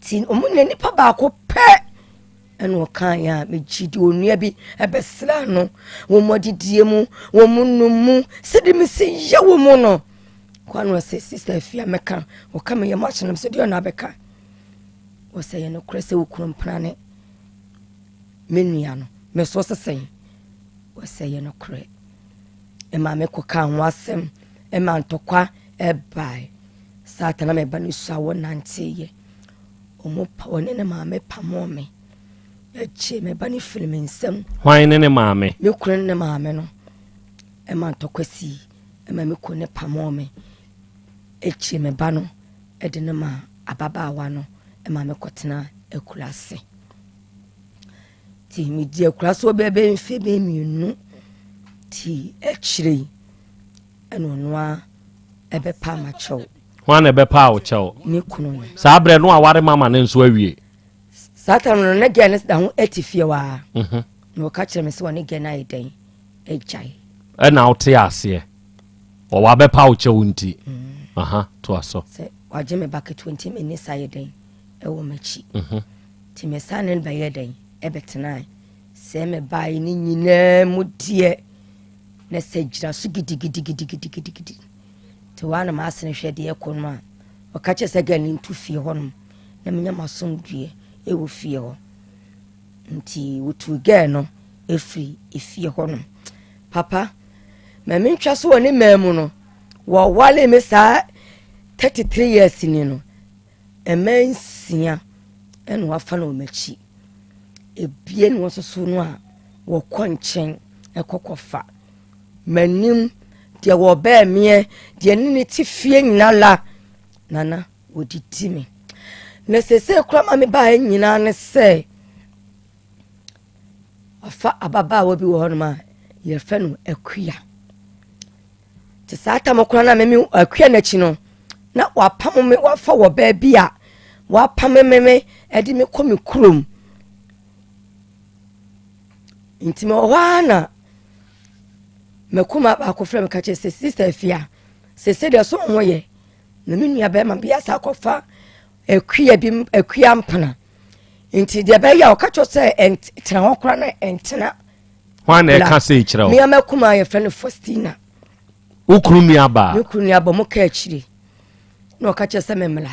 Nti ɔmo nyina nipa baako pɛ ɛna ɔkaeɛ a megye di onua bi ɛbɛsra no wɔn mu adidie mu wɔn mu num mu sɛde mesi yɛ wɔ mu no kwan no ɔsɛ sista afia mɛka ɔka me yɛ mo akyerɛ sɛ deɛ ɔna abɛka ɔsɛ yɛ nokorɛ sɛ wo kunu mpena ne me nua no me so sesɛn ɔsɛ yɛ nokorɛ ɛma me kɔka ho asɛm Ɛma ntɔkwa bae. Satan na me ba no sua wɔnanteeɛ. Wɔn pa wɔne ne maame pamoo me. Ɛgyee me ba no firi me nsam. Hwan ne ne maame? Me kunu ne ne maame no. Ɛma ntɔkwa sii. Ɛma me kunu ne pamoo me. Ɛgyee me ba no de no maa ababaawa no ma me kɔtena akuraase. Nti medi akuraase hɔ bɛyɛ mfeɛ bɛyɛ mmienu. Nti akyire yi ɛna ɔno ara ɛbɛpa ma kyɛw. Hwan na ɛbɛpa wo kyɛw? Ne kunu no. Saa berɛ no aware mama no nso awie. Saa tam no ne gɛ no da ho ɛte fie waa. Mhm. Na ɔka kyerɛ me sɛ ɔne gɛ no ayɛ dɛn agyae. Ɛna wote aseɛ. Ɔwɔ abɛpa wo kyɛw nti. Mm. Aha, toa so. Sɛ wagye me ba ketewa nti menni sa yɛ dɛn ɛwɔ m'akyi. Mhm. Nti me sa ne no bɛyɛ dɛn ɛbɛtenae. Sɛ mebaeɛ ne nyinaa mu deɛ na sɛ gyina so gidigidigidigidigidi nti waa na m'asene hwɛ deɛ ɛkɔ no a ɔka kyerɛ sɛ gɛl no ntu fie hɔnom na menya m'asomdwoeɛ ɛwɔ fie hɔ nti wotu gɛl no ɛfiri efie hɔnom papa ma mentwa so wɔ ne mmaa mu no wɔwale me saa 33 years ni no mmaa nsia ɛna wafa no wɔ m'akyi ebien wɔn nso so no a wɔkɔ nkyɛn ɛkɔ kɔfa m'anim deɛ wɔbɛɛ meɛ deɛ ne ne te fie nyina la nana wɔdidi me na sese kora ma me baeɛ nyinaa ne sɛ afa ababaawa bi wɔ hɔnom a yɛfrɛ no akua te saa tam kora na meme akua n'akyi no na wapam me wafa wɔ baabi a wapam me me ɛde me kɔ me kurom Nti mewɔ hɔ ara na makuma baako frɛ me ka kyerɛ sɛ sista afia sese deɛ so ho yɛ na me nua bɛrima bi asa akɔfa akua bi akua mpena nti deɛ bɛyɛ a ɔka kyerɛ sɛ ɛntena hɔ koraa na ɛntena. Hwan na ɛka sɛ kyerɛ wo? Mmea makuma yɛfrɛ no Faustina. Wo kunu nua baa? Me kunu nua baa mo ka akyire na ɔka kyerɛ sɛ memmla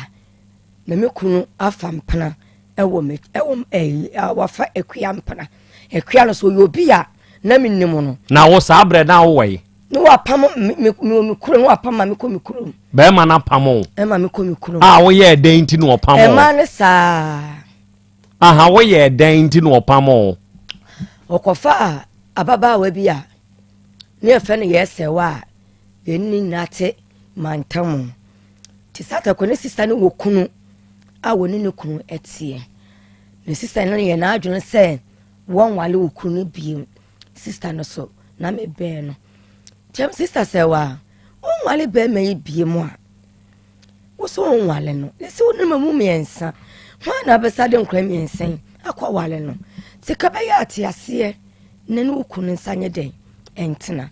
na me kunu afa mpena ɛwɔ me ɛwɔ ɛyi wafa akua mpena akua no so ɔyɛ obi a na me nim no. Na wo saa brɛ na wowɔ yi? Ne wapam me me me me kurom, ne wapam ma mekɔ me kurom. Bɛrima no apam wo. Ɛma mekɔ me kurom. A woyɛɛ dɛn nti na ɔpam wo? Ɛma ne saa. Aha woyɛɛ dɛn nti na ɔpam wo? Ɔkɔfaa ababaawa bi a ne yɛfrɛ no Yɛsɛwa a yɛne ne nyinaa te mantam. Te sɛ atakɔ ne sista no wɔ kunu a wɔne ne kunu teɛ. Ne sista no yɛ n'adwene sɛ wɔnwale wɔ kunu no bio. Sista no so na mebɛn no. Kyɛm sista sɛ wa wonwale bɛrima yi bio mu a wo so wonwale no. Ne sɛ wo mu mmiɛnsa. Hwan na abɛsa de nkora mmiɛnsa yi akɔwale no? Sika bɛyɛ ateaseɛ na ne wo kunu nsa nyɛ dɛn ɛntena.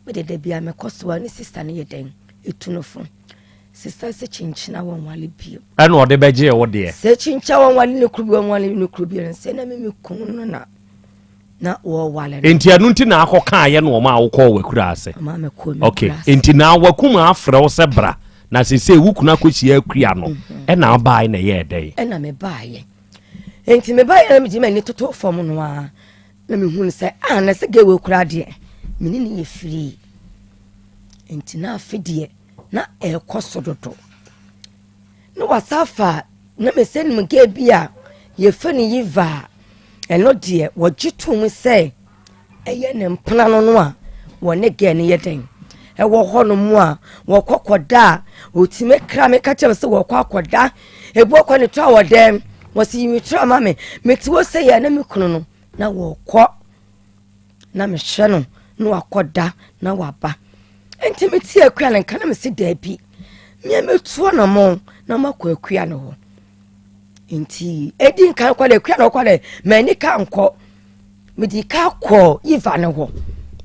Mede da bia mekɔ so a ne sista no yɛ dɛn ɛtu no fo. Sista sɛ kyinkyina wɔnwale bio. Ɛna ɔde bɛgye wo deɛ. Sɛ kyinkyina wɔnwale ne kuru bi wɔnwale ne kuru bi no sɛ na me me kunu no na na wɔwale no. Nti ɛno nti na akɔ kaayɛ no ɔma a wokɔɔ w'akura ase. Ɔma mekɔɔ me Okay. Nti na wakum afrɛ wo sɛ bra na sesei wo kunu akɔhyia akua no mhm. ɛna abae na ɛyɛɛ dɛn? Ɛna mebaeɛ. Nti mebaeɛ na megye m'ani toto fam no ara na mehunu sɛ ah na sɛ gay wei koraa deɛ me ne ne yɛ firii. Nti na afe deɛ na ɛrekɔ so dodo. Na wasa afa na mesɛ nim gay bi a yɛfɛ no Yiva a ɛno deɛ wɔgye to mu sɛ ɛyɛ ne mpena no no a wɔne gay no yɛ dɛn ɛwɔ hɔ nom a wɔkɔ kɔda a wɔtumi kra me ka kyerɛ me sɛ wɔkɔ akɔda ebi wɔkɔ ne to a wɔ dɛm wɔsi yi me tura ma me mete wɔ sɛ yɛ na me kunu no na wɔkɔ na mehwɛ no na wakɔda na waba nti mete akua no nka na mese daabi mea mɛtu anamɔ na makɔ akua no hɔ nti ɛdi nkan kɔ dɛ akua no kɔ dɛ m'ani ka nkɔ mede ka kɔ yiva no hɔ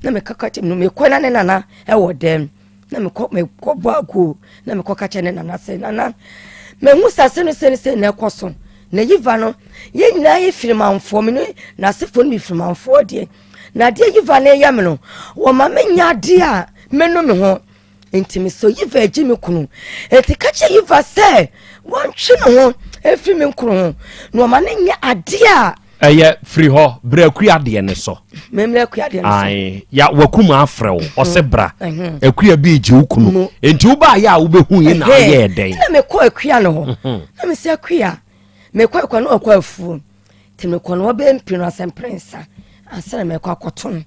na mekaka kyɛ no mekɔ na ne nana ɛwɔ dɛm na mekɔ mekɔ bɔ aguo na mekɔ ka kyɛ ne nana sɛ nana mehu sɛ ase no sɛ ne sɛ na ɛkɔ so na yiva no yɛn nyinaa yɛ firimanfoɔ me ne n'asefoɔ no bi firimanfoɔ deɛ na adeɛ yiva no yɛ me no wɔma menya adeɛ a menu me ho nti mesɛ yiva agye me kunu nti ka kyerɛ yiva sɛ wɔntwe ne ho mfiri me nkunu ho na ɔma no nyɛ adeɛ a ɛyɛ firi hɔ brɛ akua deɛ ne so memmerɛ akua deɛ ne so ae ya wakum afrɛ wo ɔse mhm. bra mhm. akua bi gye wo kunu enti wobaayɛ a wobɛhu yi na ayɛɛ dɛn na mekɔ akua no hɔ mhm. na mesɛ akua mekɔ akua no ɔkɔ afuo nti mekɔ no wɔbɛyɛ mpire no asɛmpere nsa ansa na mekɔ akɔto no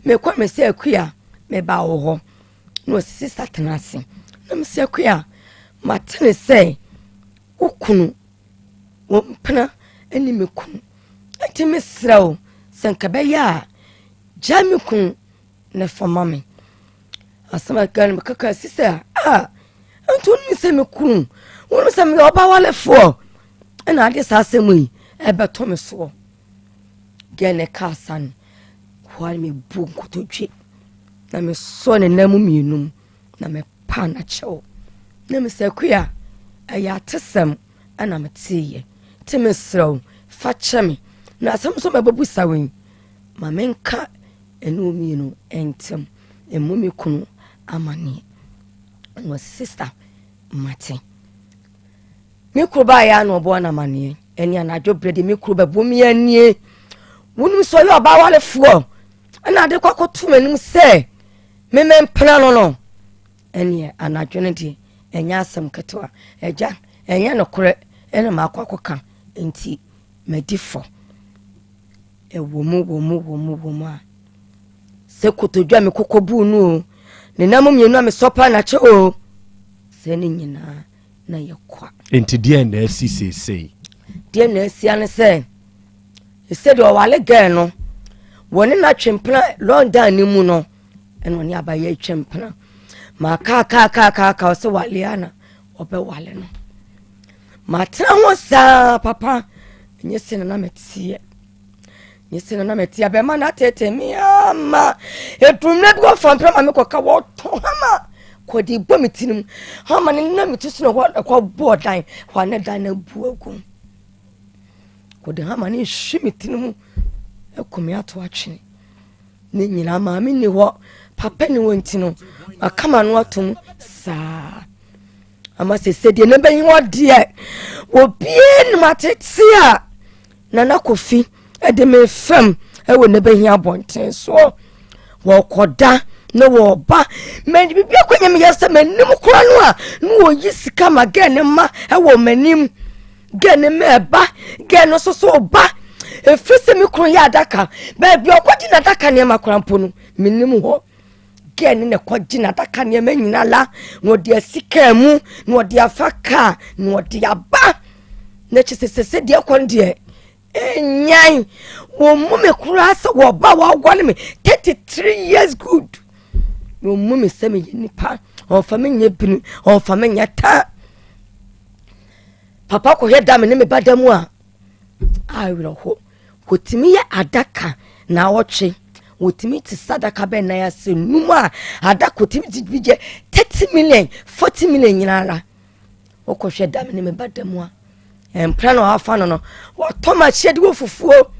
mekɔ mesɛ akua meba wo hɔ na ɔsi sista tena ase na mesɛ akua mate ne sɛ wo kunu wo mpena ne me kunu nti mesrɛ wo sɛ nka bɛyɛ a gyaa me kunu na fa ma me asɛm a ɛka no mekaka si sɛ a nti wonim sɛ me kunu wonim sɛ meyɛ ɔba walefoɔ ɛna ade saa asɛm yi ɛbɛtɔ me soɔ gɛ ne kaa sa no hɔ a mebu nkotodwe na mesɔ ne nan mu mmienu na Pa na kyɛw. Na mesɛ Akua, ɛyɛ atesɛm na meteeɛ, nti mesrɛ wo, fa kyɛ me. Na asɛm nso mɛbɛbusa wo yi, ma menka ɛne wo mmienu ntam, mmu me kunu amaneɛ. Na ɔse, sista, mate. Me kuro baeɛ a na ɔbɔɔ no amaneɛ. Ɛne anadwo berɛ deɛ me kuro bɛbɔ me anie. Wonim sɛ ɔyɛ ɔbaa warefoɔ. Ɛna ade kɔ akɔto m'anim sɛ Memempena no no, ɛneɛ anadwo no deɛ ɛnyɛ asɛm ketewa. Agya, ɛnyɛ nokorɛ ɛna makɔ akɔka nti madi fɔ. Ɛwɔ mu, wɔ mu, wɔ mu, wɔ mu a, sɛ kotodwe a mekɔkɔ buu no o, ne nam mmienu a mesɔ paa n'akyɛ o, sɛ ne nyinaa na yɛ kwa. Nti deɛ na asi seesei? Deɛ na asia ne sɛ, Sɛ deɛ ɔwale gɛɛ no, wɔne no atwe mpena London no mu no, ɛna ɔne abayɛ atwa mpena. Ma kaakaakaakaaka ɔsɛ wale a na ɔbɛwale no. Matena ho saa papa, nyɛ sɛ na na meteɛ. Nyɛ sɛ na na meteɛ, bɛma no atete me ama. Ɛduru mmerɛ bi wɔfa mpena ma mekɔka wɔtɔ hama kɔde bɔ me tirim. Hama no nam me ti so na ɛkɔ bɔɔ dan, hɔ a na dan no abu agu. Wɔde hama no rehwe me tiri mu aku me ato atwene. Ne nyinaa maame nni hɔ, papa nni hɔ nti no, maka m'ano atom saa. Ama sese deɛ ne bɛyi hɔ deɛ, obiara nim atete a Nana Kofi de me fam wɔ ne bɛhi abɔnten soɔ. Wɔkɔda na wɔba mɛ biribi akɔnya meyɛ sɛ m'anim kora no a na wɔyi sika ma gɛ ne ma ɛwɔ m'anim gɛ ne ma ɛba gɛ no nso so ba ɛfiri sɛ me kunu yɛ adaka baabi ɔkɔgye n'adaka nneɛma kora mpo no menim hɔ gɛ ne na ɛkɔgye n'adaka nneɛma nyina la na ɔde asi kaa mu na ɔde afa kaa na ɔde aba na kyɛ sɛ sɛ sɛ deɛ kɔ no deɛ Nyan! Wɔmmu me koraa sɛ wɔba wɔaware me 33 years good. Wɔmmu me sɛ meyɛ nipa. Ɔmfa me nyɛ bini, ɔmfa me nyɛ ta. Papa kɔhwɛ da me ne me ba da mu a, awerɛho. Wɔtumi yɛ adaka na awɔtwe. Wɔtumi te sɛ adaka bɛn nan ase num a adaka wɔtumi de bi gye 30 million, 40 million nyinaa. Wokɔhwɛ da me ne me ba da mu a, mpra na wafa no no, wɔtɔ ma akyɛ de wɔ fufuo.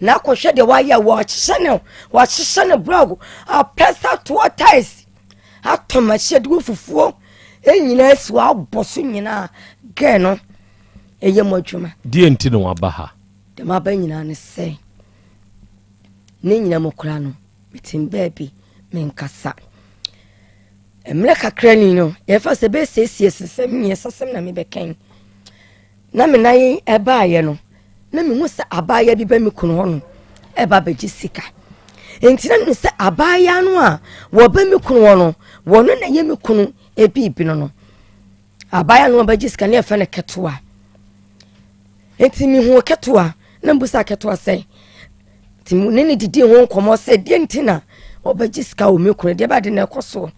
Na akɔhwɛ deɛ wayɛ, wɔahyehyɛ no, wɔahyehyɛ no blɔg, apɛsa toɔ tiles, atɔ ma akyɛ de wɔ fufuo. Ɛnyinaa si hɔ abɔ so nyinaa, gɛɛ no, ɛyɛ mu adwuma. Deɛ nti na waba ha? Deɛ maba nyinaa ne sɛ, ne nyina mu koraa no, metem baabi, menkasa. Mmerɛ kakra ni no, yɛfa sɛ bɛsiesie sesɛm mmiɛnsa sɛm na mebɛkɛn. Na me nan yi ɛbaeɛ no, na mehu sɛ abaayewa bi ba me kunu hɔ no ɛba bɛgye sika. Nti na mehu sɛ abaayewa no a wɔba me kunu hɔ no, wɔno na ɛyɛ me kunu ebiibi no no. Abaayewa no wɔbɛgye sika no yɛfrɛ no ketewa. Nti mehuu ketewa na mbusa ketewa sɛ nti ne ne didi ho nkɔmmɔ sɛ deɛ nti na ɔbɛgye sika wɔ me kunu deɛ bɛde na ɛkɔ soɔ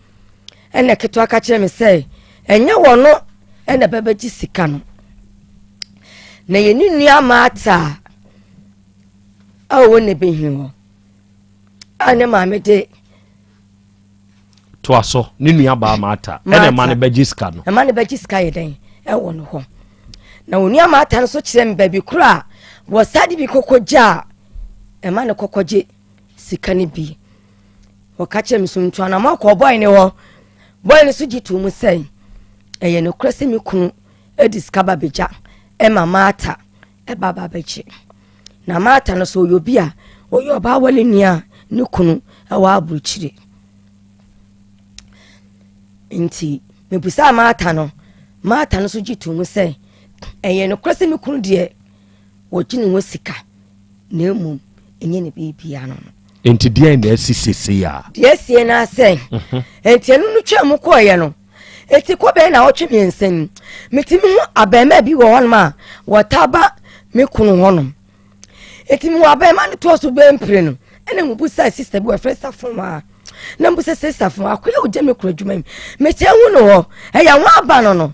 ɛna ketewa ka kyerɛ me sɛ ɛnyɛ wɔ no ɛna bɛbɛgye sika no na yɛne nua maata a ɔwɔ ne bɛhi hɔ a ne maame de toa so ne nua baa Martha ɛna ɛma no bɛgye sika no ɛma no bɛgye sika yɛ dɛn ɛwɔ no hɔ na onua Martha no so kyerɛ me baabi koro a wɔsa de bi kɔkɔ gya a ɛma no kɔkɔ gye sika no bi wɔka kyerɛ me so ntuanamɔ kɔ bɔe ne hɔ bɔe no so gye to mu sɛ ɛyɛ nokorɛ sɛ me kunu de sika ba bɛgya ɛma Martha ɛba ba bɛgye na Martha no so ɔyɛ obi a ɔyɛ ɔbaa wɔ ne nua ne kunu ɛwɔ aburokyire Nti mebisaa Martha no, Martha no nso gye too mu sɛ ɛyɛ nokorɛ sɛ me kunu deɛ wɔgye ne ho sika na mmom ɛnyɛ ne biribiara no no. Nti deɛn na asi sesei a? Deɛ asie no sɛ, mhm. nti ɛno no twaa mu kɔɔeɛ no, nti kɔ bɛyɛ na ɔtwe mmiɛnsa ni, metumi ho abɛɛma bi wɔ hɔnom a wɔtaa ba me kunu hɔnom. Eti mu abɛɛma no toɔ so bɛɛ mpire no ɛna mu busa sista bi wɔfrɛ safo a na mu busa sɛ safo akoya ogya me kura adwuma mu mekyɛ hu no hɔ ɛyɛ ho aba no no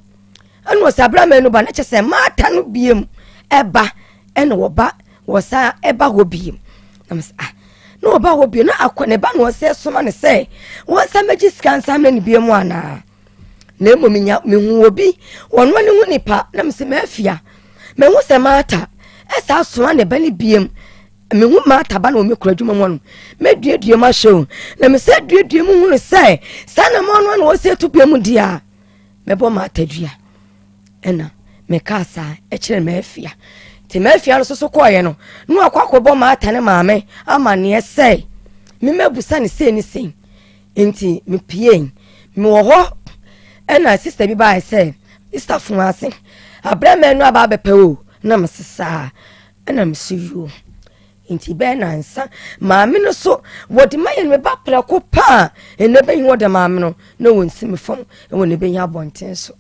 ɛna ɔsɛ abrama no ba na kyɛ sɛ maata no biem ɛba ɛna wɔba wɔsa ɛba hɔ biem na mo sɛ ah na wɔba hɔ biem na akɔ ne ba na ɔsɛ soma ne sɛ wɔnsa mɛgye sika nsa mɛ ne biem anaa na mmom menya mehu obi wɔn ani ho nipa na mesɛ mafia mehu sɛ maata ɛsa asoa ne ba no biem mehu maata ba na wɔn kura adwuma mu no mɛduadua mu ahyɛ o na mesɛ duadua mu hunu sɛ saa na mo ano na wɔsɛ etu biem di a mɛbɔ maata dua ɛna mekaa saa ɛkyerɛ mafia nti mafia no soso kɔɔeɛ no na wakɔ akɔbɔ maata ne maame amaneɛ sɛ memɛbusa ne sei ne sei Enti mepuei. Mewɔ hɔ ɛna sista bi baeɛ sɛ, Sista fo ase, abrɛ mɛ no aba abɛpɛ o. Na mese saa. Ɛna mese yoo. Nti bɛyɛ nansa maame no so wɔde ma yɛn meba prɛko paa ɛnɛ bɛyi wɔde maame no na wɔnsi me fam ɛwɔ ne bɛyi abɔnten so.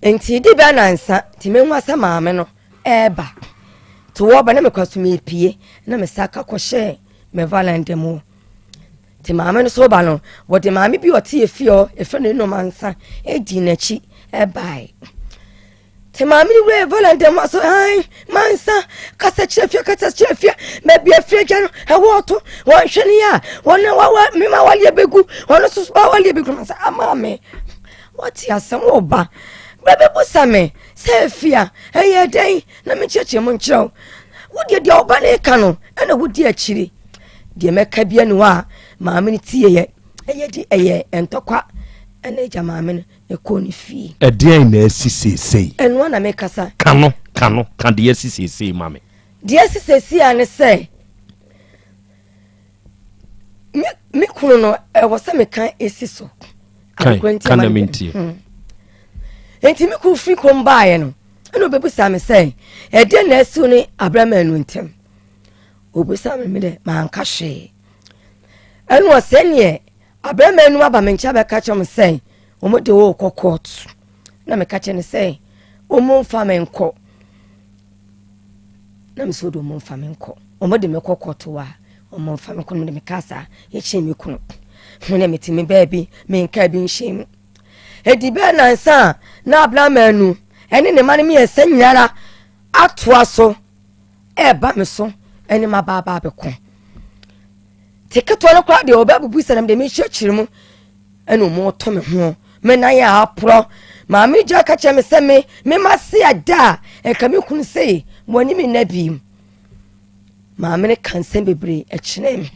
Nti di bɛyɛ nansa nti mehu asɛ maame no ɛɛba. Nti wɔba na mekɔ so mepie na mesa ka kɔhyɛɛ me valentine mu nti maame no so ba no wɔde maame bi ɔte efie hɔ efrɛ no enoma nsa edi n'akyi ɛbae nti maame no wura valentine mu so ɛn mansa kasa kyerɛ fie kasa kyerɛ fie baabi efie gya no ɛwɔ ɔto wɔnhwɛ ne yɛ a wɔn na wawa mema waleɛ bɛgu wɔn nso so waleɛ bɛgu mansa ama me wɔte asɛm wɔ ba bɛbɛbusa me sɛ efie a ɛyɛ dɛn na menkyerɛkyerɛ mu nkyerɛ wo wodeɛ deɛ ɔba no ka no ɛna wodi akyiri deɛ mɛka bia ne hɔ a maame no tieɛ ɛyɛ de ɛyɛ ntɔkwa ɛna agya maame no ɛkɔɔ ne fie. Ɛdeɛn na asi seesei? Ɛnoa na mekasa. Ka no, ka no, ka deɛ asi seesei ma me. Deɛ asi seesei a ne sɛ, me. Me kunu no, ɛwɔ sɛ meka esi so. Kan, ka na mentie. Nti me kunu firi kurom baeɛ no, ɛna ɔbɛbusa me sɛ, ɛdeɛ na asiw ne abrama nu ntam? Ɔbusa me me dɛ, manka hwee. Ɛna ɔsɛ neɛ abrama nu aba me nkyɛn abɛka kyerɛ me sɛ, wɔn de wo kɔ kɔɔto. Na meka kyerɛ no sɛ, wɔn mfa me nkɔ. Na me sɛ wɔde wɔn mfa me nkɔ. Wɔn de me kɔ kɔɔto a, wɔn mfa me nkɔ. Na mede me kaa saa, yɛkyɛn me kunu. Me na mete me baabi, menka bi nhyɛ mu. Edi bɛɛ nansa a na abrama nu ɛne ne mma no mmiɛnsa nyinara atoa so ɛreba me so ɛne m'abaaba abɛko. Te ketewa no koraa deɛ ɔbɛbubu sɛ na mede mekyerɛkyerɛ mu ɛna ɔmo tɔ me ho me nan yɛ aporɔ maame gya ka kyerɛ me sɛ me me ma se ada a nka me kunu sei mo anim nna bi maame no ka nsɛm bebree ɛkyerɛ me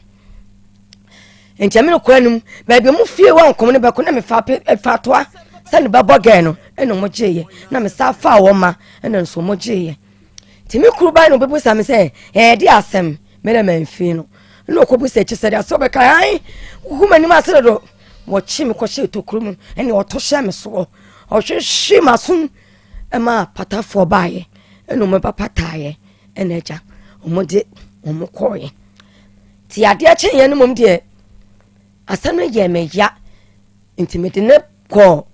nti ɛme no kora no mu baabi ɔmo fie wɔ nkɔm no bɛko na mefa fa toa sɛ ne bɛbɔ gɛn no ɛna ɔmo gyeeɛ na me sa fa wɔn ma ɛna nso ɔmo gyeeɛ nti me kuru ban na ɔbɛbusa me sɛ ɛyɛ de asɛm me na mamfii no na ɔkɔbusa akyi sɛ de asɛ ɔbɛka an wogu m'anim ase dodo wɔkye me kɔhyɛ tokuro mu ɛne ɔto hyɛ me soɔ ɔhwehwe m'asom ɛma patafoɔ baeɛ ɛna ɔmo ba pataeɛ ɛna agya ɔmo de ɔmo kɔɔeɛ nti adeɛ kyeeɛ no mmom deɛ asɛm no yɛ me ya nti mede ne kɔɔ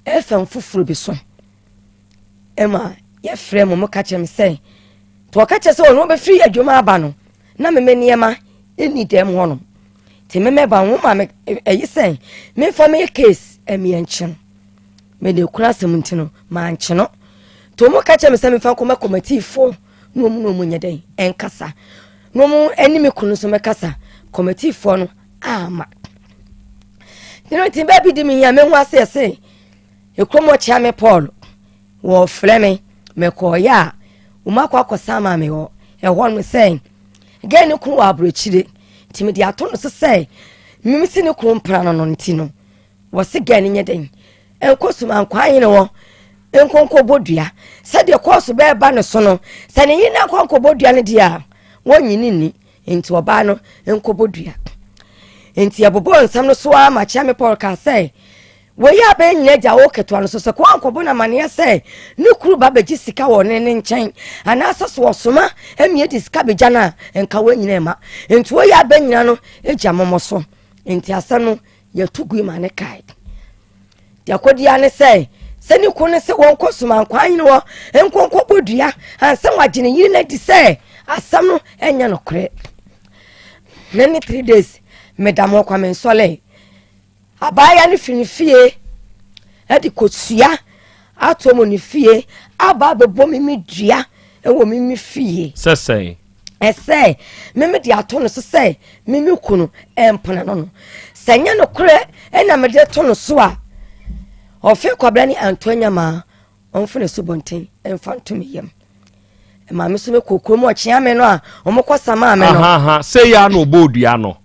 ɛfɛm foforɔ bi so ɛma yɛfrɛ mo mo ka kyerɛ me sɛ nti ɔka kyerɛ sɛ ɔno ɔbɛfiri adwuma aba no na meme nneɛma ɛnni dɛm hɔ nom nti memɛba ho ma me ɛyi sɛ memfa meyɛ case ɛmeɛ nkye no mede kura asɛm nti no mankye no nti ɔmo ka kyerɛ me sɛ memfa nkɔma kɔmatiifoɔ na ɔmo na ɔmo nyɛ dɛn ɛnkasa na ɔmo ɛne me kunu nso mɛkasa kɔmatiifoɔ no ama nti baabi di me hia mehu ase ɛse Ekurom ɔkyea me Paul, wɔfrɛ me, mekɔɔeɛ a, wɔn akɔ akɔsa ama me wɔ ɛhɔ no sɛ gɛn ne kunu wɔ aburokyire nti mede ato no so sɛ mimi si ne kunu mpena no no nti no wɔse gɛn no nyɛ dɛn nkɔ sum ankɔ ahene wɔ nkonko bɔ dua sɛdeɛ kɔɔso bɛɛba ne so no sɛ ne yere no ankɔ nkɔbɔ dua no deɛ a wɔnyi ne nni nti ɔbaa no nkɔbɔ dua nti ɛbobɔɔ nsɛm no so ara ma kyea me Paul kaa sɛ Wei a bɛyɛ nyina agya wo ketewa no so sɛ kɔ ankɔbɔ no amaneɛ sɛ ne kuru ba bɛgye sika wɔ ne ne nkyɛn anaasɛ so ɔsoma amie de sika bɛgya no a nka wɔnyina ɛma nti wei a bɛnyina no agya mɔmɔ so nti asɛm no yɛto gui ma ne kae deɛ akɔdia ne sɛ sɛ ne kunu no sɛ wɔnkɔ soma nkwa ahene hɔ nkonkɔ bɔ dua ansa wagye ne yere no adi sɛ asɛm no ɛnyɛ nokorɛ na ne 3 days meda mo kwa me nsɔle Abaayewa no firi ne fie de kosua ato wɔ ne fie aba abɛbɔ me me dua wɔ me me fie. Sɛ sɛn? Ɛsɛ me me de ato no so sɛ me me kunu mpena no no. Sɛ nyɛ nokorɛ ɛna mede to no so a, ɔfe kwabena ne anto anyamaa Ɔmfa n'asubɔnten mfa nto me yam. Ɛma me so mekɔ kurom ɔkyea me no a wɔkɔ samaa me no. Ahaha, sɛ yɛ na ɔbɔ odua no.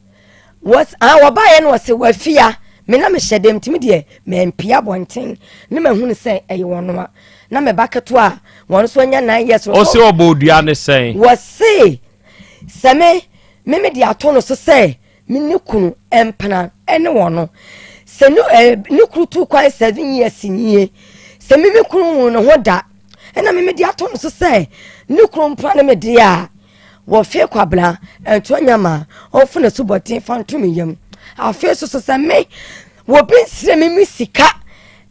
Wɔs ah wɔbaeɛ no wɔse wafia me na mehyɛ dɛm ntumi deɛ mampia abɔnten ne mahunu sɛ ɛyɛ wɔn a na me ba ketewa a wɔn nso anya nine years. Ɔse ɔbɔ odua ne sɛn? Wɔse sɛ me me me de ato no so sɛ Me ne kunu mpena ne wɔn no. Sɛ ne eh, ne kunu tu kwan seven years nie. Sɛ me me kunu hu ne ho da. Ɛna me me de ato no so sɛ ne kunu mpena ne me deɛ a wɔfe kwabena ɛnto anyama ɔmfo ne so bɔten fa nto me yam. Afei so so sɛ me wɔbi nsrɛ me me sika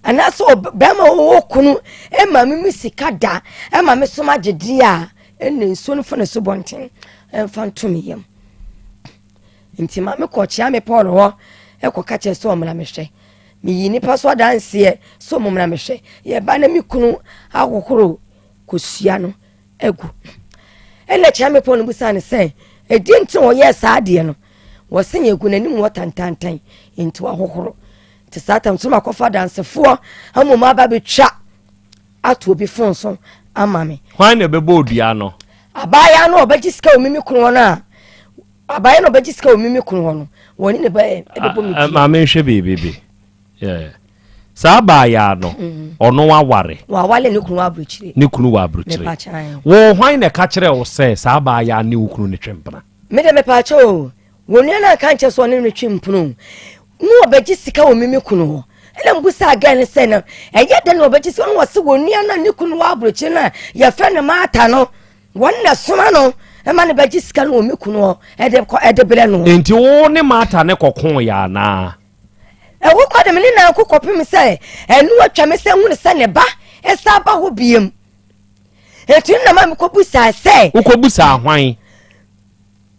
anaasɛ bɛrima wɔwɔ kunu ɛma me me sika da ɛma me so magye deɛ a ɛna nsuo no fa ne so bɔnten ɛmfa nto me yam. Nti ma mekɔ Kyeame Paul hɔ kɔka kyerɛ sɛ ɔmmra mehwɛ. Meyi nnipa so adanseɛ sɛ ɔmo mmra mehwɛ. Yɛba na me kunu ahohoro kosua no agu. Ɛna Kyeame Paul no busaa no sɛ, ɛdeɛ nti na ɔyɛɛ saa adeɛ no? Wɔse yɛgu n'anim hɔ tantantan nti wahohoro. Nti saa tam so makɔfa adansefoɔ ama ɔmo aba bɛtwa ato obi fon so ama me. Hwan na ɛbɛbɔ odua no? Abaayewa no a ɔbɛgye sika wɔ mimi kunu hɔ no a abaayewa no a ɔbɛgye sika wɔ mimi kunu hɔ no wɔne ne ba ɛbɛbɔ me dua. Maame nhwɛ biribi bi. Saa abaayewa no mm. ɔno aware. Wawale ne kunu wɔ aburokyire. Ne kunu wɔ aburokyire. Wo hwan na ɛka kyerɛ wo sɛ saa abaayewa ne wo kunu ne twempena? Me de mepaakyɛ o. Wɔn nua no anka ankyerɛ sɛ ɔne no retwe mpono o. Na ɔbɛgye sika wɔ me me kunu hɔ. Ɛna mbusaa girl no sɛ na ɛyɛ dɛn na ɔbɛgye sika no wɔse wɔn nua no a ne kunu wɔ aburokyire no a yɛfrɛ no Martha no wɔn na soma no ɛma no bɛgye sika no wɔ me kunu hɔ ɛde kɔ ɛde brɛ no. Enti wo ne Martha ne kɔkoo yɛ anaa? Ɛwo kɔ de me ne nanko kɔpem sɛ ɛno atwa me sɛ hunu sɛ ne ba ɛsa ba hɔ biem. Enti no na ma mekɔbusaa sɛ. Wokɔbusaa hwan?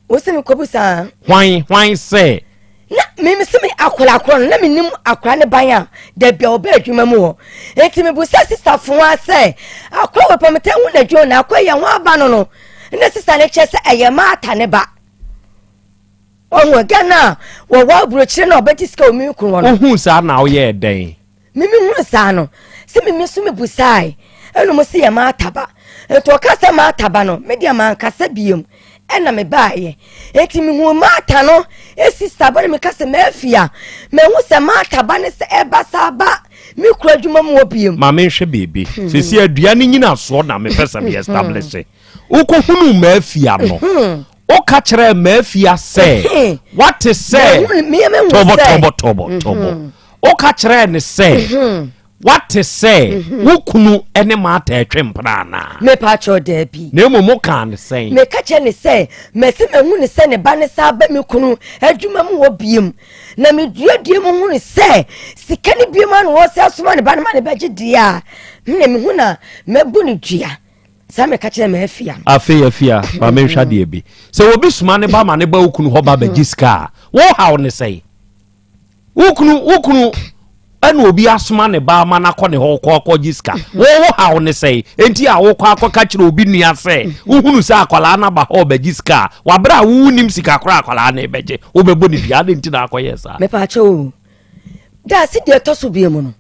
Wo se mekɔbusaa. Hwan hwan sɛ. Na me se me akwadaa korɔ no na menim akwadaa ne ban a dabi a ɔbɛ adwuma mu hɔ. Enti mebusaa sista foa sɛ akwadaa wɔ pamita hu n'adwuma na akwadaa yɛ ho aba no no. Na sista no kyerɛ sɛ ɛyɛ Martha ne ba. Ɔhu ɛgɛ no a wɔwɔ aburokyire na ɔbɛgye sika wɔ me kunu hɔ no. Wohuu saa na woyɛɛ dɛn? Me me hunu saa no, sɛ me me so me busae, ɛna ɔmo se yɛ Martha ba. Nti ɔka sɛ Martha ba no, me deɛ mankasa biom, ɛna me baeɛ. Nti me huu Martha no sista ba no, me ka sɛ Mafia, mahu sɛ Martha ba no sɛ ɛba saa ba me kura adwuma mu hɔ biom. Ma menhwɛ biribi. Seesei adua no nyinasoɔ na mepɛ sɛ me establish. Wokɔhunuu Mafia no, Woka kyerɛɛ Maafia sɛ woate sɛ tɔbɔ tɔbɔ tɔbɔ tɔbɔ. Woka kyerɛɛ ne sɛ woate sɛ wo kunu ne Martha retwe mpena anaa? Mepa kyɛw daabi. Na mmom wokaa ne sɛn? Meka kyerɛ ne sɛ masi mahu ne sɛ ne ba ne saa ba me kunu adwuma mu hɔ biem. Na meduadua mu hu ne sɛ sika ne biem ano wɔ sɛ asoma ne ba no ma ne bɛgye deɛ a, na mehu na mɛbu ne dua. Saa meka kyerɛ m'afia no. Afei afia, ma menhwɛ adeɛ bi. Sɛ obi soma ne ba ma ne ba wo kunu hɔ ba bɛgye sika a, wo haw ne sɛn? Wo kunu, wo kunu ɛna obi asoma ne ba ama no akɔ ne hɔ kɔ akɔgye sika. Wo wo haw ne sɛn? Enti a wokɔ akɔka kyerɛ obi nua sɛ wohunu sɛ akwadaa no aba hɔ ɔbɛgye sika a, wabrɛ a wonnim sika koraa akwadaa no rebɛgye, wobɛbɔ ne dua. Adɛn nti na akɔyɛ saa? Mepaakyɛw o, daase deɛ ɛtɔ so bio mu no,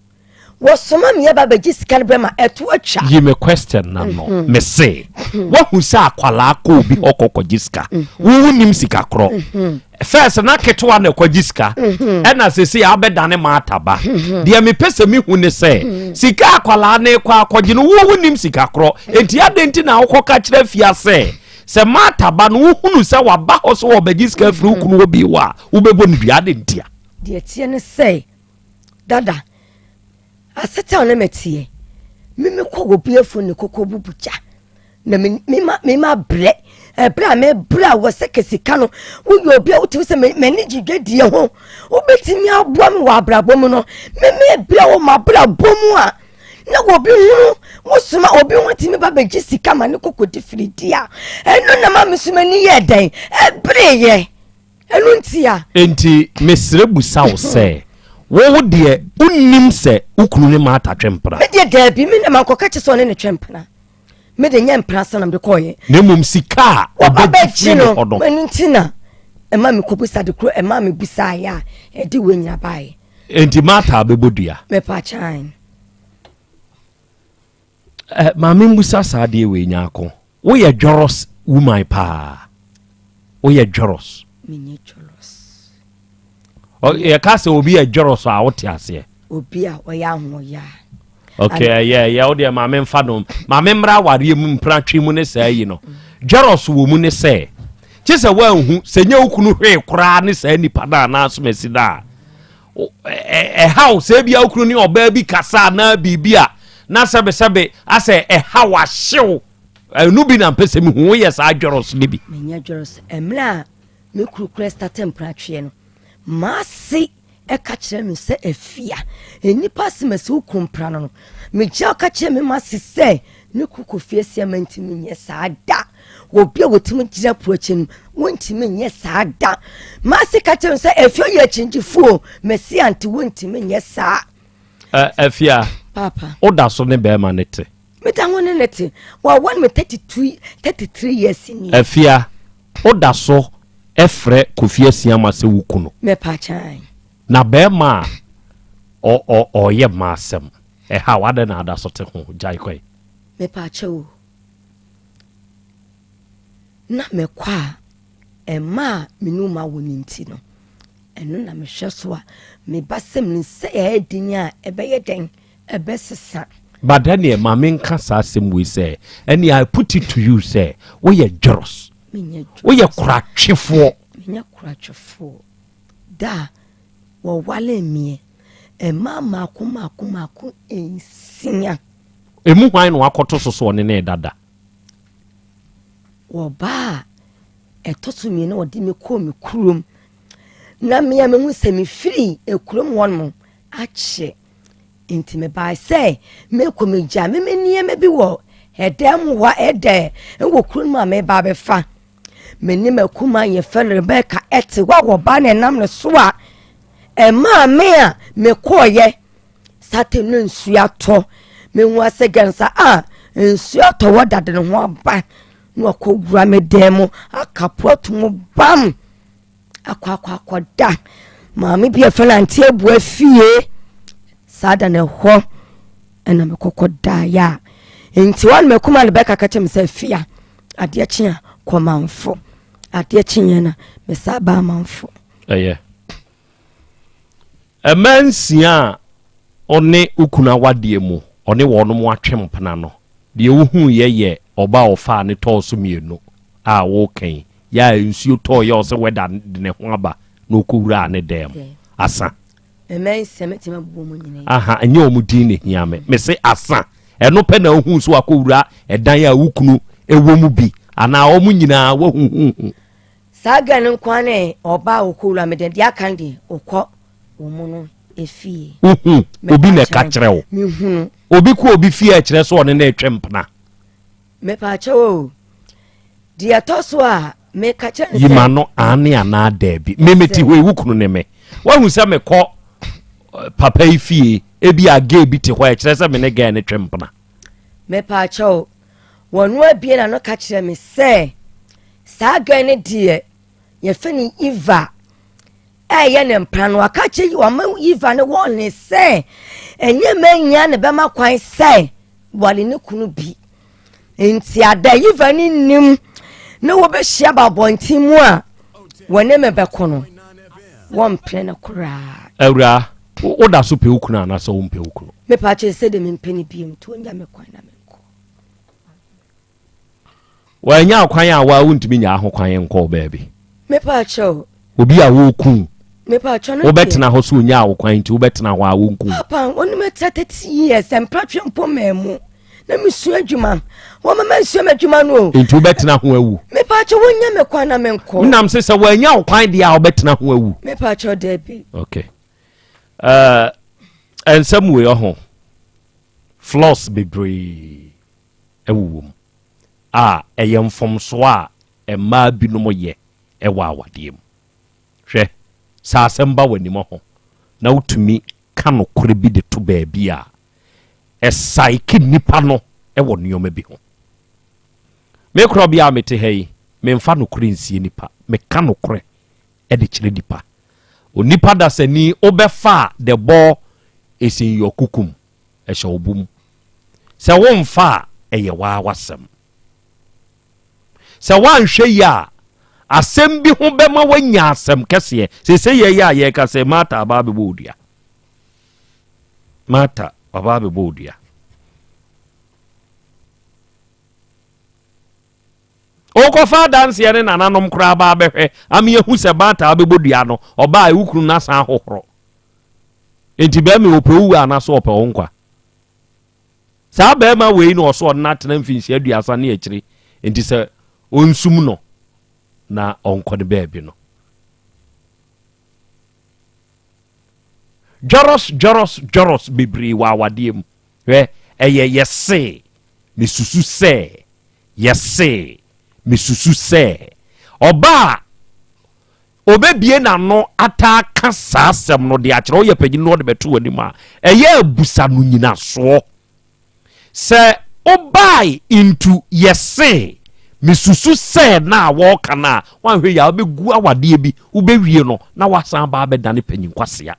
Wɔsoma me ba bɛgye sika no brɛ ma ɛto atwa. Yi me question na no. Mhm. Me se, wahu sɛ akwalaa kɔ obi hɔ kɔ kɔgye sika. Mhm. Wo wonim sika korɔ. Mhm. First na ketewa na ɛkɔgye sika. Ɛna sese abɛdane ma ataba. Deɛ mepɛ sɛ mehu ne sɛ, sika akwalaa no kɔ akɔgye no, wo wonim sika korɔ. Enti adɛn nti na wokɔka kyerɛ fia sɛ, sɛ Martha ba no wohunu sɛ waba hɔ sɛ wɔbɛgye sika afiri wo kunu hɔ bio a, wobɛbɔ no dua? Adɛn ntia? Deɛ ɛteɛ ne sɛ, Dada, asetena na mɛteɛ. Me me kɔ obi afuo ne koko bubu gya. Na me me ma me ma brɛ. Ɛbrɛ a me brɛ a wɔ sɛ kesika no. Woyɛ obi a wotumi sɛ m'ani gye dwadie ho. Wobɛtumi aboa me wɔ abrabɔ mu no. Me me brɛ wɔ m'abrabɔ mu a na obi hunu wosoma obi ho tumi ba bɛgye sika ma ne koko di firidi a ɛno na ma me so m'ani yɛ dɛn ɛbreyɛ. Ɛno nti a. Enti mesrɛ busa wo sɛ, wo wo deɛ wonnim sɛ wo kunu ne Martha twe mpena? Me deɛ daabi, me na mankɔka kyɛ sɛ ɔne ne twe mpena. Me de nyɛ mpena sɛ na mede kɔɔeɛ. Na mmom sika a ɔbɛgye firi ne hɔ no. Ɛno nti na ɛma mekɔbusa de koro ɛma mebusaeɛ a ɛde wei nyina baeɛ. Enti Martha bɛbɔ dua? Mepa kyan. Eh, maame mbusa saa adeɛ wei nyaako. Woyɛ dwɔrɔs woman paa. Woyɛ dwɔrɔs. Menyɛ dwɔrɔs. Yɛka sɛ obi yɛ dwɔrɔs a wote aseɛ. Obi a ɔyɛ ahoɔyɛ a. Okay, ɛyɛ ɛyɛ wo deɛ maame nfa no maame mmra awareɛ mu mpratwe mu ne saa yi no. Dwɔrɔs wɔ mu ne sɛ kye sɛ woanhu sɛ nyɛ wo kunu hwee koraa ne saa nipa no anaa asomasi no a ɛhaw sɛ ebia wo kunu ne ɔbaa bi kasa anaa biribi a na sɛbesɛbe asɛ ɛhaw ahyew ɛno bi na mpɛ sɛ mehu woyɛ saa dwɔrɔs no bi. Menyɛ dwɔrɔs mmerɛ a me kuru kura starte mpratweɛ no maase ɛka kyerɛ me sɛ afia nnipa ase masi wo kunu mpra no no megyina ka kyerɛ me mase sɛ ne kuru kɔ fie asia mantimi nyɛ saa da Obi a wɔtumi gyina po akyi no, wontumi nyɛ saa da. Mase ka kyerɛ no sɛ afia yɛ akyingyefo Mesia nti wontumi nyɛ saa. Afia, Papa. Woda so ne bɛrima ne te? Meda ho ne ne te. Wɔwɔ me 32 33 years ni. Afia, woda so frɛ Kofi Asiama sɛ wo kunu? Mepa kyan. Na bɛrima a ɔyɛ mma asɛm ɛha wadɛn na ada so te ho gyae kɔe. Mepa kyɛw o. Na mekɔ a, ɛma a me ne ma wɔ no nti no, ɛno na mehwɛ so a, meba sɛ me sɛ ɛyɛ den a, ɛbɛyɛ dɛn? Ɛbɛsesa. But ɛneɛ ma menka saa asɛm wei sɛ, ɛneɛ I put it to you sɛ, woyɛ jealous. Woyɛ koratwefoɔ. Menyɛ koratwefoɔ. Da a wɔwaree meɛ, mmaa mmaako mmaako mmaako nsia. Emu hwan na wakɔto so sɛ ɔne no reda da? Wɔbaa a ɛtɔ so mmienu a wɔde me kɔɔ me kurom na me a mehu sɛ mefiri kurom hɔnom akyɛ nti mebae sɛ mekɔ megya me me nneɛma bi wɔ ɛdan mu hɔ ɛdɛ wɔ kuro no mu a meba abɛfa me ne m'akuma yɛfɛ no Rebecca ɛte hɔ a wɔba na ɛnam ne so a ɛmaa me a mekɔɔyɛ Satan no nsuo atɔ mehu ase gɛnsa a nsuo atɔ wɔ dade ne ho aba na wakɔ wura me dan mu akapo ato mu bam akɔ akɔ akɔda maame bi a ɛfɛ nante abua fie saa da na ɛhɔ ɛna mekɔkɔ daeɛ a nti wɔn mɛkuma no bɛka kakyɛ me sɛ fia adeɛ kye a kɔmanfo adeɛ kye yɛn na mesa ba amanfo. Ɛyɛ. Mmaa nsia a ɔne wo kunu awadeɛ mu, ɔne wɔnom atwe mpena no, deɛ wohuiɛ yɛ ɔba a ɔfaa no tɔɔ so mmienu a woreka yi, yɛ a nsuo tɔeɛ a ɔsɛ wɛda de ne ho aba na ɔkɔwuraa ne dan mu. Asa. Mmaa nsia mɛtumi abobɔ wɔn nyinaa. Aha, ɛnyɛ wɔn din na ɛhia me. Mese asa. Ɛno pɛ na wohuu sɛ wakɔwura ɛdan a wo kunu wɔ mu bi, anaa wɔn nyinaa woahuhuhu? Saa girl no nkoa ne ɔbaa a ɔkɔ wura me dɛm deɛ aka no deɛ ɔkɔ wɔn mu no efie. Wohu obi na ɛka kyerɛ wo. Mehunu. Obi kɔ obi fie a ɛkyerɛ sɛ ɔne no retwe mpena. Mepaakyɛw o deɛ ɛtɔ so a meka kyerɛ no sɛ. Yima no aane anaa daabi. Me mete hɔ yi wo kunu ne me. Wahu sɛ mekɔ eh, papa yi fie ebi a gay bi te hɔ a ɛkyerɛ sɛ me ne gay no twe mpena. Mepaakyɛw wɔn abie na no ka kyerɛ me sɛ. Saa girl no deɛ yɛfɛ no Eva ɛyɛ ne mpena no waka kyerɛ wama Eva no wɔn ne sɛ ɛnyɛ mma nyinaa na bɛma kwan sɛ wɔne ne kunu bi nti ada Eva ne nim ne wɔbɛhyia ba abɔnten mu a wɔne me bɛko no wɔmpene no koraa. Awuraa, woda so pɛ wo kunu anaasɛ wompɛ wo kunu? Mepa kyerɛ sɛ de mempɛ no biom nti ɔnya me kwan na menkɔ. Wannya kwan a waa wontumi nyaa ho kwan nkɔɔ baabi. Mepa kyɛw. Obi a wɔreku. Mepa kyɛw no. Wobɛtena hɔ so onyaa wo kwan nti wobɛtena hɔ a wonku. Papa wɔn mu ɛtra 30 years mpratwe mpo mmaa mu na mesua adwuma wɔn mama nsua m'adwuma no o. Nti wobɛtena ho awu. Mepa kyɛw wonya me kwan na menkɔ. Nam se sɛ wɔanya wo kwan deɛ a wobɛtena ho awu. Mepa kyɛw daabi. Okay. Uh, nsɛm wei ɔho floss bebree wowɔ mu a ɛyɛ mfomsoɔ a mmaa binom yɛ wɔ awadeɛ mu. Hwɛ, sɛ asɛm ba w'anim ho na wotumi ka nokorɛ bi de to baabi a, ɛsaeke nnipa no wɔ nneɛma bi ho. Me korɔbea a mete ha yi, memfa nokorɛ nsie nnipa, meka nokorɛ de kyerɛ nnipa. Onipa dasani wobɛfa a the ball is in your kukum. Ɛhyɛ wo bo mu. Sɛ womfa a, ɛyɛ waa w'asɛm. Sɛ woanhwɛ yie a, asɛm bi ho bɛma woanya asɛm kɛseɛ. Seesei yɛyɛ a yɛreka sɛ Martha aba abɛbɔ wo dua. Martha aba abɛbɔ wo dua. Wokɔfa adanseɛ ne nananom koraa ba abɛhwɛ ama yɛhu sɛ Martha abɛbɔ dua no, ɔbaa wo kunu no asan ahohoro. Enti bɛrima yi ɔpɛ wo wu anaasɛ ɔpɛ wo nkwa? Saa bɛrima wei na ɔso ɔde no atena mfinhyia aduasa ne akyire, enti sɛ ɔnsum no na ɔnkɔ ne baabi no. Dwɔrɔs dwɔrɔs dwɔrɔs bebree wɔ awadeɛ mu. Hwɛ, ɛyɛ yɛse, mesusu sɛ, yɛse, mesusu sɛ. Ɔbaa Ɔbɛbue n'ano ataa aka saa asɛm no de akyerɛ woyɛ panyin na ɔde bɛto w'anim a, ɛyɛ abusa no nyinasoɔ. Sɛ wobae into yɛse mesusu sɛ na a wɔreka no a, woanhwɛ yie a wobɛgu awadeɛ bi, wobɛwie no na woasan aba abɛdane panyin kwasea.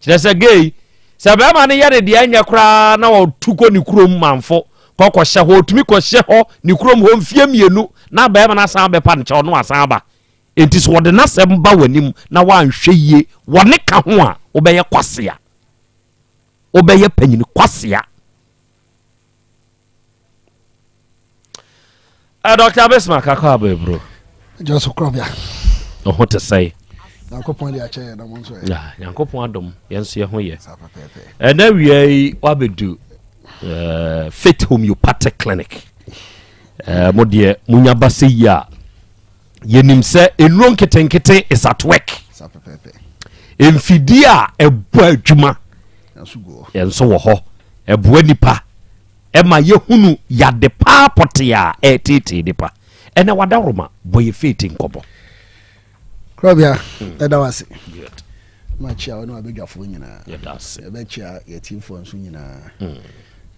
Kyerɛ sɛ gay, sɛ bɛrima no yɛ ne deɛ ɛnyɛ koraa na ɔtu kɔ ne kurom manfo kɔ kɔhyɛ hɔ, ɔtumi kɔhyɛ hɔ ne kurom hɔ mfie mmienu na bɛrima no asan abɛpa no kyɛw na wasan aba. Enti sɛ ɔde n'asɛm ba w'anim na woanhwɛ yie wɔ ne ka ho a, wobɛyɛ kwasea. Wobɛyɛ panyin kwasea. Uh, eh, Dr. Bismarck akɔ abɛburo. Jɔsɔ kurɔbea. Ɔho te sɛe? Nyankopɔn de akyɛ yɛn na mo nso ɛ? Ya, Nyankopɔn adom, yɛn nso yɛ ho yɛ. Ɛnɛ wia yi wabɛdu uh, Faith Homeopathic Clinic. Uh, mo deɛ monya ba sɛ yi a yɛnim sɛ nnuro nketenkete is at work. Mfidie a ɛbɔ adwuma yɛn nso wɔ hɔ ɛboa nipa ɛma yɛhunu yade paa pɔtee a ɛreteetee nipa. Ɛnɛ wadaworoma bɔ yɛ faith nkɔmmɔ. Korɔbea, hmm. ɛda wo ase. Makyia wo ne wabadwafoɔ nyinaa. Yɛbɛkyia yɛtifoɔ nso nyinaa. Hmm.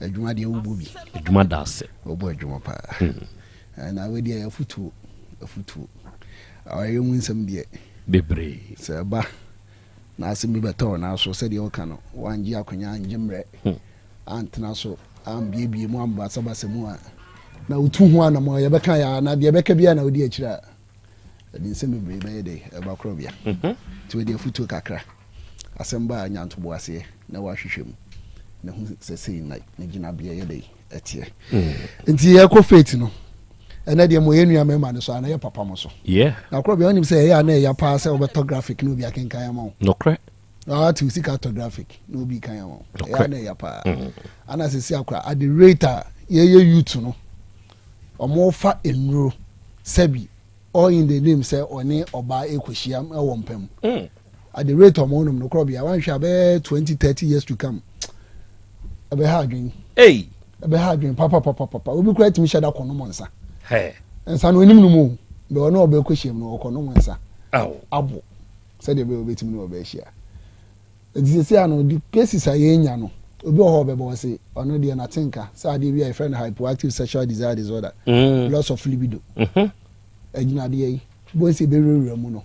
Adwuma deɛ wobɔ bi. Adwuma da ase. Wobɔ adwuma paa. Hmm. Na wei deɛ afutuo, afutuo. Awareɛ mu nsɛm deɛ. Bebree. Sɛ ɛba na asɛm bi bɛtɔ wo nan so sɛdeɛ woka no, woangye akonnwa angye mmerɛ. Antena so ambiebie mu ambasabasa mu a, na wotu ho anamɔ a yɛbɛka yɛ a, na deɛ ɛbɛka biara na wodi akyire a, ɛde nsɛm bebree bɛyɛ dɛ ɛba korɔbea. Mhm. Nti wɔde afutuo kakra, asɛm ba a nya ntoboaseɛ na wahwehwɛ mu na hu sɛ sei na ne gyinabea yɛ dɛ ɛteɛ. Mm. Nti yɛkɔ faith no, ɛnɛ deɛ mo yɛ nua mmarima no so a na yɛ papa mo so. Yeah. Na korɔbea wonim sɛ ɛyɛ a na ɛya paa sɛ wobɛtɔ graphic na obi akenkan ama wo. Nokorɛ. Na wate wo sika atɔ graphic na obi kan ama wo. Ɛyɛ a na ɛya paa. Mm. Ana sɛsi akora at the rate a yɛyɛ youth no, ɔmo fa nnuro sɛbi all in the name sɛ ɔne ɔbaa ɛkɔhyia wɔ mpa mu. Mm. At the rate ɔmo nom no korɔ bia wanhwɛ abɛyɛ 20 30 years to come ɛbɛha adwene. Hey. Ɛbɛha adwene papapapapa. Obi koraa tumi hyɛ da kɔnom nsa. Hey. Nsa no onim no mu o. Bɛ ɔne ɔbaa ɛkɔhyia mu no ɔkɔnom nsa. Abo. Sɛdeɛ ɛbɛyɛ ɔbɛtumi ne ɔbaa ahyia. Nti seesei ano the cases a yɛnya no, obi wɔ hɔ a ɔbɛba ɔse ɔno deɛ nate nka sɛ adeɛ bi a yɛfrɛ no hypoactive sexual desire disorder, mm. loss of libido. Mm-hmm. Agyinadeɛ yi, bohu sɛ ɛbɛwurawura mu no,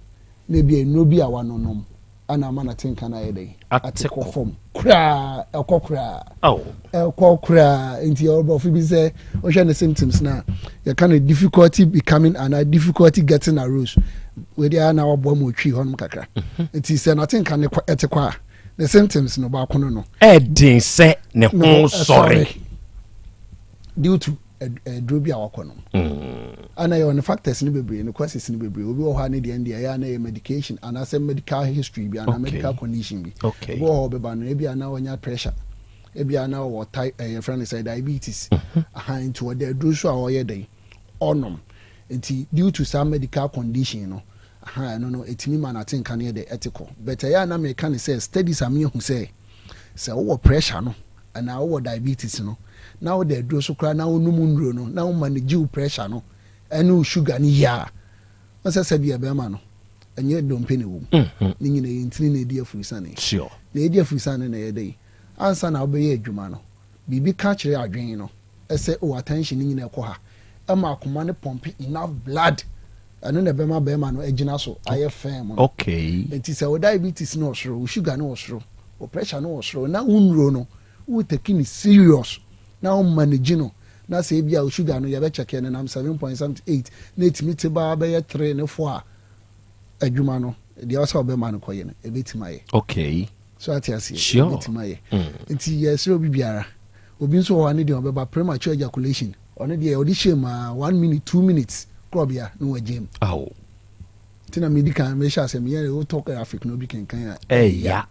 na ebi nnuro bi a wanonom ana ama nate nka no ayɛ dɛn? Ate kɔ fam koraa, ɛkɔ koraa. Ɛkɔ koraa. Nti ɔbrɔfo bi sɛ wohwɛ ne symptoms no a, yɛka no difficulty becoming anaa difficulty getting aroused. Wei deɛ na waboa mu otwi hɔnom kakra. Mhm. Nti sɛ nate nka ne ɛte kɔ a, ne symptoms no baako no no. Ɛden sɛ ne ho sɔre. Due to aduro bi a wakɔ nom. Mm. Ana yɛ ɔne factors no bebree, ne causes no bebree. Obi wɔ hɔ a ne deɛ deɛ ɛyɛ a na ɛyɛ medication anaasɛ medical history bi anaa medical condition bi. Obi wɔ hɔ ɔbɛba no ebi a na ɔnya pressure, ebi a na ɔwɔ type ɛyɛ fɛn no sɛ diabetes. Mhm. Aha nti ɔda aduro so a ɔyɛ dɛn ɔnom. Nti due to saa medical condition no, aha ɛno no ɛtumi ma n'atenka no yɛ dɛ ɛte kɔ. But ɛyɛ a na meka ne sɛ studies a mehu sɛ sɛ wowɔ pressure no anaa wowɔ diabetes no na woda aduro so koraa na wonom nnuro no na wo manage wo pressure no ɛne wo sugar no yie a, wohu sɛ sɛdeɛ bɛrima no ɛnyɛ dompe na ɛwɔ mu, mhm. ne nyina yɛ ntini na ɛdi afurusane. Sure. Na ɛdi afurusane na ɛyɛ dɛn? Ansa na wobɛyɛ adwuma no, biribi ka kyerɛ adwene no ɛsɛ o attention no nyina ɛkɔ ha, ɛma akoma no pɔmpe enough blood ɛno na ɛbɛma bɛrima no agyina so ayɛ firm no. Okay. Nti sɛ wo diabetes no wɔ soro, wo sugar no wɔ soro, wo pressure no wɔ soro na wo nnuro no wo take no serious na wo manage no na sɛ ebia wo sugar no yɛbɛ check no nam seven point something eight na etumi te baa bɛyɛ three ne four a adwuma no deɛ ɔsɛ ɔbɛma no kɔyɛ no ebetumi ayɛ. Okay. So ate aseɛ? Sure. Ebetumi ayɛ. Mm. Nti yɛsrɛ obi biara obi nso wɔ hɔ a ne deɛ ɔbɛba premature ejaculation ɔno deɛ ɔde hyɛ mu a one minute two minutes korɔbea na wagye mu. Awo. Nti na medi kan mehyɛ asɛm yɛ wotɔ graphic na obi kenkan a ɛya.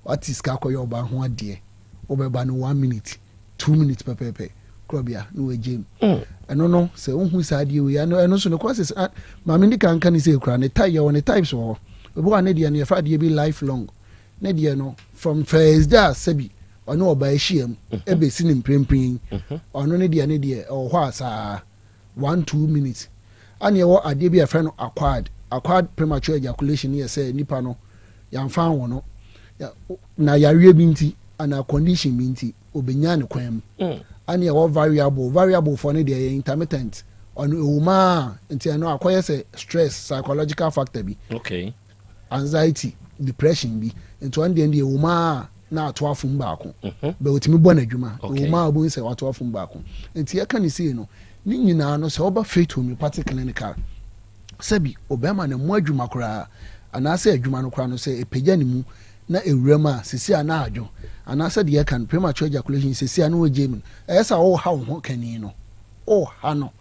Wate sika akɔyɛ ɔbaa ho adeɛ wobɛba no one minute two minutes pɛpɛɛpɛ korɔbea na wagye mu. Mm. Ɛno no sɛ wohu saa adeɛ wei ɛno ɛno nso ne causes maame di kan ka ne sɛ ekura ne type yɛwɔ ne types wɔ hɔ. Obi wɔ ne deɛ no yɛfrɛ adeɛ bi life long ne deɛ no from first day a sɛbi ɔne ɔbaa ahyia mu mhm. ɛbɛsi ne mprempren yi mhm. ɔno ne deɛ ne deɛ ɛwɔ hɔ a saa one two minutes ɛna ɛwɔ adeɛ bi a yɛfrɛ no acquired acquired premature ejaculation yɛ sɛ nipa no yɛamfa anwo no na yareɛ bi nti anaa condition bi nti obɛnya ne kwan mu mm. ɛna ɛwɔ variable variable foɔ no deɛ yɛ intermittent ɔno ɛwɔ mu a nti ɛno akɔyɛ sɛ stress psychological factor bi okay. anxiety, depression bi nti ɔno deɛ deɛ ɛwɔ mu ara na ato afom baako mhm. bɛ ɔtumi bɔ n'adwuma ɛwɔ mu ara ɔbɛhu sɛ wato afom baako nti yɛka ne sei no ne nyinaa no sɛ ɔba Faith Homeopathic Clinic a sɛbi ɔbɛrima no mmoa adwuma koraa anaasɛ adwuma no koraa no sɛ ɛpagya ne mu na ɛwura mu a sisi a na adwo anaasɛ deɛ ɛka no premature ejaculation sisi a na wɔgye mu ɛyɛ sɛ ɔreha wo ho kani no ɔreha no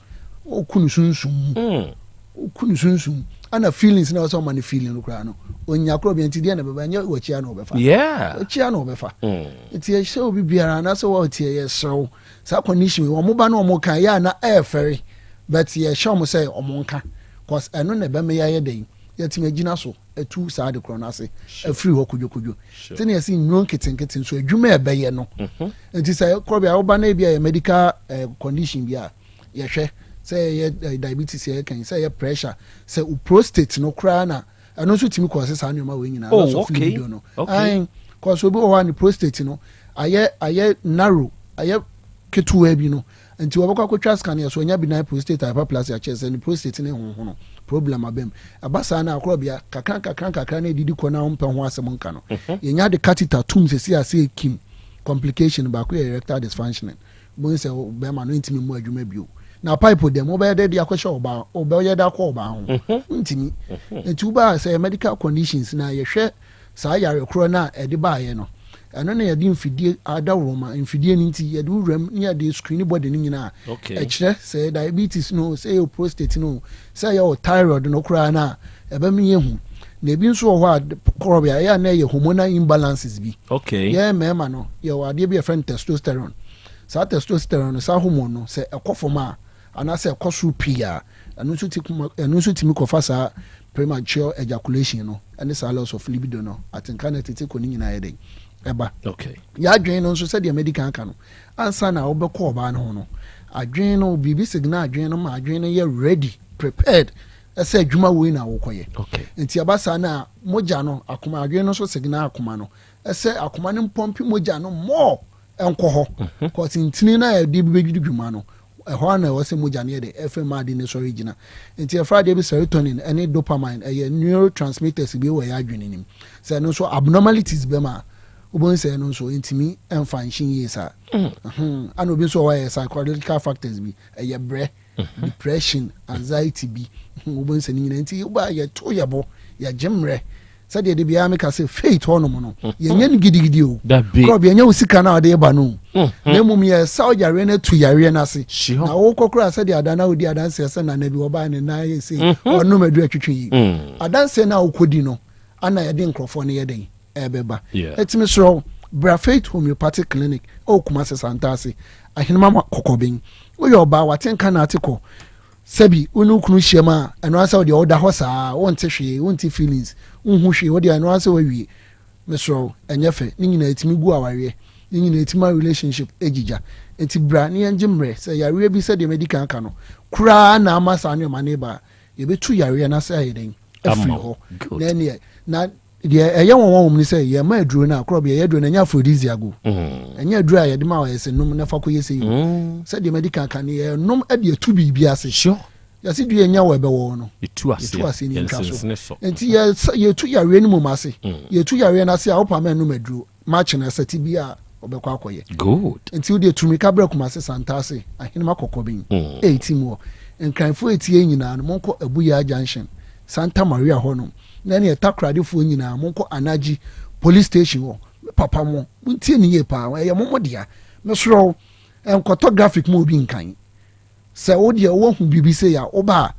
Woku no sunsum mu. Woku no sunsum. Ɛna feelings na ɔsɛ ɔma no feeling no koraa no ɔnya korɔ bia nti deɛ na ɛbɛba ɛnyɛ wakyia na ɔbɛfa. Wakyia na ɔbɛfa. Nti ɛhyɛ obi biara anaasɛ wɔteɛ yɛserɛ wo saa condition wei wɔn ba na wɔn ka yɛ a na ɛɛfɛre but yɛhyɛ wɔn sɛ wɔn nka cause ɛno na ɛbɛma yɛayɛ dɛn yɛatumi agyina so atu saa ade korɔ no ase afiri hɔ kodwokodwo nti na yɛsi nnuro nketenkete nso adwuma a ɛbɛyɛ no mhm. nti sɛ korɔ bi a woba na ebi a yɛ medical eh, condition bi a yɛhwɛ sɛ ɛyɛ eh, diabetes yɛ kan sɛ ɛyɛ pressure sɛ o prostate no koraa na ɛno nso tumi kɔɔse saa nneɛma wei nyinaa oh, okay. libido no okay. kɔɔse obi wɔ hɔ a ne prostate no ayɛ ayɛ narrow ayɛ ketewa bi no nti wɔbɛkɔ akɔtwa scan yɛ so ɔnya benign prostate hyperplasia kyerɛ sɛ ne prostate ne honhono problem aba mu ɛba saa no akorɔbea kakra nkakra nkakra na ɛdidi kɔ na wompɛ ho asɛm nka no mhm. yɛnya de catheter tum sɛsi ase ɛkim complication baako yɛ erectile dysfunctioning Bohu sɛ bɛrima no ntumi mmɔ adwuma bio. Na pipe dɛm wobɛyɛ dɛ de akɔhyɛ ɔbaa wobɛyɛ de akɔ ɔbaa ho. Mhm. Ntumi. Mhm. Nti wobaa sɛ medical conditions na yɛhwɛ saa yare korɔ no a ɛde baeɛ no. Ɛno na yɛde mfidie adaworoma mfidie no nti yɛde wuram ne yɛde screen body no nyinaa. Ɛkyerɛ sɛ diabetes no sɛ ɛyɛ prostate no sɛ ɛyɛ wo thyroid no koraa no a ɛbɛma yɛhu. Na ebi nso wɔ hɔ a korɔbea ɛyɛ a na ɛyɛ hormonal imbalances bi. Okay. Yɛn mmarima no yɛwɔ adeɛ bi a yɛfrɛ no testosterone. Saa testosterone no, saa hormone no, sɛ ɛkɔ fam a anaasɛ ɛkɔ soro pii a, ɛno nso ti kuma ɛno nso tumi kɔfa saa premature ejaculation no ɛne saa loss of libido no, atenka no tete kɔ ne nyinaa yɛ dɛn ɛba. Okay. Yɛadwene no nso sɛdeɛ madi kan aka no, ansa na wobɛkɔ ɔbaa no ho no, adwene no biribi signal adwene no ma adwene no yɛ ready, prepared sɛ adwuma wei na wokɔyɛ. Okay. Nti ɛba saa no a, mogya no, akoma, adwene no nso signal akoma no sɛ akoma no mpɔmpe mogya no more nkɔ hɔ. Mhm. Cause ntini no a yɛde bɛdi dwuma no, ɛhɔ ara na ɛwɔ sɛ mogya no yɛ dɛ ɛfɛ ma ade no sɔre gyina. Nti yɛfrɛ adeɛ bi serotonin ne dopamine, ɛyɛ neurotransmitters bi wɔ yɛn adwene no mu. Sɛ ɛno nso abnormalities bɛma a, wobɛhu sɛ ɛno nso ɛntumi mfunction yie saa. Mm. Ana obi nso wɔ hɔ a ɛyɛ psychological factors bi, ɛyɛ brɛ. depression, anxiety bi, wobɛhu sɛ ne nyina nti woba yɛto yɛ bo, yɛgye mmerɛ sɛdeɛ de biara meka sɛ faith hɔnom no yɛnyɛ no gidigidi o korɔ bi ɛnyɛ wo sika no a wɔde ba no o na mmom yɛsa wo yareɛ no atu yareɛ no ase na wokɔ koraa sɛdeɛ ada na wodi adanseɛ sɛ nana bi wɔbaa ne nan yɛ sei ɔnom aduru atwitwe yi adanseɛ no a wokɔdi no ana yɛde nkurɔfoɔ no yɛ dɛn ɛbɛba. Eti mesrɛ wo, bra Faith Homeopathic Clinic ɛwɔ Kumasi Santase, Ahenema Kɔkɔben. Woyɛ ɔbaa, wate nka na ate kɔ. Sɛbi, wo ne wo kunu hyiam a, ɛno ara sɛ wo deɛ woda hɔ saa, wonte hwee, wonte feelings, wonhu hwee, wo deɛ ɛno ara sɛ woawie. Mesrɛ wo, ɛnyɛ fɛ. Ne nyinaa ɛtumi gu awareɛ. Ne nyinaa ɛtumi ma relationship ɛgyigya. Enti bra na yɛngye mmerɛ. Sɛ yareɛ bi sɛdeɛ madi kan aka no koraa na ama saa nneɛma no reba a, yɛbɛtu yareɛ no ase ayɛ dɛn? Afiri hɔ. Na ɛneɛ, na Deɛ ɛyɛ nwanwa wɔ mu ne sɛ yɛma aduro no a, korɔbea yɛ aduro no ɛnyɛ aphrodisiac o. Mm. Ɛnyɛ aduro a yɛde ma ɔyɛ sɛ nom na fa kɔyɛ sɛ yi o. Mm. Sɛdeɛ madi kan ka no yɛnom de atu biribi ase. Sure. Yɛse dua nya wɔ ɛbɛwɔ no. Yɛtu aseɛ. Yɛtu aseɛ ne ntwa so. Nti yɛtu yareɛ no mmom ase. Mm. Yɛtu yareɛ no ase a wopa ma ɛnom aduro. Makye no ɛsɛ ti bi a ɔbɛkɔ akɔyɛ. Good. Nti wodeɛ tu mmirika brɛ Kumase Santase Ahenema Kɔkɔben. Mm. Ɛɛti mu hɔ. Nkranfoɔ ɛtie nyinaa no monkɔ Abuyaa Junction Santa Maria hɔ nom. Na ɛneɛ Takoradefoɔ nyinaa monkɔ Anagye police station hɔ. Me papa mo, montie me yie paa, ɛyɛ mo mo dea. Mesrɛ wo, nkɔtɔ graphic ma obi nkan. Sɛ wo deɛ woahu biribi sei a, woba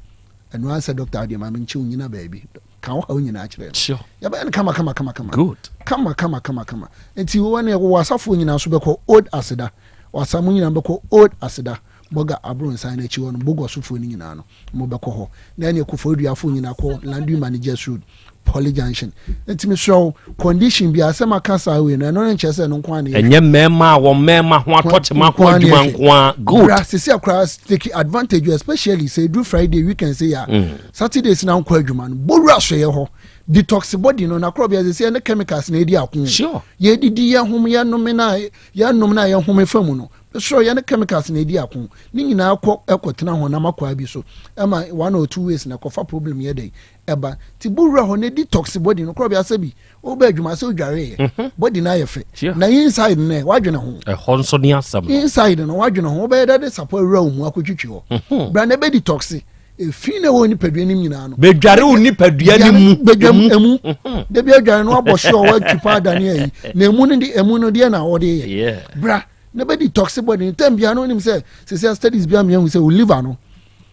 a, ɛno ara sɛ doctor deɛ ma menkyɛ wo nyina baabi. Ka wo haw nyinaa kyerɛ no. Sure. Yɛbɛyɛ no kama kama kama kama. Good. Kama kama kama kama. Nti wo ne wɔ asafoɔ nyinaa nso bɛkɔ Old Aseda. Wasa mo nyinaa bɛkɔ Old Aseda. Bɔga Abronsan no akyi hɔ no, Bogɔsofoɔ no nyinaa no. Mo bɛkɔ hɔ. Na ɛneɛ Koforidua-foɔ nyinaa kɔ Landui Managers Road, Poly Junction. Nti mesrɛ wo, condition biara, sɛ maka saa wei no, ɛno no nkyerɛ sɛ ɛno nko ara na yɛhwɛ. Ɛnyɛ mmarima a wɔn mmarima ho atɔ kyema ho adwuma nko ara. Good. Bra, sisi akora take advantage especially sɛ ɛduru Friday weekend sɛ yɛ a, Saturdays na nkɔ adwuma no, bɔwura soyɛ hɔ. Detox body no, na korɔ bia sɛ ɛne chemicals na ɛdi ako. Sure. Yɛdidi yɛhom yɛnome na yɛnom na yɛhome fa mu no, Soro yɛne chemicals na edi ako. Ne nyinaa kɔ kɔ tena honam akwaa bi so ɛma one or two ways na ɛkɔfa problem yɛ dɛn ɛba. Nti bɔ wura hɔ na detox body no korɔbea sɛ bi woba adwuma sɛ wodware yɛ mhm. body no ayɛ fɛ na inside no wadwene ho. Ɛhɔ nso ne asɛm no. Inside no wadwene ho wobɛyɛ dɛ de sapɔ awura wo mu akɔtwitwi hɔ. Mhm. Bra na ɛbɛ detox efi na ɛwɔ nipadua no nyinaa no. Bedware wo nipadua no mu. Bedwam emu. Mhm. Debi adware no abɔ hye ɔwɔ atwi pa adane ayi na emu no de emu no deɛ na wɔde yɛ. Bra na bɛ detox body no time biara no onim sɛ sisi studies bi ama yɛn hu sɛ o liver no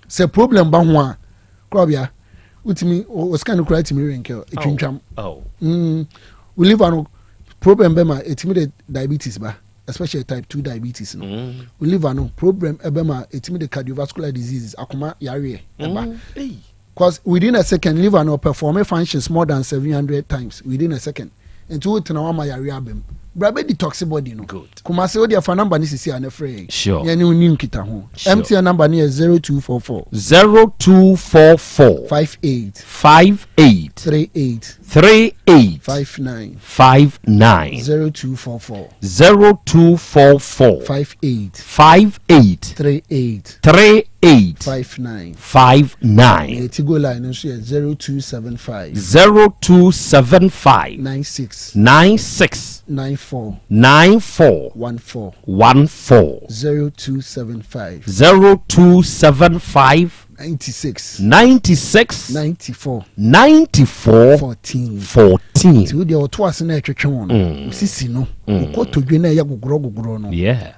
sɛ problem ba ho a korɔbea Wotumi wo scan no koraa tumi wrinkle, etwintwam. Wo liver no problem bɛ ma etumi de diabetes ba, especially type 2 diabetes no. Wo liver no problem ɛbɛ ma etumi de cardiovascular diseases, akoma yareɛ ɛba. Cause within a second liver no perform functions more than 700 times within a second. Nti wo tena wama yareɛ aba mu. Bra bɛ detox body no. Kumasi wo deɛ fa number no sisi a na frɛ yɛn. Yɛn ne wo ni nkita ho. MTN number no yɛ 0244. 0244. 58. 58. 38. 38. 59. 59. 0244. 0244. 58. 58. 38. 38. 59. 59. Na Tigo line nso yɛ 0275. 0275. 96. 96. 94. 94. 14. 14. 0275. 0275. 96. 96. 94. 94. 14. 14. Nti wo deɛ ɔto ase na ɛtwetwe wɔn no, osisi no, okotodwe na ɛyɛ gogorɔ gogorɔ no,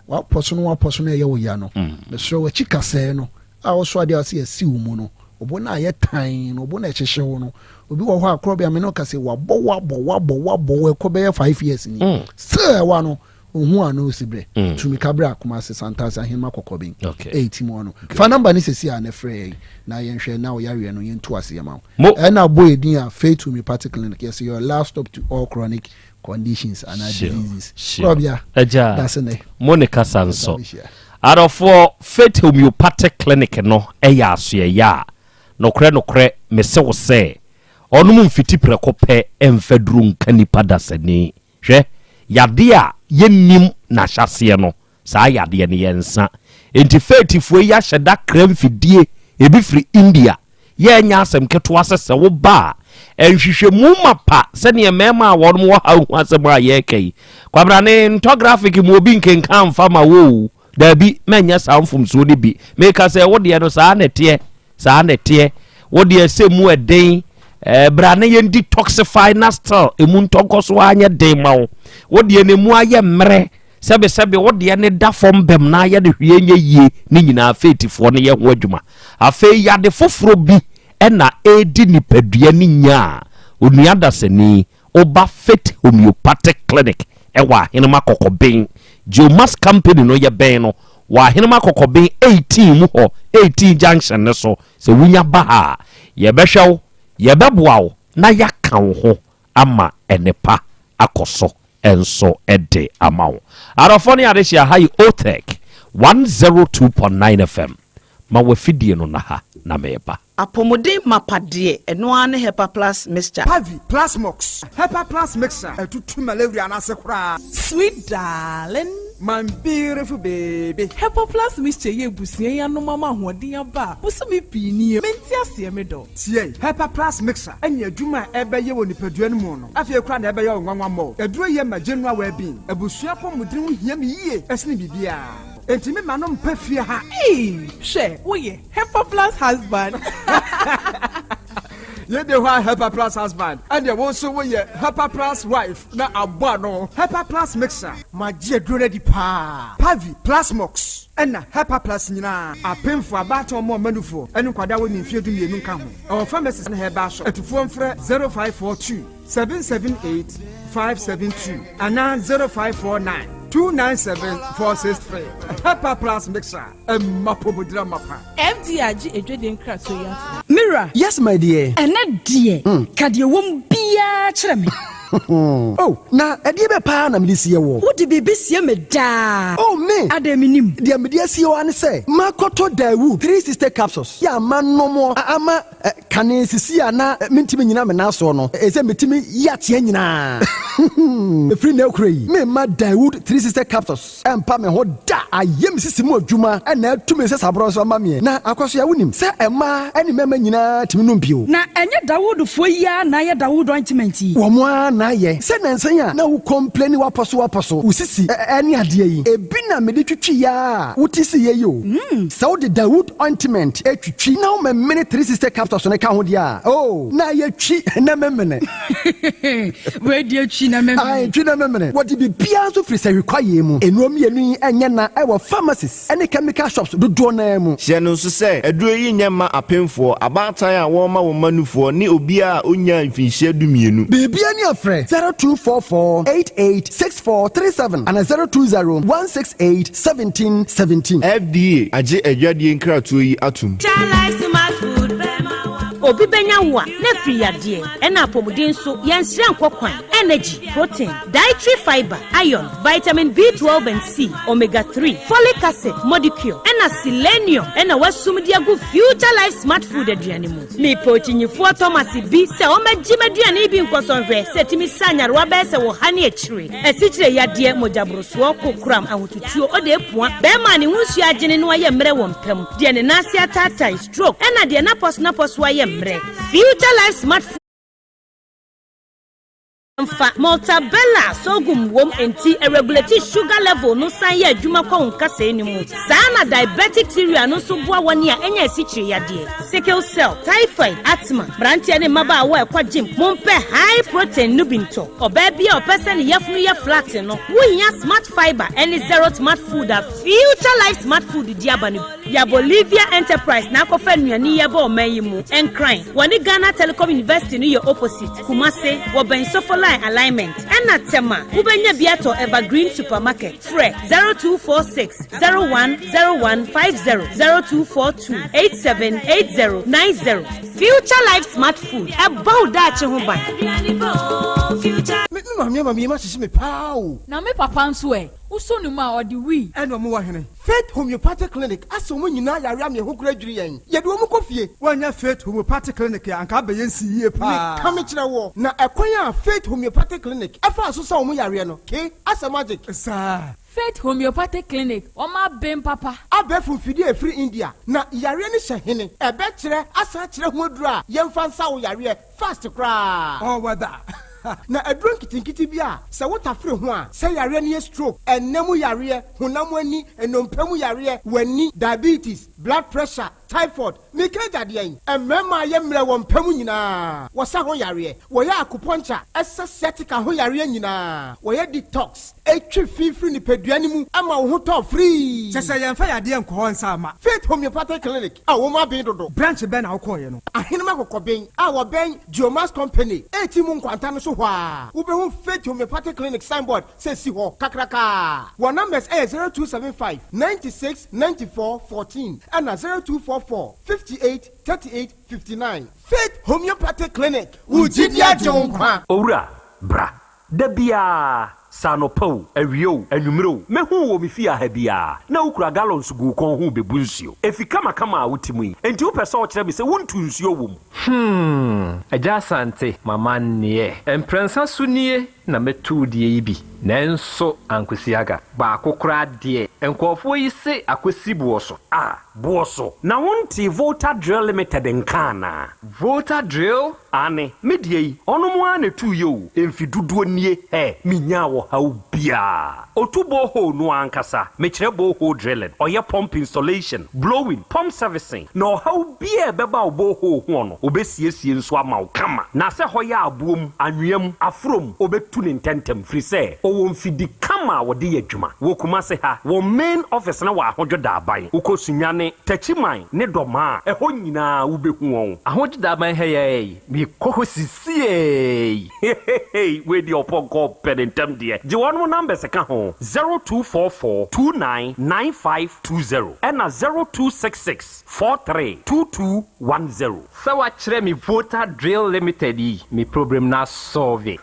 wapɔ so no wapɔ so na ɛyɛ wo ya no, mesrɛ w'akyi kasɛɛ no a wɔso adeɛ a wɔsɛ yɛsi wo mu no, obo na ayɛ tan no, obo na ɛhyehyɛ wo no, obi wɔ hɔ a korɔ bi a me ne wo ka sɛ wabɔ wabɔ wabɔ wabɔ wɔ ɛkɔ bɛyɛ 5 years ni, sɛ ɛwa no ohun ano osi brɛ, tumi ka brɛ akoma ase santase ahema kɔkɔben ɛyɛ ti mu ɔno fa namba ne sɛsi a ne frɛ yɛn na yɛnhwɛ na ɔyareɛ no yɛntu ase yɛ ma wo ɛna bɔ edin a Faith Homeopathic Clinic yɛsɛ your last stop to all chronic conditions and diseases. Korɔbea Agya dase nɛ mo ne kasa nso adɔfoɔ Faith Homeopathic Clinic no ɛyɛ asoɛyɛ a nokorɛ nokorɛ mese wo sɛ ɔnom mfiti prɛko pɛ ɛmfa duru nka nipa dasani. Hwɛ, yadeɛ a yɛnnim n'ahyɛaseɛ no, saa yadeɛ no yɛnsa. Enti Faithfoɔ yi ahyɛ da kra mfidie, ebi firi India. Yɛ ɛnyɛ asɛm ketewa sɛ sɛ woba a, nhwehwɛmu mapa sɛdeɛ mmarima a wɔnom wɔ ha hu asɛm a yɛreka yi. Kwabrane, ntɔ graphic mu obi nkenkan mfa ma wo o. Daabi, mɛnyɛ saa mfomsoɔ no bi. Meka sɛ wo deɛ no saa na ɛteɛ, saa na ɛteɛ. Wo deɛ sɛ mu ɛden, eh, bra na yɛn detoxify na still emu ntɔnkɔ so anyɛ den ma wo. Wo deɛ no emu ayɛ mmerɛ, sɛbesɛbe wo deɛ no da fam bɛm na ayɛ no hwee nyɛ yie, ne nyinaa faithfoɔ no yɛ ho adwuma. Afei yade foforɔ bi ɛna ɛredi nipadua no nya a, onua dasani, Woba Faith Homeopathic Clinic wɔ Ahenema Kɔkɔben, Geomas Company no yɛbɛn no wɔ Ahenema Kɔkɔben 18 mu hɔ, 18 junction no so. Sɛ wunya ba ha a, yɛbɛhwɛ wo, yɛbɛboa wo na yɛaka wo ho ama nnepa akɔ so nso de ama wo. Adɔfoɔ ne adehyeɛ, ha yi OTEC 102.9 FM. Ma w'afidie no nna ha na mereba. Apɔmuden mapa deɛ, ɛno ara ne Hepa Plus Mixture. Pavi, Plasmox, Hepa Plus Mixture, ɛtutu malaria no ase koraa. Sweet darling. My beautiful baby. Hepa Plus Mixture yi abusua yi anom ama ahoɔden aba a bosome pii nie. Mente aseɛ me dɔ. Tie, Hepa Plus Mixture ne adwuma a ɛbɛyɛ wɔ nipadua no mu no, afei koraa na ɛbɛyɛ wo nwanwa mmɔɔ. Aduro yi yɛ ma general well-being. Abusua apɔmuden ho hia me yie sene biribiara. Enti me ma no mpa fie ha. Eii hwɛ woyɛ Hepa plus husband. Yei de hɔ a Hepa plus husband ɛneɛ wo nso woyɛ Hepa plus wife na abɔ ano. Hepa plus mixer. Magye aduro no adi paa. Pavi, Plasmox ɛna Hepa plus nyinaa. Apemfoɔ, abaatan ɔmo ɔma nufoɔ ɛne nkwadaa a wɔnni mfeɛ 12 nka ho. Ɛwɔ pharmacies ne herbal shop. Atufoɔ mfrɛ 0542 778 572 anaa 0549 297 463. Hepa plus mixer ɛma pomodira mapa. FDA agye adwadie nkratoɔ yi atom. Me wura. Yes my dear. Ɛnɛ deɛ, ka deɛ ɛwɔ mu biara kyerɛ me. Oh, na ɛdeɛ bɛ paa na mede sie woɔ? Wode biribi sie me daa. Oh, me! Adɛn mennim? Deɛ mede asie wo ara ne sɛ, makɔtɔ Daewoo 360 capsules yi a manom ama Kane sisi a na mentumi nnyina me nan soɔ no, ɛsɛ metumi yi ateɛ nyinaa. Ɛfiri nnɛ rekora yi, meremma Daewoo 360 capsules mpa me ho da. Ayɛ me sisi mu adwuma na atu me nsasaborɔ nso ama meɛ. Na Akwasoa, wonim sɛ mmaa ne mmarima nyinaa tumi nom bio. Na ɛnyɛ Dawoodfoɔ yi ara na ayɛ Dawood ointment yi? Wɔn ara na. na ayɛ. Sɛ nansa yi a na wo complaini w'apɔso w'apɔso, wo sisi ne adeɛ yi, ebi na mede twitwi a wote siyɛ yi o. Sɛ wode Dawood ointment twitwi na womemene 360 capsules no ka ho deɛ a, oh, na ayɛ twi na memene. Wei deɛ twi na memene. Ae, twi na memene. Wɔde biribiara nso firi sahwi kwaeɛ mu. Nnuro mmienu yi nyɛ na ɛwɔ pharmacies ne chemical shops dodoɔ no ara mu. Hyɛ no nso sɛ, aduro yi nyɛ mma apemfoɔ, abaatan a wɔrema wɔn mma nufoɔ ne obiara a ɔnnyaa mfinhyia dumienu. Biribiara ni a frɛ 0244 88 6437 anaa 020 168 1717. FDA agye adwadie nkratoɔ yi atom. Obi bɛnya wo a, na afiri yadeɛ, ɛna apɔmuden nso, yɛnsrɛ nkɔ kwan, energy, protein, dietary fibre, iron, vitamin B12 and C, omega 3, folic acid, modicure, ɛna selenium ɛna wasum de agu Future Life Smart Food aduane mu. Mepɛ okyinyifoɔ Thomas bi sɛ ɔmmɛgye m'aduane yi bi nkɔsɔ nhwɛ sɛ ɛtumi sa nyarewa bɛyɛ sɛ wɔ ha ne akyire, asikyire yadeɛ, mogyaborosoɔ, kokoram, ahotutuo, ɔde apua, bɛrima a ne ho nsuo agyene na wayɛ mmerɛ wɔ mpa mu, deɛ ne nan ase ataatae, stroke, ɛna deɛ n'apɔso ayɛ mmerɛ. Future Life Smart Food Mfa Maltabella sorghum wom enti ɛregulate sugar level no san yɛ adwuma kɔ wo nkasɛɛ no mu. Saa na diabetic cereal no nso boa wɔn a ɛnya asikyire yadeɛ, sickle cell, typhoid, asthma. Mmeranteɛ ne mmabaawa a ɛkɔ gym, mompɛ high protein no bi ntɔ. Ɔbaa bi a ɔpɛ sɛ ne yafunu yɛ flat no, wohia Smart Fiber ne Zero Smart Food a Future Life Smart Food di aba no bi. Ya Bolivia Enterprise na akɔfa nnuane yi aba ɔman yi mu. Nkran, wɔne Ghana Telecom University no yɛ opposite. Kumase, wɔbɛn Sofoline Alignment. Ɛna Tema, wobɛnya bi atɔ Evergreen Supermarket. Frɛ 0246 010150, 0242 878090. Future Life Smart Food, ɛbɔ wo daakye ho ban. Me me maame ama me yam ahyehye me paa o. Na me papa nso ɛ? Wosɔ ne mu a, ɔde wii. Ɛna ɔmo wɔ hene? Faith Homeopathic Clinic asɛ wɔn nyinaa yare ama yɛn ho kora dwiri yɛn. Yɛde wɔn kɔ fie. Woannya Faith Homeopathic Clinic a, anka abɛyɛ nsi yie paa. Meka mekyerɛ woɔ, na ɛkwan a Faith Homeopathic Clinic faa so sa wɔn yareɛ no, ke, asɛ magic. Saa. Faith Homeopathic Clinic, wɔn aben papa. Abɛɛfo mfidie a ɛfiri India, na yareɛ no hyɛ hene? Ɛbɛkyerɛ asan akyerɛ ho aduro a yɛmfa nsa wo yareɛ fast koraa. All weather. Na aduro nketenkete bi a sɛ wotafere ho a, sɛ yareɛ no yɛ stroke, ɛnna mu yareɛ, honam ani, nnompe mu yareɛ, w'ani, diabetes, blood pressure, typhoid, meka agya deɛn? Mmarima a yɛ mmerɛ wɔ mpa mu nyinaa, wɔsa ho yareɛ, wɔyɛ acupuncture, ɛsa sciatica ho yareɛ nyinaa, wɔyɛ detox, ɛtwe fi firi nipadua no mu ma wo ho tɔ firii. Kyɛ sɛ yɛmfa yadeɛ nkɔ hɔ nsa mma. Faith Homeopathic Clinic a wɔn aben dodo. Branch bɛn na wokɔeɛ no? Ahenem Akokɔben a wɔbɛn Geomax Company a mu nkwanta no so hɔ a, wobɛhu Faith Homeopathic Clinic signboard sɛ si hɔ kakrakaa. Wɔn numbers yɛ 0275 96 94 14 ɛna 0244 58 38 59. Faith Homeopathic Clinic, wo gyidi agye wo nkwa. Owura, bra. Da biara, sɛ anɔpa o, awia o, anwummere o, mehu wo wɔ me fie ha biara, na wokura gallons gu wo kɔn ho rebebu nsuo. Efi kamakama a wote mu yi, enti wopɛ sɛ wokyerɛ me sɛ wontu nsuo wɔ mu? Hmm, Agya Asante, m'amanneɛ. Mprɛnsa so nie na mɛtu wo deɛ yi bi, nanso ankosi aga. Baako koraa deɛ, nkurɔfoɔ yi se akɔsi boɔ so. Ah, boɔ so? Na wontee Volta Drill Limited nka anaa? Volta Drill? Aane, me deɛ yi, ɔnom ara na ɛtuiɛ o, mfe dodoɔ nie, hɛ, menyaa ɔhaw biara. Ɔtu borehole no ankasa, mekyerɛ borehole drilling, ɔyɛ pump installation, blowing, pump servicing, na ɔhaw biara a ɛbɛba wo borehole hoɔ no, ɔbɛsiesie nso ama wo kama. Na sɛ hɔ yɛ aboɔ mu, anwea mu, aforɔ mu, ɔbɛtu no ntɛntɛm, firi sɛ ɔwɔ mfidi kama a wɔde yɛ adwuma. Wɔ Kumase ha, wɔn main office no wɔ Ahodwo Daaban. Wokɔ Sunyani, Techiman ne Dɔmaa a, ɛhɔ nyinaa wobɛhu wɔn. Ahodwo Daaban ha yi ara yi, mekɔ hɔ sisiei. Hehehe wei deɛ ɔpɔnkɔ pɛ ne ntɛm deɛ. Gye wɔnom numbers ka ho, 0244 29 9520 ɛna 0266 43 2210. Sɛ wakyerɛ me Volta Drill Limited yi, me problem no asɔlve.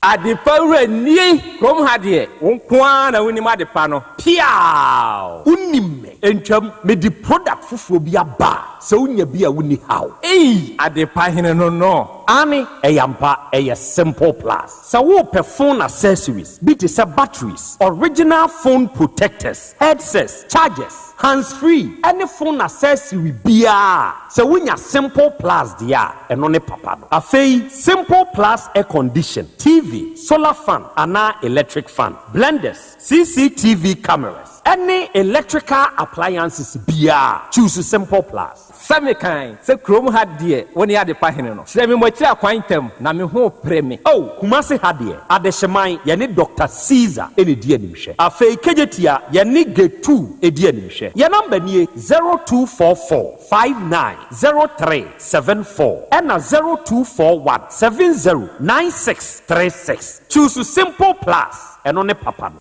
Adepa wura nie! Kurom ha deɛ, wo nko ara na wonim adepa no. Piaaww! Wonim me. Ɛntwam, mede product foforɔ bi aba a, sɛ wonya bi a wonni haw. Ei! Adepa hene no no. Aane, ɛyɛ ampa, ɛyɛ Simple Plus. Sɛ worepɛ phone accessories bi te sɛ batteries, original phone protectors, headsets, chargers, hands free ɛne phone accessory biara a, sɛ wonya Simple Plus deɛ a, ɛno ne papa no. Afei, Simple Plus air condition, TV, solar fan anaa electric fan, blenders, CCTV cameras, ɛne electrical appliances biara, choose Simple Plus. Sɛ mekan sɛ kurom ha deɛ wo ne adepa hene no. Kyerɛ me mo akyiri akwan ntɛm na me ho repere me. Oh, Kumasi ha deɛ, Adehyeman, yɛne Doctor Caesar na ɛdi animhwɛ. Afei Kejetia, yɛne Getu di animhwɛ. Yɛn number nie, 0244 59 03 74 ɛna 0241 70 96 36. Choose Simple Plus, ɛno ne papa no.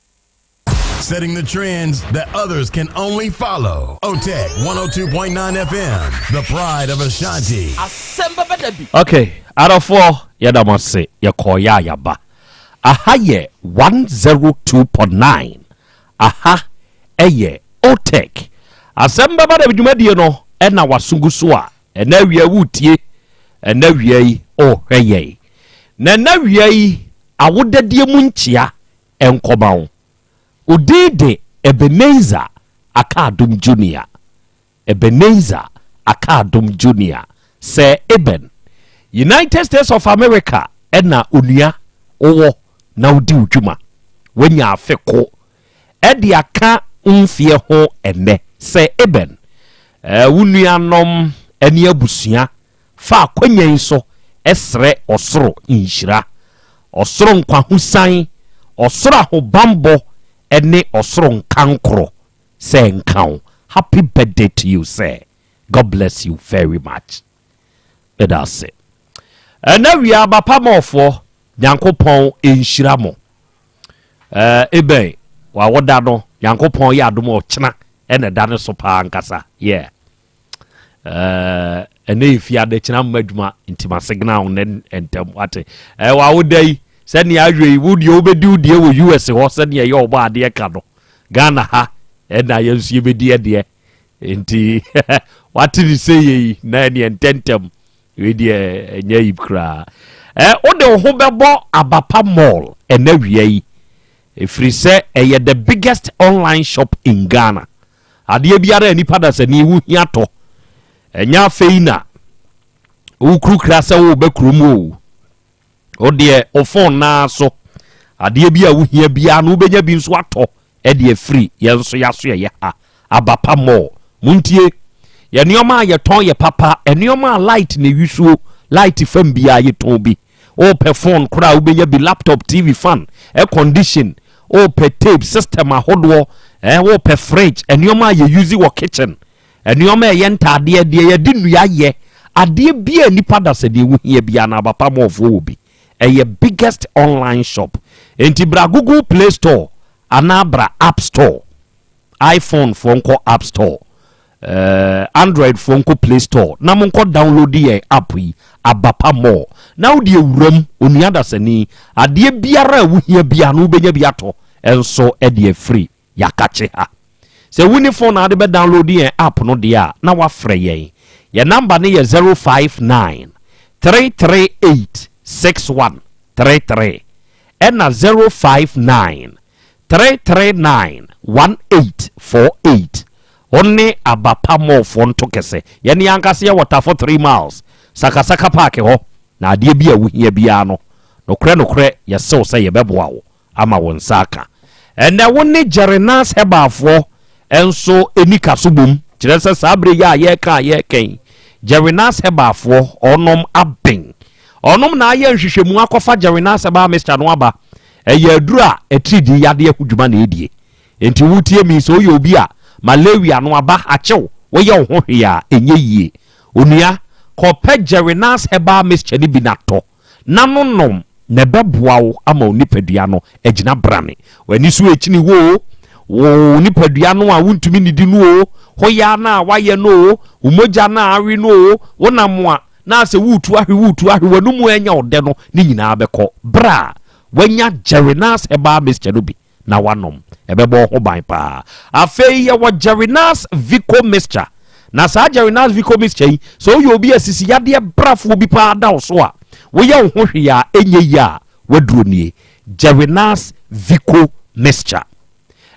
Setting the trends that others can only follow. OTEC 102.9 FM, the pride of Ashanti. Ok adɔfoɔ yɛda mo ase yɛkɔɔ yɛ a yɛaba aha yɛ 102.9 aha ɛyɛ OTEC asɛm bɛba da dwumadie no ɛna waso gu so a ɛna awia wotie ɛna awia yi ɔhwɛ yɛn na ɛna awia yi awodadie mu nkyea ɛnkɔma wo Wo din de Ebenezer Akadom Junior. Ebenezer Akadom Junior. Sir Eben, United States of America na onua wowɔ na wodi wo dwuma. Woanya afe ko de aka wo mfeɛ ho ɛnnɛ. Sir Eben, wo nuanom ne abusua fa akwanya yi so srɛ ɔsoro nhyira, ɔsoro nkwahosan, ɔsoro ahobanbɔ ne ɔsoro nkankoro sɛ nka wo. Happy birthday to you sir. God bless you very much. Meda ase. Ɛnɛ wia abapa mɔɔfoɔ Nyankopɔn nhyira mo. Ɛɛ ebɛn wawoda no Nyankopɔn yɛ adom ɔkyena ɛna ɛda ne so paa ankasa. Yeah. Ɛnɛ yɛ fie adekyena mma adwuma nti ma signal ne ntɛm wate. Ɛɛ wawoda yi sɛnea ahwɛ yi wo deɛ wobɛdi wo deɛ wɔ US hɔ sɛnea ɛyɛ ɔbɔ adeɛ ka no Ghana ha ɛna yɛn nso yɛbɛdi ɛdeɛ nti wate ne sɛ yɛ yi na ɛneɛ ntɛntɛm wei deɛ ɛnyɛ yi koraa. Ɛ wode wo ho bɛbɔ Abapa Mall ɛnɛ wia yi ɛfiri sɛ ɛyɛ the biggest online shop in Ghana. Adeɛ biara a nipa dasani wo hia tɔ. Ɛnyɛ afei na wokurukura sɛ worebɛ kurom o. Wo deɛ wo phone naa so adeɛ bi a wohia biara no wobɛnya bi nso atɔ ɛde afiri yɛn nso yɛaso yɛyɛ ha Abapa Mall. Montie, yɛ nneɛma a yɛtɔn yɛ papa, nneɛma a light na ɛwisuo, light fam biara yɛtɔn bi. Wopɛ phone koraa wobɛnya bi, laptop, TV, fan, air condition, wopɛ tape, system ahodoɔ, eh, wopɛ fridge, nneɛma a yɛ use wɔ kitchen, nneɛma a ɛyɛ ntaadeɛ, deɛ yɛde nnua yɛ, adeɛ bi a nipa da sɛ deɛ wohia biara na abapa mɔɔfoɔ wɔ bi. Ɛyɛ biggest online shop. Enti bra Google Play Store anaa bra App Store. iPhone foɔ nkɔ App Store, eh, Android foɔ nkɔ Play Store na monkɔ download yɛn app yi, Abapa Mall. Na wode awuram, onua dasani, adeɛ biara a wohia biara no wobɛnya bi atɔ nso de afiri Yakakye ha. Sɛ wonni phone na wode bɛ download yɛn app no deɛ a, na woafrɛ yɛn. Yɛn number no yɛ 059 338 6133 ɛna 059 339 1848 Wo ne Aba Pa Mallfoɔ nto kɛsɛ. Yɛne yɛn ankasa yɛwɔ Tafo 3 Miles, Sakasaka Park hɔ, na adeɛ bi a wohia biara no, nokorɛ nokorɛ yɛse wo sɛ yɛbɛboa wo ama wo nsa aka. Ɛnnɛ wo ne Jerenas Herbalfoɔ nso nni kaso bom, kyerɛ sɛ saa berɛ yi a yɛreka a yɛreka yi, Jerenas Herbalfoɔ wɔnom aben. Wɔnom na ayɛ nhwehwɛmu akɔfa Jerenas Herbal Mixture no aba. Ɛyɛ aduru a atiridii yadeɛ ho dwuma na ɛdie. Enti wotie me yi, sɛ woyɛ obi a malaria no aba akye wo, woyɛ wo ho hwee a, ɛnyɛ yie. Onua, kɔpɛ Jerenas Herbal Mixture no bi na tɔ, na no nom, na ɛbɛboa wo ama wo nipadua no agyina brane. W'ani so rekyini wo oo, wo nipadua no a wontumi nnidi no oo, hoyaa no a woayɛ no oo, wo mogya no a awe no oo, wonam a na sɛ woretu ahwe woretu ahwe w'anomu ɛnyɛ wo dɛ no, ne nyinaa bɛkɔ berɛ a woanya Jerenas Herbal Mixture no bi. na wanom. Ɛbɛbɔ wo ho ban paa. Afei yɛwɔ Jerinas Vico Mixture. Na saa Jerinas Vico Mixture yi, sɛ woyɛ obi a sisi yadeɛ brafoɔ bi paa da wo so a, woyɛ wo ho hwee a ɛnyɛ yie a, waduro nie. Jerinas Vico Mixture.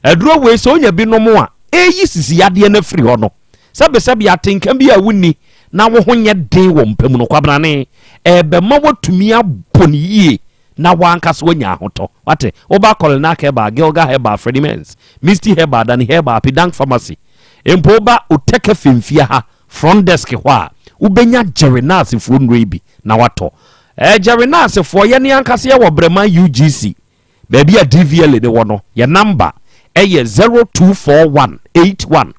Aduro wei sɛ wonya bi nom a, ɛyi sisi yadeɛ no afiri hɔ no. Sɛbesɛbe atenka bi a wonni na wo ho nyɛ den wɔ mpa mu no, kwabrane, ɛrebɛma woatumi abɔ no yie na w'ankasa woanya ahotɔ. Wate? Woba Kolinak Herbal, Gilgal Herbal, Freddie Mens, Misty Herbal, Dani Herbal, Pidank Pharmacy, mpo woba Oteke Femfia ha, front desk hɔ a, wobɛnya Jerry Nursefoɔ nnuro yi bi na watɔ. Eh, Jerry Nursefoɔ, yɛne ankasa yɛwɔ Breman UGC, baabi a DVLA ne wɔ no, yɛ number ɛyɛ 0241 81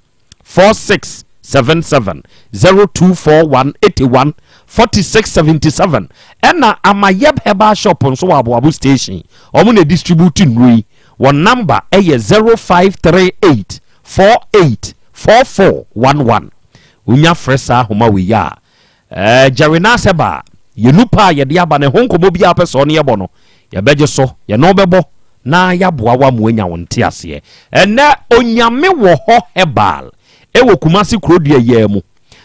4677 0241 81 46 77 ɛna Amayɛb Herbal Shop nso wɔ Aboabo Station, wɔn na distribute nnuro yi, wɔn number ɛyɛ 0538 48 4411. Wonya frɛ saa ahoma wei a, Ɛɛ, Jerry Naseba, yɛn nupa a yɛde aba no, ɛho nkɔmmɔ biara a wopɛ sɛ ɔne yɛbɔ no, yɛbɛgye so, yɛne wo bɛbɔ na yɛaboa wo ama woanya wo nteaseɛ. Ɛnnɛ, Onyame wɔ hɔ Herbal wɔ Kumasi Kurodua yi ara mu.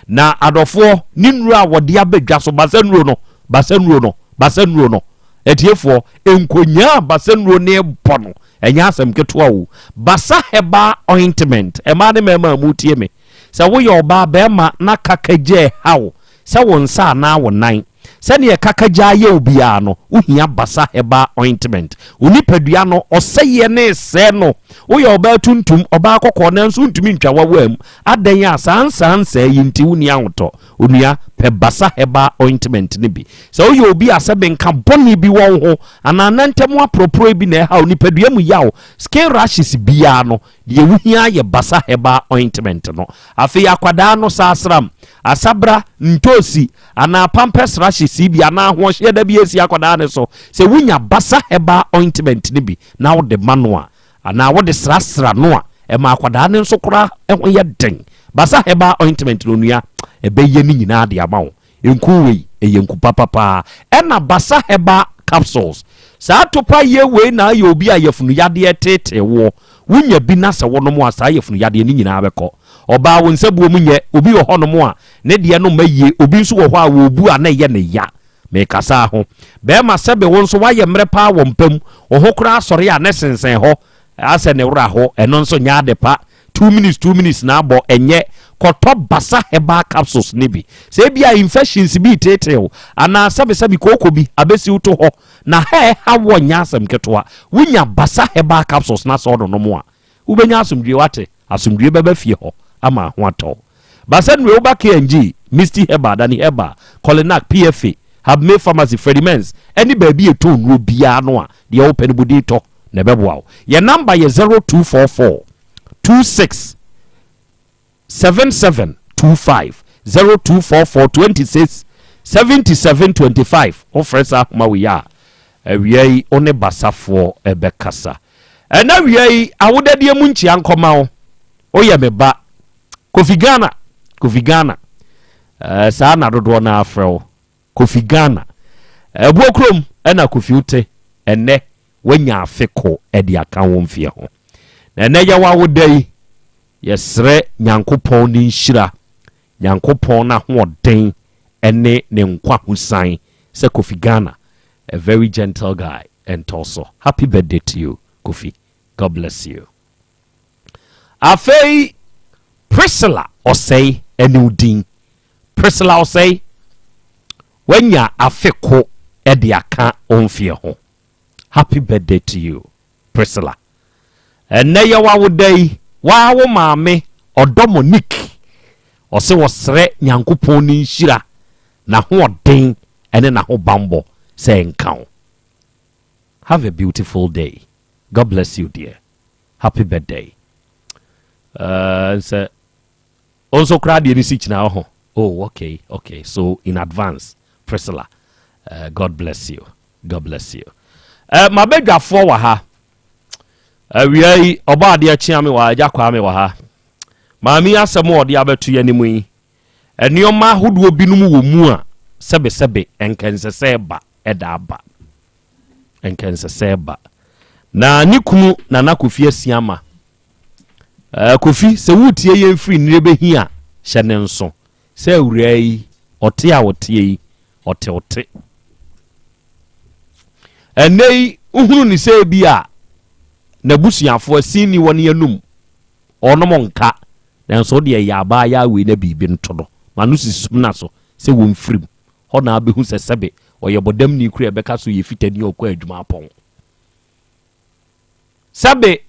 Na adɔfoɔ, ne nnuro a wɔde aba dwa so, basa nnuro no, basa nnuro no, basa nnuro no, atiefoɔ, nkonyaa a basa nnuro no rebɔ no, ɛnyɛ asɛm ketewa o. Basa Herbal Ointment, mmaa ne mmarima a moretie me, Sɛ woyɛ ɔbaa, barima na kakagya reha wo, sɛ wo nsa anaa wo nan, sɛdeɛ kakagya ayɛ wo biara no, wohia Basa Herbal Ointment. Wo nipadua no, ɔsɛeɛ no resɛe no. Woyɛ ɔbaa tuntum, ɔbaa kɔkɔɔ nanso wontumi ntwa w'awaa mu. Adɛn a saa nsaa nsaa yi nti wonni ahotɔ? Onua, pɛ Basa Herbal Ointment no bi. Sɛ woyɛ obi a sɛbe nka bɔne bi wɔ wo ho anaa nantam aporɔporɔe bi na ɛha wo, nipadua mu yaw, skin rashes biara no, Deɛ wohia yɛ Basa Herbal Ointment no. Afei akwadaa no sɛ asram, asabra, ntoosi, anaa pampers rashes yi bi anaa ahoɔhyeɛ da bi asi akwadaa no so, sɛ wonya Basa Herbal Ointment no bi na wode ma no a, anaa wode srasra no a, ɛma akwadaa no nso koraa ho yɛ den. Basa Herbal Ointment no onua, ɛbɛyɛ ne nyinaa de ama wo. Nku wei, ɛyɛ nku papa paa. Ɛna Basa Herbal Capsules. Saa topa yie wei na ayɛ obi a yafunu yadeɛ teetee woɔ. Wonya bi na sɛ wonom a, saa yafunu yadeɛ no nyinaa bɛkɔ. Ɔbaa wo nsa buo mu nyɛ. Obi wɔ hɔnom a, ne deɛ no mma yie. Obi nso wɔ hɔ a, wɔrebu a na ɛyɛ no ya. Mekasa ho. Bɛrima sɛbe wo nso woayɛ mmerɛ paa wɔ mpa mu. Wo ho koraa sɔre a na ɛsensɛn hɔ. Asɛ ne werɛ aho. Ɛno nso nyɛ ade pa. Two minutes two minutes na abɔ ɛnyɛ kɔtɔ basa herbal capsules no bi. Sɛ ebia infections bi reteetee wo anaa sɛbesɛbe kooko bi abesi wo to hɔ na ha ɛha wo nyɛ asɛm ketewa. Wonya basa herbal capsules na sɛ ɔnonom a, wobɛnya asomdwie wate? Asomdwie bɛba fie hɔ ama ho atɔ wo. Basa nnue woba KNG, Misty Herbal, Dani Herbal, Kolinak, PFA, Habmay Pharmacy, Freddie Mens ɛne baabi a ɛtɔn nnuro biara no a, deɛ wopɛ no budin tɔ. na ɛbɛboa wo. Yɛn namba yɛ 0244 26 77 25 0244 26 77 25. Wofrɛ saa ahoma wei a, awia yi wo ne basafoɔ ɛbɛkasa. Ɛna awia yi awodadeɛ mu nkyia nkɔma wo. Woyɛ me ba Kofi Ghana, Kofi Ghana. Eh, saa na dodoɔ no afrɛ wo Kofi Ghana. Ɛboɔ kurom ɛna Kofi wote ɛnɛ woanya afe ko de aka wo mfeɛ ho. Na ɛnɛ yɛ w'awoda yi, yɛsrɛ Nyankopɔn ne nhyira, Nyankopɔn n'ahoɔden ne ne nkwahosan sɛ Kofi Ghana, a very gentle guy, ɛntɔ so. Happy birthday to you, Kofi. God bless you. Afei, Priscilla Ɔsɛe ɛne wo din. Priscilla Ɔsɛe, woanya afe ko de aka wo mfeɛ ho. Happy birthday to you Priscilla. Ɛnnɛ yɛ w'awoda yi, waa wo maame ɔdɔ Monique ɔse ɔsrɛ Nyankopɔn ne nhyira, n'ahoɔden ɛne n'ahobanbɔ sɛ ɛnka wo. Have a beautiful day. God bless you dear. Happy birthday. Uh, sɛ nso koraa deɛ ne si kyina ho. Oh, okay, okay. So in advance, Priscilla, God bless you. God bless you. Mabɛdwafoɔ wɔ ha. Awia yi, ɔbɔ adeɛ kyea me wɔ ha, agya kwaa me wɔ ha. Maame yi asɛm a ɔde abɛto yɛn anim yi, nneɛma ahodoɔ binom wɔ mu a sɛbesɛbe nkɛnsɛsɛ ba ɛda aba. Nkɛnsɛsɛ ba. Na ne kunu Nana Kofi Asiama. Eh, Kofi, sɛ woretie yɛn firi nnire bɛhi a, hyɛ ne nso sɛ awuraa yi, ɔte a ɔteɛ yi, ɔte ɔte. Ɛnnɛ yi, wohunu ne sɛ bi a n'abusuafoɔ asin ni wɔ ne anum, ɔnom nka, nanso wo deɛ yɛ abaayaa wei na biribi nto no, ma no si sumina so sɛ wɔmfirim. Hɔ na abɛhu sɛ sɛbe ɔyɛ bɔdamni kura ɛbɛka so yɛ fitani a ɔkɔ adwuma apɔn. Sɛbe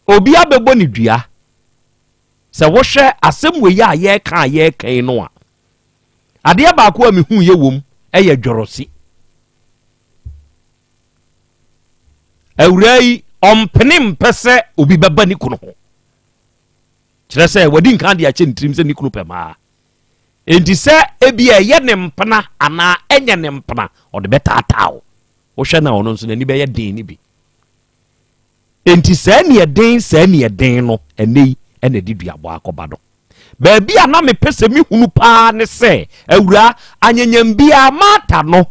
obi abɛbɔ ne dua. Sɛ wohwɛ asɛm wei a yɛreka a yɛreka yi no a, adeɛ baako a mehu yɛ wom yɛ dwɔrɔsi. Awuraa yi ɔmpene mpɛ sɛ obi bɛba ne kunu ho. Kyerɛ sɛ wadi nkan de akyɛ ne tirim sɛ ne kunu pɛ maa. Enti sɛ ebia ɛyɛ ne mpena anaa ɛnyɛ ne mpena, ɔde bɛtaataa wo. Wohwɛ no a ɔno nso n'ani bɛyɛ den no bi. Enti saa aniɛden saa aniɛden no ɛnnɛ yi ɛna ɛde duabɔ akɔba no. Baabi a na mepɛ sɛ mehunu paa ne sɛ, awuraa, anyanyam biara Martha no,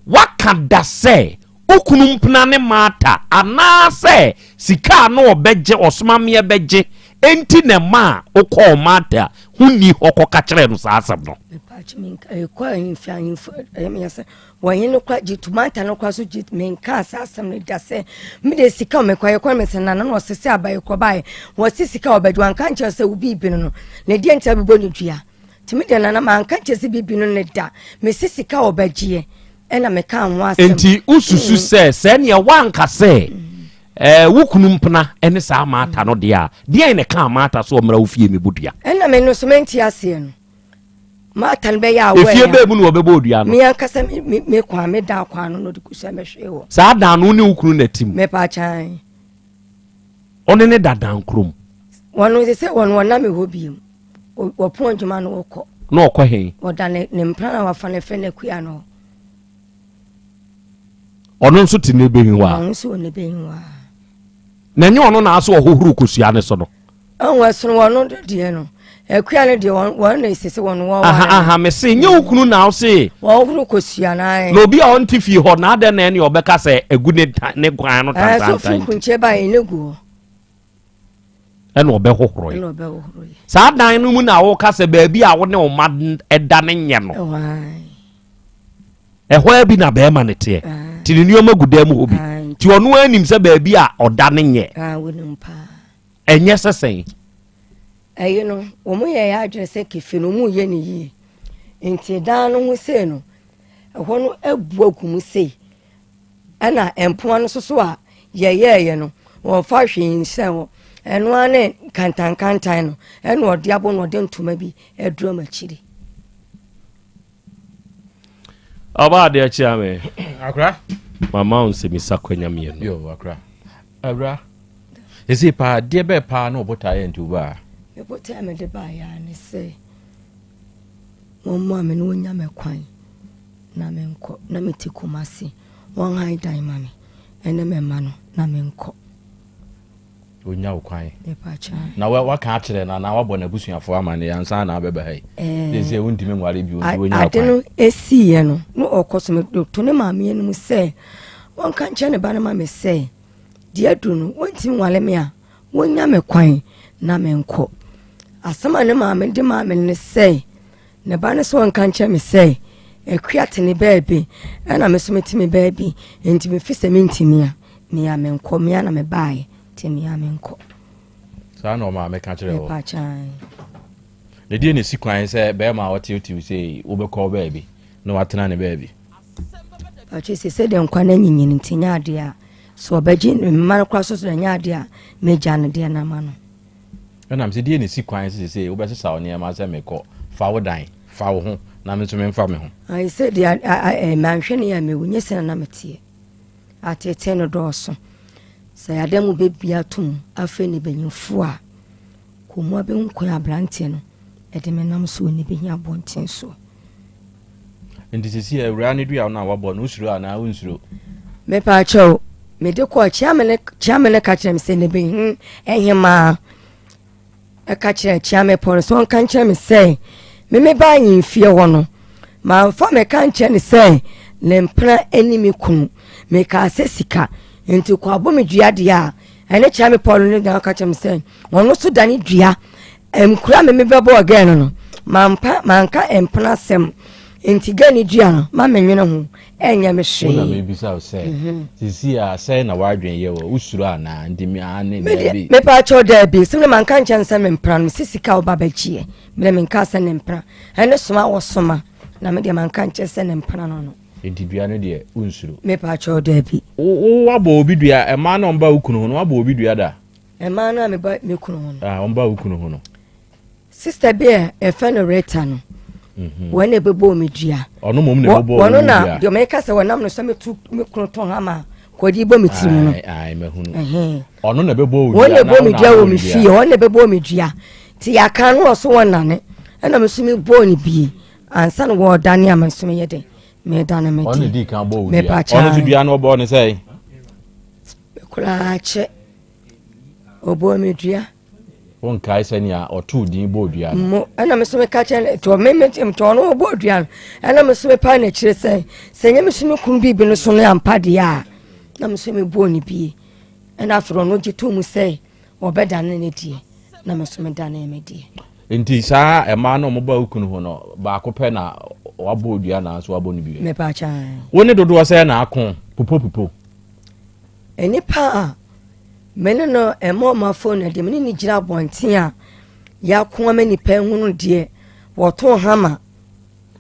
waka da sɛ wo kunu mpena ne Martha anaasɛ sika a na ɔbɛgye, ɔsomameɛ bɛgye, enti na ɛmaa wokɔɔ Martha ho nni hɔ kɔka kyerɛɛ no saa asɛm no? Mepatwo menka, ɛkɔ ahemfie ahemfo ɛyɛ meyɛ sɛ Wɔnye no kora gye to Martha no kora so gye menkaa saa asɛm no da sɛ mede sika mekɔ yɛkɔ no mesɛ nana na ɔsɛ sɛ aba yɛkɔ baeɛ wɔse sika ɔbɛgye wanka nkyerɛ sɛ wo biribi no no na ɛdeɛ nti abɛbɔ ne dua nti me deɛ nana manka nkyerɛ sɛ biribi no ne da mese sika ɔbɛgyeɛ ɛna meka ho asɛm. Nti wosusu sɛ sɛ neɛ woanka sɛ eh, wo kunu mpena ne saa Martha no deɛ a deɛn na ɛkaa Martha so ɔmmra wo fie mebɔ dua? Ɛna me no so mente aseɛ no. Martha no bɛyɛ aware. Efie bɛɛ mu na wɔbɛbɔ odua no. Me ankasa me me me kwan me dan kwan no na ɔde kusua mɛhwee wɔ. Saa dan no ne wo kunu na ti mu. Mepa kyan. Ɔne ne da dan kurom. Wɔn no sɛ wɔn wɔn nam hɔ biem. Wɔpɔn adwuma no wɔkɔ. Na ɔkɔ he? Ɔda ne ne mpena na wafa ne fɛ ne kuya no. Ɔno nso te ne bɛhi hɔ a. Ɔno nso wɔ ne bɛhi hɔ a. Na ɛnyɛ ɔno na aso ɔhohoro kosua ne so no. Ɔn ɛsono wɔn no deɛ no. Akua no deɛ wɔn wɔn na esese wɔn wɔn. Aha aha mese nye wo kunu na ɔse. Wɔn horo kosua na ayɛ. Na obi a ɔnte fie hɔ na adɛn na ɛne ɔbɛka sɛ egu ne ne kwan no tantantan. Ɛɛ so firi nkunkyɛ ba yɛ ne gu hɔ. Ɛna ɔbɛhohoro yi. Ɛna ɔbɛhohoro yi. Saa dan no mu na woka sɛ baabi a wo ne wo mma da ne nyɛ no. Ɛhɔ ara bi na bɛrima no teɛ. Nti ne nneɛma gu dan mu hɔ bi. Nti ɔno ara nim sɛ baabi a ɔda no nyɛ. Ɛnyɛ sɛ sɛn. Ɛyi no, wɔn yɛ yɛ adwene sɛ kefe no wɔn yɛ ne yie. Nti dan no ho sei no, ɛhɔ no abu agu mu sei. Ɛna mpoa no soso a yɛyɛɛyɛ no, wɔmfa hwee nhyɛ hɔ. Ɛno ara ne kantankantan no, ɛna ɔde abɔ na ɔde ntoma bi adura mu akyiri. Ɔba adeɛ kyea me. Akora. Mama wo nsɛmisa kwanya mmienu. Yo, akora. Awura. Ɛsɛ paa, deɛ bɛɛ paa na ɔbotaa yɛ nti wobaa? Me botaa mede baeɛ a ne sɛ wɔmmoa me na wɔnya me kwan na menkɔ na mete Kumasi wɔnhan dan ma me ɛne me mma no na menkɔ. Ɔnya wo kwan. Na waka akyerɛ no anaa wabɔ n'abusuafoɔ amanneɛ ansa na abɛba ha yi? Sɛ sɛ wontumi nware bio nti wɔnya kwan. Ade no esiiɛ no na ɔkɔ so meto ne maame anim sɛ wɔnka nkyerɛ ne ba no ma me sɛ deɛ aduru no wɔntumi nware me a wɔnya me kwan na menkɔ. Asɛm a ne maame de maa me ne sɛ Ne ba no sɛ ɔnka nkyerɛ me sɛ Akua te ne baabi ɛna me nso mete me baabi nti mefi sɛ mentumi a mea menkɔ mea na mebaeɛ nti mea menkɔ. Saa na ɔmaame ka kyerɛ wo? Mepakyan. Na deɛ na esi kwan sɛ bɛrima a ɔteetew sei wobɛkɔ baabi na watena ne baabi? Pakyɛ sɛ sɛdeɛ nkwa no anyinyin nti nyɛ adeɛ a sɛ ɔbɛgye mma no koraa so so nyɛ adeɛ a mɛgya no deɛ no ama no. Ɛna mese, Deɛn na ɛsi kwan sɛ seesei wobɛsesa wo nneɛma sɛ mekɔ? Fa wo dan, fa wo ho, na me nso memfa me ho. Ayɛ sɛ deɛ manhwɛ ne yɛ a mewu, nyɛ sɛ na na meteɛ. Ateetee no dɔɔso. Sɛ yɛada mu bɛbia atom afei ne banyimfoɔ a, kɔmua bɛhu kwan aberanteɛ no ɛde me nam so wɔ ne bɛhia abɔnten soɔ. Nti sisi awuraa no dua no a wabɔ no wosuro anaa wonsuro? Mepaakyɛw, mede kɔɔ kyeame kyeame no ka kyerɛ me sɛ ne bɛhu ɛhemaa ɛka kyerɛ kyeame pɔ no sɛ ɔnka nkyerɛ me sɛ me me ba ahemfie hɔ no mamfa meka nkyerɛ ne sɛ ne mpena ne me kunu. Mekaa sɛ sika nti kɔ abɔ me dua deɛ a, ɛne kyerɛ me Paul no na ɔka kyerɛ me sɛ ɔno nso dane dua. Nkura me mebɛbɔɔ gɛɛ no no, mampa manka mpena asɛm nti gɛɛ no dua no ma menwene ho ɛnyɛ me hwee. Wo na mebisa wo sɛ, mhm. sisi a sɛn na w'adwene yɛ wɔ wosuro anaa nti me ane daabi. Mepa kyɛw daabi, sɛ me manka nkyɛn sɛ mempena no, sɛ sika wo ba bɛgyeɛ, mene menka sɛ ne mpena, ɛne soma wɔ soma. Na me deɛ manka nkyerɛ sɛ ne mpena no no. Enti dua no deɛ wonsuro? Mepa kyɛw daabi. Wo wo wabɔ obi dua ɛmaa na ɔmba wo kunu ho no wabɔ obi dua da? Ɛmaa no a meba me kunu ho no. Ah ɔmba wo kunu ho no. Sister bi a yɛfrɛ no Rita no. Mhm. Wɔn na ɛbɛbɔɔ me dua. Ɔno mmom na ɛbɛbɔɔ wo dua. Wɔn na deɛ mɛka sɛ wɔnam no sɛ metu me kunu tɔn ha ma kɔdi bɔ me tiri mu no. Ayi mahunu. Ɔno na ɛbɛbɔ wo dua. Wɔn na ɛbɔ me dua wɔ me fie. Wɔn na ɛbɛbɔ me dua. Ti yɛaka no wɔ so wɔn nane. Ɛna me nso mebɔɔ no bie. Ansa na wɔredane a me nso meyɛ dɛn medane me deɛ. Ɔno di kan bɔ wo dua. Ɔno nso dua no ɔbɔɔ ne sɛn? Koraa kyɛ ɔbɔɔ me dua. Wonkae sɛnea ɔtoo din bɔɔ dua no? Mo ɛna me nso meka kyerɛ no to me me to ɔno ɔbɔɔ dua no ɛna me nso mepa n'akyire sɛ sɛ nyɛ me so me kunu biribi no so no ampa deɛ a na me nso mebɔɔ ne bie ɛna afei ɔno gye too mu sɛ Wɔbɛdane ne deɛ, na me nso medane me deɛ. Nti saa mmaa no a wɔba wo kunu ho no, baako pɛ na wabɔ odua nanso wabɔ no bi? Mepaakyɛ. Wo ne dodoɔ sɛ na ako pupopupo? Nnipa a me ne no ɛma ɔma fon no deɛ me ne no gyina abɔnten a yɛako ama nnipa ehunu deɛ wɔto hama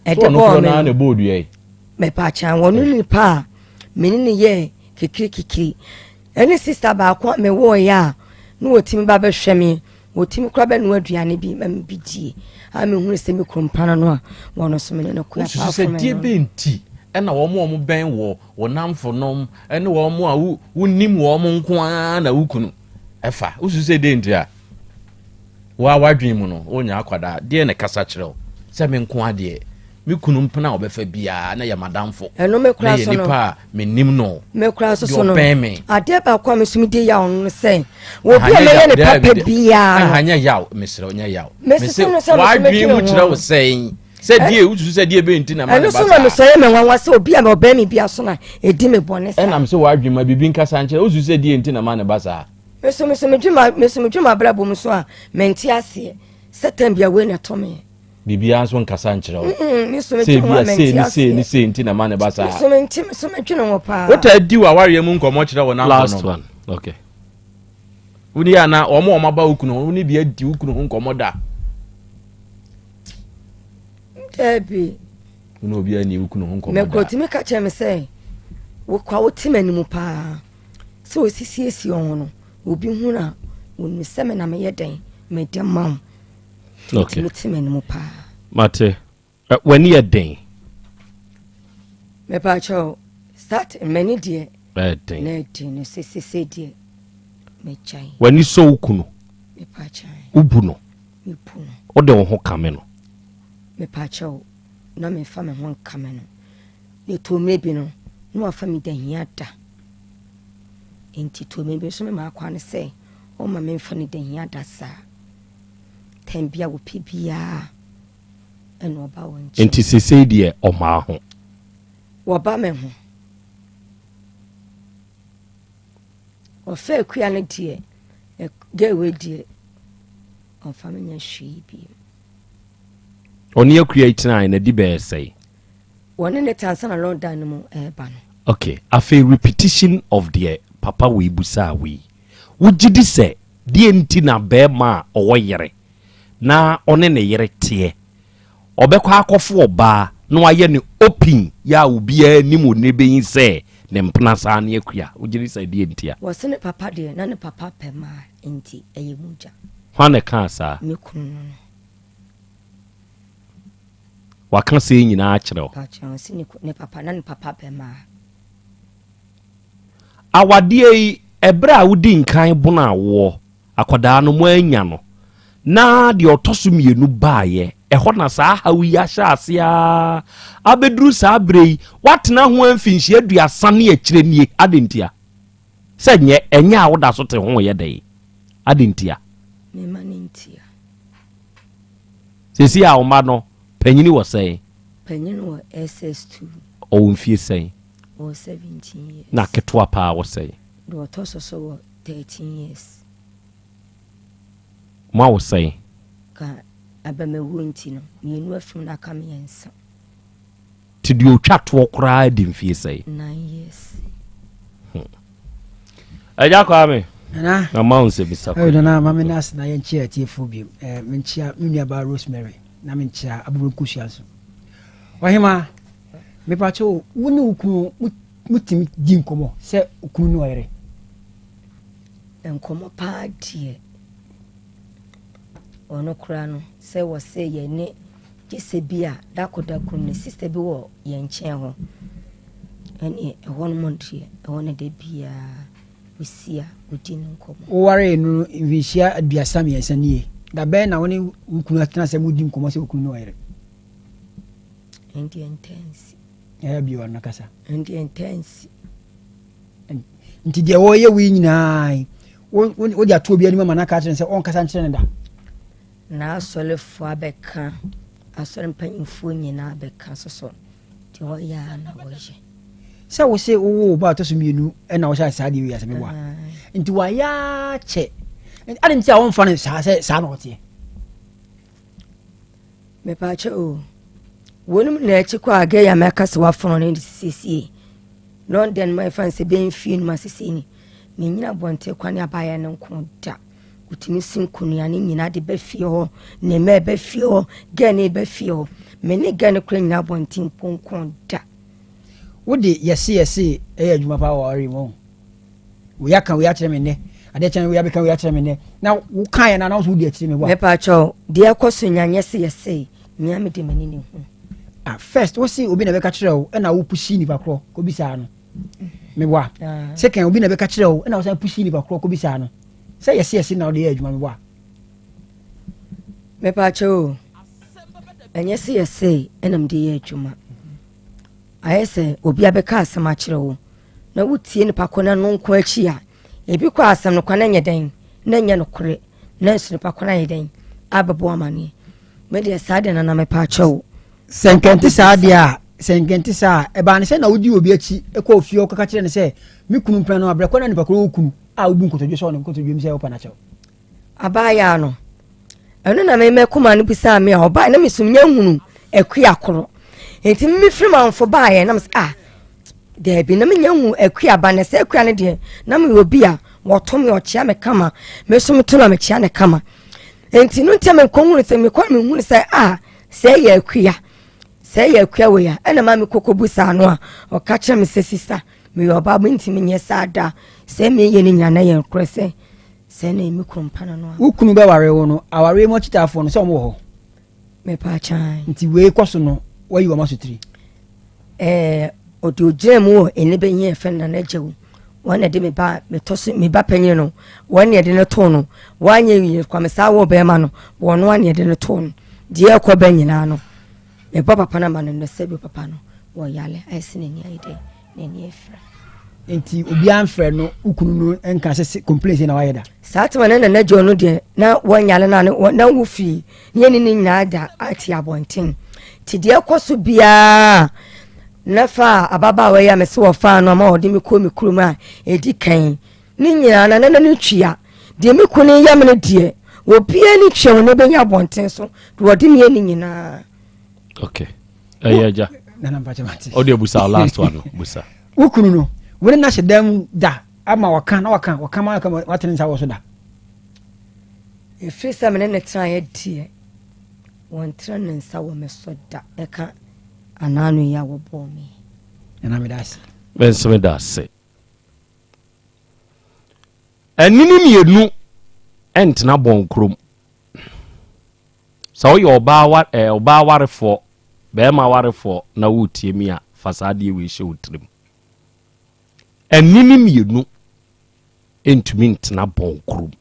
ɛde bɔɔ me no. Ɛbɔ odua yi? Mepaakyɛ wɔn ne nipa a me ne no yɛ kikirikikiri. Ɛne sista baako a mewooeɛ a na wɔtumi ba bɛhwɛ me, wɔtumi koraa bɛnoa aduane bi ma me bi die a mehunu sɛ me kunu mpa no no a wɔn nso me ne no koe Wosusu apart sɛ from deɛ ɛno. bɛn nti na wɔn a wɔbɛn wɔ wo nnamfonom ne wɔn a wo wonim wɔn nko ara na wo kunu fa? Wosusu sɛ deɛ nti a? Wo ara w'adwene mu no, wonyɛ akwadaa. Deɛn na ɛkasa kyerɛ wo sɛ me nko ara deɛ, me kunu mpena a ɔbɛfa biara na yɛ m'adamfo, Ɛno me na koraa yɛ so no, nipa a menim no, me koraa nso deɛ so no, ɔbɛn me. adeɛ baako a me nso medi yaw no sɛ, obi Aha a nyɛ mɛyɛ yaw, ne daabi, papa da- biara no, aha nyɛ yaw, mesrɛ wo, nyɛ yaw. Mesese Mese no sɛ me nso w'adwene medwene mu ho kyerɛ wo no. sɛn? Sɛ deɛ wosusu sɛ deɛ bɛn nti na ma ɛno ne so ba na saa? mesɔ yɛ me nwanwa sɛ obi a ɔbɛn me bia so na ɛdi me bɔne saa. Ɛnam sɛ w'adwene ma biribi nkasa nkyerɛ, wosusu sɛ deɛ nti na ma ne ba saa? Me nso me nso medwe ma me nso medwe m'abrabɔ mu so a mente aseɛ sɛ tɛm bia wei na ɛtɔ me. Biribiara nso nkasa nkyerɛ wo. Me nso Sɛ medwe ho ebia a sei mente ne sei ne aseɛ. sei nti na ma ne ba Me saa. nso mente me nso medwene ho paa. Wotaa di w'awareɛ mu nkɔmmɔ kyerɛ wo Last nnamfonom? one. Okay. Wo ne anaa wɔn a wɔaba wo kunu ho, wo ne bi adi wo kunu ho nkɔmmɔ da? Daabi. Wo ne obi anni wo kunu ho nkɔmmɔ da? Mɛkɔ tumi ka kyerɛ me sɛ wokɔ wote m'anim paa. Sɛ wɔsisiesie wɔn ho no, obi hu no a, wɔnim sɛ me na meyɛ dɛn mede ma wo. Okay. Nti mete m'anim paa. Mate. W'ani yɛ den. Mepaakyɛw, start m'ani deɛ. Ɛden. Na ɛden no sɛ sese deɛ megyae. W'ani sɔ wo kunu. Mepaakyɛw. Wobu no. Mebu no. Wode wo ho kame no. Mepaakyɛw, na memfa me ho nkame no. Na ɛtɔ mmerɛ bi no, na wafa me da hia da. Enti tɔ mmerɛ bi nso me maa kwan sɛ ɔmma memfa no da hia da saa. Tɛm bi a wɔpɛ biara ɛna ɔba wɔn nkyɛn. Enti sesei deɛ ɔmaa ho? Wɔba me ho. Ɔfa akua no deɛ, girl wei deɛ, ɔmfa me nyɛ hwee bio. Ɔne akua yi tenae na di bɛyɛ sɛe? Wɔne ne te ansa na lockdown no mu ɛreba no. Ok, afei repetition of deɛ papa wei busaa wei. Wogye di sɛ deɛ nti na barima a ɔwɔ yere na ɔne ne yere teɛ, ɔbɛkɔ akɔfo ɔbaa na wayɛ no open yɛ a obiara nim onibeyi sɛ ne mpena saa ne akua, wogye di sɛ deɛ nti a? Wɔse ne papa deɛ na ne papa pɛ maa nti ɛyɛ mogya. Hwan na ɛkaa saa? Me kunu no no. Waka sei nyinaa akyerɛ wo? Ne papa na ne papa bɛma. Awadeɛ yi, ɛberɛ a wodi nkan bono awoɔ, akwadaa no moannya no, na deɛ ɔtɔ so mmienu baeɛ, ɛhɔ na saa haw yi ahyɛ aseɛ ara abɛduru saa berɛ yi, woatena ho ara mfinhyia aduasa ne akyire nie, adɛn ntia? Sɛ nyɛ, ɛnyɛ a woda so te ho yɛ dɛn? Adɛn ntia? Me mma no ntia. Seesei a wo mma no, panyini wɔ sɛn? Panyin wɔ SS2. Ɔwɔ mfie sɛn? Ɔwɔ 17 years. Na ketewa paa wɔ sɛn? Deɛ ɔtɔ so so wɔ 13 years. Mo awo sɛn? Ka abamawuo nti no, mmienu afim na aka mmiɛnsa. Nti deɛ ɔtwa toɔ koraa di mfie sɛn? 9 years. Agya Kwame. Nana. Na ma wo nsɛmisa kɔ. Nana ma me nase na yɛnkyia atiefoɔ biom. Eh, menkyia me nuabaa Rosemary na menkyia Aburo Nkosua nso. Ɔhema, mepakyɛ wo, wo ne wo kunu motumi di nkɔmmɔ sɛ okunu ne ɔyere? Nkɔmmɔ paa deɛ, ɔno koraa no sɛ wɔse yɛne gye sɛ bi a dako dako ne sista bi wɔ yɛn nkyɛn hɔ ɛne ɛhɔ nom deɛ ɛhɔ no da biara ɔsi a ɔdi no nkɔmmɔ. Wowaree no mfinhyia 33 nie, da bɛn na wo ne wo kunu atena sɛ modi nkɔmmɔ sɛ okunu ne ɔyere? Ɛndeɛ ntaa nsi. Ɛyɛ bio ano kasa. Ɛndeɛ ntaa nsi. Nti deɛ wɔyɛ wo yi nyinaa yi, wode ato obi anim ama no aka akyerɛ no sɛ ɔnkasa nkyerɛ no da? N'asɔrefoɔ abɛka, asɔre mpanyinfoɔ nyinaa abɛka soso, deɛ ɔyɛ a na wɔyɛ. Sɛ wo se wowoo wo ba a ɔtɔ so mmienu na wohyɛ saa deɛ wei ase meboa. Nti wayɛ akyɛ. Ade nti a wɔmfa no saa sɛ saa na ɔteɛ. Mepaakyɛ o. Wɔnom na akyi kɔ a gɛyɛ a mɛka sɛ wafono no de siesie. London ma ɛfa nsɛ bɛn fie no ma siesie ni. Menyina abɔnten kwan ne abaayɛ no nko da. Wotumi si nkonua ne nyinaa de ba fie hɔ. Ne mma ɛba fie hɔ. Gɛɛ ne ba fie hɔ. Me ne gɛɛ no kora nyina abɔnten mpo nko da. Wode yɛse yɛse ɛyɛ adwuma paa wɔ awareɛ mu ɔho. Wei aka wei akyerɛ me nnɛ, adeɛ kyɛn wei abɛka wei akyerɛ me nnɛ. Na wokaeɛ no na wo nso wodi akyire me boa. Mepaakyɛw, deɛ ɛkɔ so nya nyɛ se yɛse, mea mede m'ani ne hu. Ah, first wo se obi na bɛka kyerɛ wo ɛna wo pusi nipa korɔ kɔbisaa no. Meboa. Ah. Second, obi na bɛka kyerɛ wo ɛna wo san pusi nipa korɔ kɔbisaa no. Sɛ yɛse yɛse na wode yɛ adwuma meboa. Mepaakyɛw o, ɛnyɛ se yɛse ɛna mede yɛ adwuma. Ayɛ sɛ obi abɛka asɛm akyerɛ wo na wotie nipa ko no ano nko akyi a, ebi kɔ asɛm no kwa na ɛnyɛ dɛn na ɛnyɛ nokorɛ nanso nipa ko no ayɛ dɛn abɛbɔ amaneɛ. Me deɛ saa deɛ nana mepɛ akyɛ wo. Sɛ nkɛnte saa deɛ a, sɛ nkɛnte saa a, ɛbaa ne sɛ na wodi obi akyi kɔ ofie hɔ kɔka kyerɛ no sɛ me kunu mpena no abrɛ kɔ na nipa koro wɔ kunu a wobu nkotodwe sɛ ɔne nkotodwe mu sɛ wopɛ no akyɛw. Abaayaa no, ɛno na me mɛkoma no bisaa me a ɔbaa na mesum nyɛ hunu akua koro. Nti me firi manfo baeɛ na mesɛ ah daabi na menya hu akua ba na sɛ akua no deɛ na meyɛ obi a wɔto me ɔkyea me kama me so meto na mekyea ne kama. Nti no nti mekɔ hunu sɛ mekɔ mehunu sɛ ah sɛ yɛ akua sɛ yɛ akua wei a ɛna ma mekɔkɔ bu saa no a ɔka kyerɛ me sɛ sista meyɛ ɔbaa mentumi nyɛ saa da sɛ meyɛ no nyina na yɛ nkorɛ sɛ Sɛ na emi kunu mpa no no a. Wo kunu bɛware wo no, awareɛ mu akyitaafoɔ no, sɛ wɔn wɔ hɔ? Mepaakyɛw. Nti wei kɔ so no, wayi wɔn asotiri? Ɛɛ, ɔde ogyina mu wɔ ɛne bɛnyi ɛfɛ no nana gya wo. Wɔn na ɛde me ba metɔ so me ba panyin no, wɔn na ɛde no too no. Wɔanyɛ wie kwame saa wɔ bɛrima no, wɔn no na ɛde no too no. Deɛ ɛkɔ bɛ nyinaa no, mebɔ papa no ama no no sɛ bi papa no wɔyale ayɛ sɛ n'ani ayɛ dɛ. N'ani afira. Nti obiara mfrɛ no wo kunu no nka sɛ complain sɛ na wayɛ da. Saa tema na nana John no deɛ na wɔnyale na na wo fie ne yɛne ne nyinaa da ate abɔnten. Nti deɛ ɛkɔ so biara na fa ababaawa yi a mese wɔfaa no ama ɔde me kɔ me kurom a ɛdi kan ne nyinaa na nana no tua deɛ me kunu yɛ me no deɛ obiara ne tua wɔn bɛnya abɔnten so deɛ ɔde me yɛ ne nyinaa. Okay. Ɛyɛ agya. Nana mpakyɛ mate. Ɔde abusa last one no busa. Wo kunu no, wo ne no ahyɛ dan mu da ama waka na waka waka ma waka watene nsa wɔ so da. Ɛfiri sɛ me ne ne tenaeɛ deɛ, wɔntene ne nsa wɔ me so da ɛka anaano yi a wɔbɔɔ me. Nana meda ase. Me nso meda ase. Anini mmienu ntena bɔnkurom. Sɛ woyɛ ɔbaa wa ɛɛ ɔbaa warefoɔ, barima warefoɔ na woretie me a, fa saa adeɛ wei hyɛ wo tirim. Anini mmienu ntumi ntena bɔn kurom.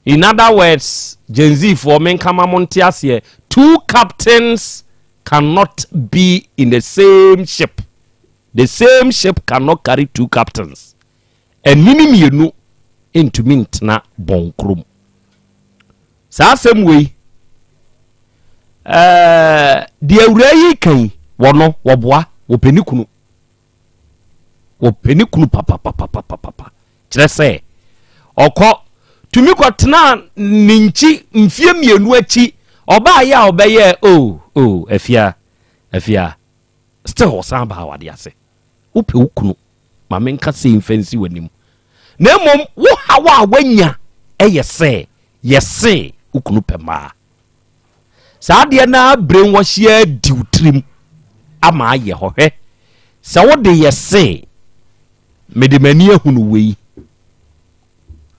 In other words, Gen Z foɔ menka ma mo nte aseɛ, two captains cannot be in the same ship. The same ship cannot carry two captains. Anini mmienu ntumi ntena bɔn kurom. Saa asɛm wei, ɛɛ deɛ awura yi ka yi, Wɔno wɔboa, wɔpɛ ne kunu. Wɔpɛ ne kunu papapapapapa. Kyerɛ sɛ, ɔkɔ tumi kɔtenaa ne nkyi mfeɛ mmienu akyi, ɔbaayɛ a ɔbɛyɛɛ o o afia afia still ɔsan baa awadeɛ ase. Wopɛ wo kunu, ma menka sei mfa nsi w'anim. Na mmom wo haw a woanya yɛ sɛ yɛse wo kunu pɛ mmaa. Saa adeɛ no ara brainwash yi adi wo tirim ama ayɛ hɔ. Hwɛ, sɛ wode yɛ se mede m'ani ahunu wei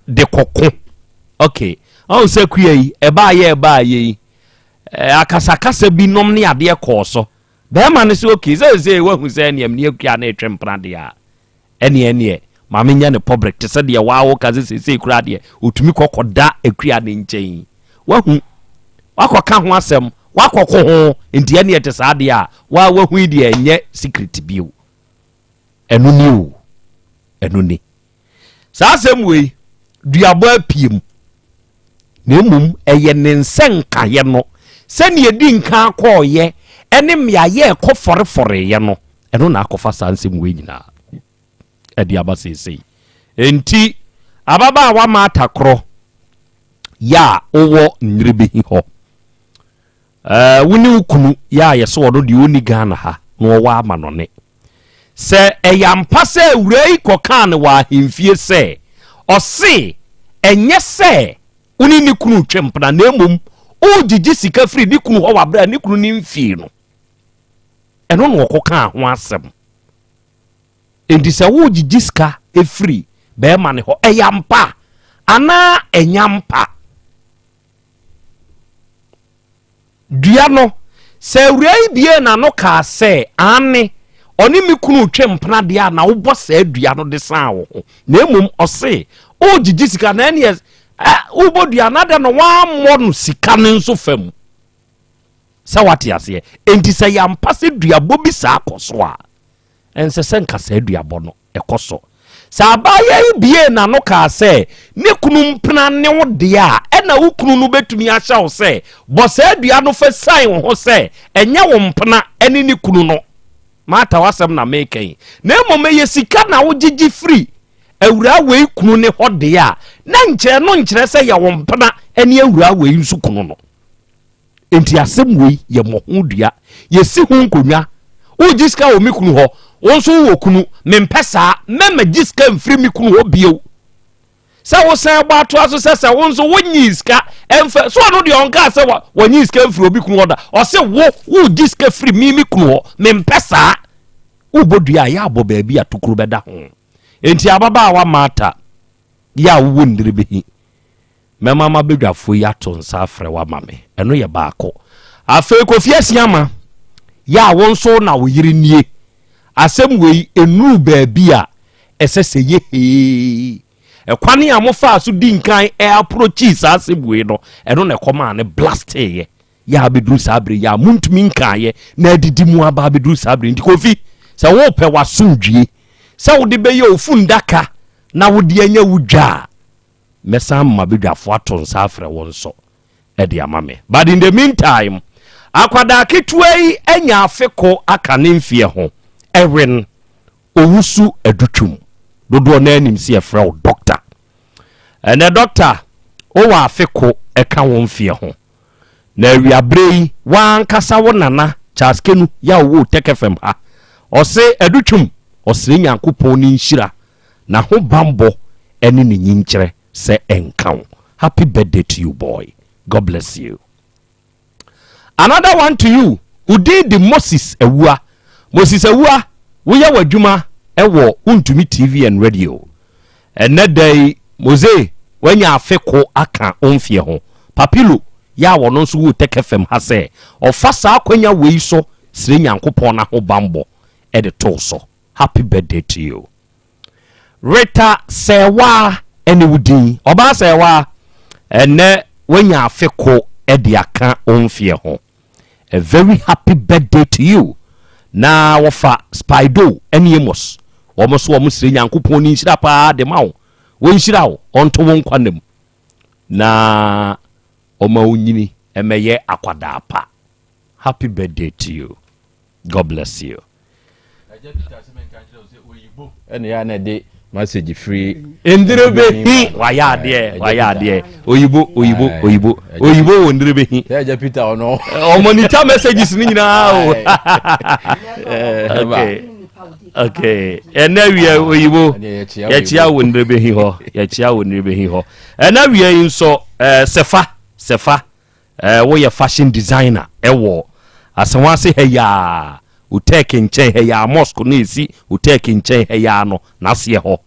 de kɔko. Okay, ɔhu sɛ kuya yi ɛbaayɛ ɛbaayɛ yi akasakasa bi nom ne adeɛ kɔɔ so. Bɛrima no sɛ okay, sɛ sɛ wahu sɛ ɛneɛ mene akua na ɛtwe mpena deɛ a Ɛneɛ ɛneɛ ma menyɛ no public te sɛ deɛ waa woka sɛ seesei koraa deɛ ɔtumi kɔ kɔda akua ne nkyɛn yi. Wahu, wakɔka ho asɛm, wakɔko ho, nti ɛneɛ te saa deɛ a waa wahu yi deɛ ɛnyɛ secret bio. Ɛno ni o, ɛno ni. Saa asɛm wei, duabɔ apue mu. Na mmom ɛyɛ ne nsɛnkaeɛ no, sɛdeɛ ɛdi nkan kɔɔeɛ ne mmeaeɛ a ɛkɔ fɔrefɔreeɛ no, ɛno na akɔfa saa nsɛm wei nyinaa ɛde aba seesei. Enti ababaawa Martha korɔ yɛ a wowɔ Nyerebehi hɔ, ɛɛ wo ne wo kunu yɛ a yɛsɛ ɔno deɛ ɔnni Ghana ha na ɔwɔ amanɔne. Sɛ ɛyɛ ampa sɛ awuraa yi kɔkaa no wɔ ahemfie sɛ, ɔse ɛnyɛ sɛ wo ne ne kunu retwe mpena na mmom woregyegye sika firi ne kunu hɔ wɔ aberɛ a ne kunu ne mfie no, ɛno na ɔkɔkaa ho asɛm. Enti sɛ woregyegye sika firi bɛrima no hɔ, ɛyɛ ampa anaa ɛnyɛ ampa? Dua no, sɛ awuraa yi biee n'ano kaa sɛ, Aane, ɔne me kunu retwe mpena deɛ a, na wobɔ saa dua no de san wo ho. Na mmom ɔse, Wogyegye sika, na ɛneɛ ɛ, wobɔ dua no, adɛn na woammɔ no sika no nso fa mu? Sɛ woate aseɛ? Enti sɛ ɛyɛ ampa sɛ duabɔ bi saa kɔ so a, ɛnsɛ sɛ nka saa duabɔ no ɛkɔ so. Sɛ abaayewa yi buee n'ano kaa sɛ ne kunu mpena ne wo deɛ a, ɛnna wo kunu no bɛtumi ahyɛ wo sɛ bɔ saa dua no fa sian wo ho sɛ ɛnyɛ wo mpena ne ne kunu no. Martha, w'asɛm na mereka yi. Na mmom ɛyɛ sika na wogyegye firi awuraa wei kunu ne hɔ deɛ a, na nkyerɛ no nkyerɛ sɛ yɛ wo mpena ne awuraa wei nso kunu no. Enti asɛm wei yɛ mmɔho dua. Yɛsi ho nkonnwa. Wogye sika wɔ me kunu hɔ, wo nso wowɔ kunu. Mempɛ saa. Mɛma gye sika mfiri me kunu hɔ bio. Sɛ wosan bɔ atoa so sɛ sɛ wo nso wonyii sika mfa so ɔno deɛ ɔnkaa sɛ wɔnyii sika mfiri obi kunu hɔ da. Ɔse wo wogye sika firi me me kunu hɔ. Mempɛ saa. Wobɔ dua a yɛ abɔ baabi a tokuro bɛda ho. Enti ababaawa Martha yɛ a wowɔ nniribihi. Mɛma m'abadwafoɔ yi ato nsa afrɛ wo ama me. Ɛno yɛ baako. Afei Kofi Asiamah, yɛ a wo nso na wo yere nie. Asɛm wei, ɛnnuruu baabi a ɛsɛ sɛ ɛyɛ hee. Ɛkwane a mofaa so di nkan approachii saa asɛm wei no, ɛno na ɛkɔmaa no blasteeɛ. Yɛ a abɛduru saa berɛ yi a montumi nkaeɛ na adidi mu aba abɛduru saa berɛ yi. Nti Kofi, sɛ wopɛ w'asomdwie, sɛ wode bɛyɛ wo fundaka na wode anya wo dwa a, mɛsan ama m'abadwafoɔ ato nsa afrɛ wo nso de ama me. But in the meantime, akwadaa ketewa yi anya afe ko aka ne mfeɛ ho, Erwin Owusu Adutwum. Dodoɔ no ara nim sɛ yɛfrɛ wo Doctor. Ɛnɛ Doctor, wowɔ afe ko ɛka wo mfeɛ ho. Na awiaberɛ yi, w'ankasa wo nana Charles Kenu yɛ a ɔwɔ Otec FM ha, ɔse Adutwum, ɔsrɛ Nyankopɔn ne nhyira N'ahobanbɔ ne ne nyinkyerɛ sɛ ɛnka wo. Happy birthday to you boy. God bless you. Another one to you. Wo din de Moses Awua. Moses Awua, woyɛ w'adwuma wɔ Wontumi TV and Radio. Ɛnnɛ da yi, Mose, woanya afe ko aka wo mfeɛ ho. Papilo, yɛ a ɔno nso wɔ Tech FM ha sɛ ɔfa saa akwanya wei so srɛ Nyankopɔn n'ahobanbɔ de to wo so. Happy birthday to you. Rita Sɛɛwaa ɛne wo din. Ɔbaa Sɛɛwaa, ɛnɛ woanya afe ko de aka wo mfeɛ ho. A very happy birthday to you. Na wɔfa Spido ɛne Amos. Wɔn nso wɔn srɛ Nyankopɔn ne nhyira paa de ma wo. Wɔnhyira wo, ɔnto wo nkwa nna mu. Na ɔma wo nyini ɛmɛyɛ akwadaa pa. Happy birthday to you. God bless you. Ɛna yɛ a na ɛde message firi. Ndire bɛ hi wayɛ adeɛ wayɛ adeɛ oyibo oyibo oyibo oyibo wɔ ndire bɛ hi. Ɛgya Peter ɔno. Ɔmonitor messages ni nyinaa o. Okay okay ɛnna wia oyibo yɛkyia wɔ ndire bɛ hi hɔ yɛkyia wɔ ndire bɛ hi hɔ ɛnna wia yi nso ɛɛ sɛfa sɛfa. Eh, woyɛ fashion designer ɛwɔ Asawase ha yi aa, Utec nkyɛn ha yi aa, mosque no esi Utec nkyɛn ha yi aa no, n'aseɛ hɔ.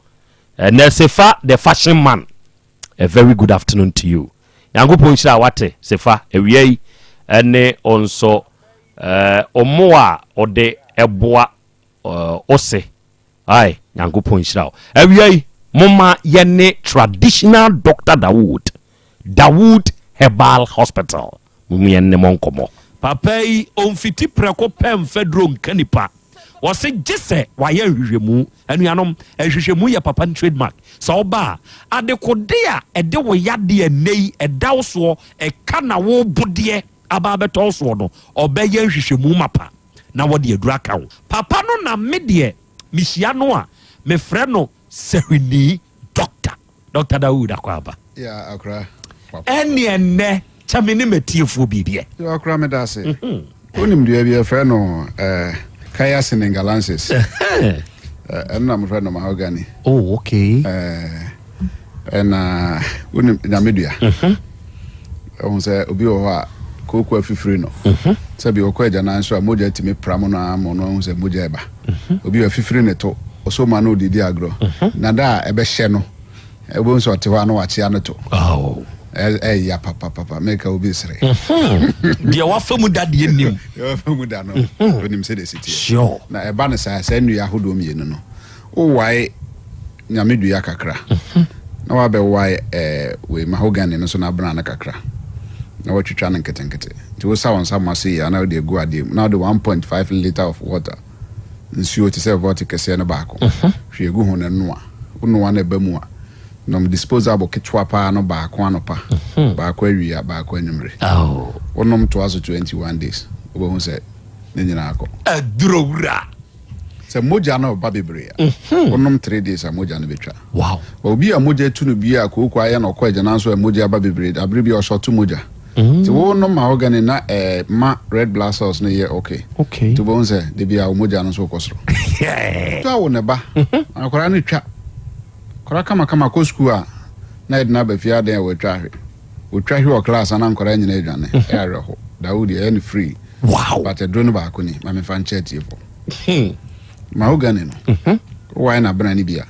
Ɛnɛ Sefa the fashion man, a very good afternoon to you. Nyankopɔn nhyira wate Sefa, awia yi ɛne wo nso eh, mmoa a wode ɛboa eh, ose. Ae Nyankopɔn nhyira wo. Awia yi momma yɛne traditional doctor Dawood, Dawood Herbal Hospital, mom yɛne mo nkɔmmɔ. Papa yi ɔmfiti prɛko pɛ mfa duro nka nipa. Ɔse gye sɛ wayɛ nhwehwɛmu. Anuanom, nhwehwɛmu yɛ papa no trademark. Sɛ woba a, adekode a ɛde wo yadeɛ nnɛ yi ɛda wo soɔ, ɛka na wo bodeɛ aba abɛtɔ wo soɔ no, ɔbɛyɛ nhwehwɛmu mapa. na wɔde aduru aka wo. Papa no na me deɛ mehyia no a mefrɛ no Sahwini Doctor. Doctor Dawood Akwaaba. Yeah, akora. Ɛne ɛnnɛ kyɛ me ne matiefoɔ biribi ɛ. Yo, akora meda ase. Wonim dua bi yɛfrɛ no eh, Kaya senegalensis. Ɛno na mofrɛ no mahogany. Oh, okay. Eh, Ɛna wonim nyame dua. Ɛhu sɛ obi wɔ hɔ a kooko afifiri no. Sɛ bi ɔkɔ agyanan so a mogya tumi pra mu no ara ma ɔno ahu sɛ mogya ɛba. Obi wɔ afifiri ne to, ɔsɔ mu a na ɔdidi agorɔ. Na da a ɛbɛhyɛ no, wobɛhu sɛ ɔte hɔ a na wakyea ne to. Ɛya papapapa, meka obi sere. Deɛ wafa mu da deɛ nim. Deɛ wafa mu da no, onim sɛdeɛ ɛsi teɛ. Na ɛba no saa, saa nnua ahodoɔ mmienu no, wowae Nyame dua kakra na wabɛwae eh, wei mahogany no so na abena no kakra na watwitwa no nketenkete. Nti wosa wo nsa ma sei a na wode agu adeɛ mu na wode 1.5 litre of water, nsuo te sɛ vɔte kɛseɛ no baako, hwie gu ho na noa. Wonoa na ɛba mu a, nom disposable ketewa paa no baako anɔpa, baako awia, baako anwummere. Wonom toa so 21 days, wobɛhu sɛ ne nyinaa kɔ. Aduro wura. Sɛ mogya no ba bebree a, wonom 3 days a mogya no bɛtwa. But obi a mogya tu no bi a kooko ayɛ na ɔkɔ agyanan so a mogya aba bebree, abere bi a ɔhyɛ mogya. Nti wonom mahogany na eh, ma red blood cells no yɛ okay. Nti wobɛhu sɛ da bi a wo mogya no nso wokɔ soro. Twa wo ne ba. Akwadaa no twa. Akwadaa kamakama kɔ sukuu a na yɛde no aba fie adan a wɔatwa ahwe. Wɔtwa hwe wɔ class a na nkwadaa nyinaa adwane. Ɛyɛ awerɛho. Dawood ɛyɛ no free. Wow. But aduro no baako ni, ma memfa nkyɛ atiefoɔ. Mahogany no, wowae n'abena no bi a,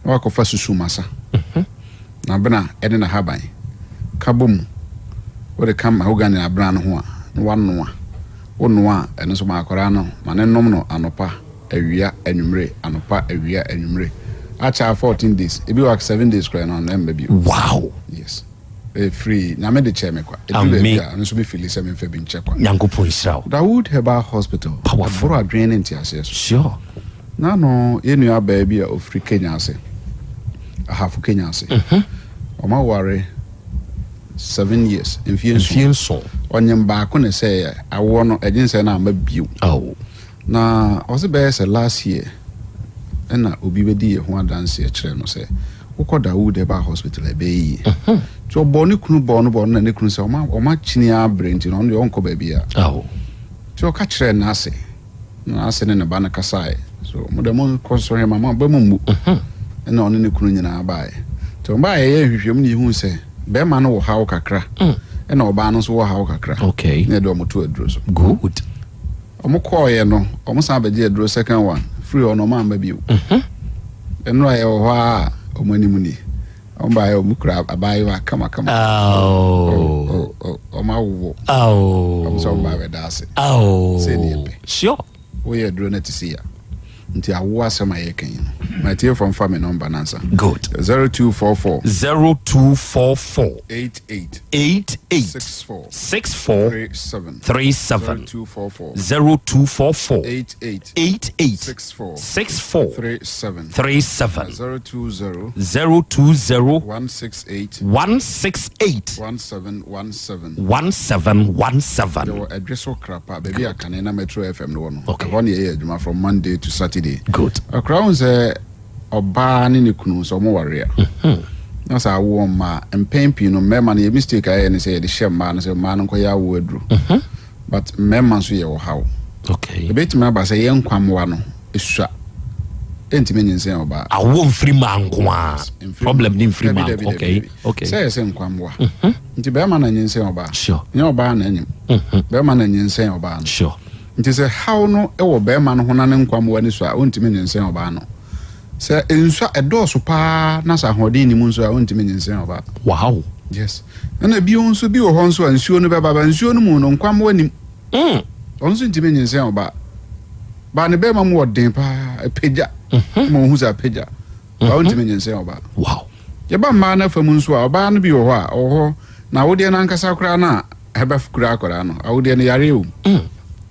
na wakɔfa susumasa. N'abena ne n'ahaban ka bɔ mu. Wode ka mahogany abena no ho a, na wanoa. Wonoa a, ɛno nso ma akwadaa no, ma no nnom no anɔpa, awia, anwummere, anɔpa, awia, anwummere. Akyɛ a 14 days, ebi wɔ a 7 days koraa no, ɛmma bio. Wow! Yes. Ɛyɛ free. Nyame de kyɛɛ me kwa. Ɛduru baabi a, ɛno nso me feeli sɛ memfa bi nkyɛ kwa. Nyankopɔn nhyira wo. Dawood Herbal Hospital. Powerful. Ɛboro adwene ne nteaseɛ so. Sure. N'ano, yɛn nua baa bi a ɔfiri Kenya ase, Ahafo Kenya ase. Wɔn aware 7 years, mfie 7. Mfie 7. Ɔnyem baako na ɛsɛeɛ, awoɔ no, ɛgyinsɛn no amma bio. Oh. Na ɔse bɛyɛ sɛ last year ɛna obi bɛdi yɛ ho adanseɛ kyerɛ no sɛ wokɔ Dawood Herbal Hospital a ɛbɛyɛ yie. Nti ɔbɔɔ ne kunu bɔɔ no bɔɔ no na ne kunu sɛ ɔma ɔma kyini abrɛ nti no ɔno deɛ ɔnkɔ baabi a. Nti ɔka kyerɛɛ n'ase na n'ase ne ne ba no kasaeɛ. So mo deɛ monkɔ nsɔhwɛ ma mo aba mu mmu. Ɛna ɔne ne kunu nyinaa baeɛ. Nti wɔn baeɛ yɛyɛɛ nhwehwɛmu na yɛhuu sɛ bɛrima no wɔ haw kakra ɛna ɔbaa no nso wɔ haw kakra. Na yɛde wɔn to aduro so. Good. Ɔmo kɔɔeɛ no, ɔmo san bɛgyee aduro second one, firi hɔ no ɔmo amma bio. Nnora yɛwɔ hɔ ara a ɔmo anim nie. Ɔmo baeɛ ɔmo kura abaayewa kamakama. Oh, oh, ɔmo awowo. Ɔmo sɛ ɔmo ba abɛda ase. Sei ne yɛpɛ. Sure. Woyɛ aduro no te sei a, nti awoɔ asɛm a yɛreka yi no. Matiefoɔ mfa me nɔmba no ansa. Good. 0244. 0244. 88. 88. 64. 64. 37. 37. 0244. 0244. 88. 88. 64. 64. 37. 37. 020. 020. 168. 168. 1717. 1717. Yɛwɔ Ɛdweso Krapa, baabi a kane na Metro FM no wɔ no. Ɛhɔ na yɛyɛ adwuma from Monday to Saturday. Good. Akora wohu sɛ ɔbaa ne ne kunu sɛ ɔmo ware a, na sɛ awoɔ mma a, mpɛn pii no mmarima no yɛ mistake a yɛyɛ ne sɛ yɛde hyɛ mmaa no sɛ mmaa no nkɔyɛ awoɔ aduro. But mmarima nso yɛ ɔhaw. Okay. Ebetumi aba sɛ yɛn nkwammoa no esua. Ɛntumi nyinsɛn ɔbaa. Awoɔ mfiri mmaa nko ara. Problem ne mfiri mmaa nko. Okay. Okay. Sɛ yɛ sɛ nkwammoa. Nti bɛrima na nyinsɛn ɔbaa. Sure. Nyɛ ɔbaa na anyim. Bɛrima na nyinsɛn ɔbaa no. Sure. Nti sɛ haw no wɔ bɛrima no ho na ne nkwammoa no sua a, ɔntumi nyinsɛn ɔbaa no. Sɛ nsua ɛdɔɔso paa na sɛ ahoɔden nni mu nso a, ɔntumi nyinsɛn ɔbaa. Wow. Yes. Ɛna bio nso bi wɔ hɔ nso a nsuo no bɛba ba nsuo no mu no nkwammoa nim. Ɔno nso ntumi nyinsɛn ɔbaa. Baa ne bɛrima mu wɔ den paa, apagya. Ma ɔhu sɛ apagya. Baa ɔntumi nyinsɛn ɔbaa. Wow. Yɛba mmaa no afa mu nso a, ɔbaa no bi wɔ hɔ a, ɔwɔ hɔ na awodeɛ no ankasa koraa no a ɛbɛ kura akwadaa no, awodeɛ no yareɛ wɔ mu.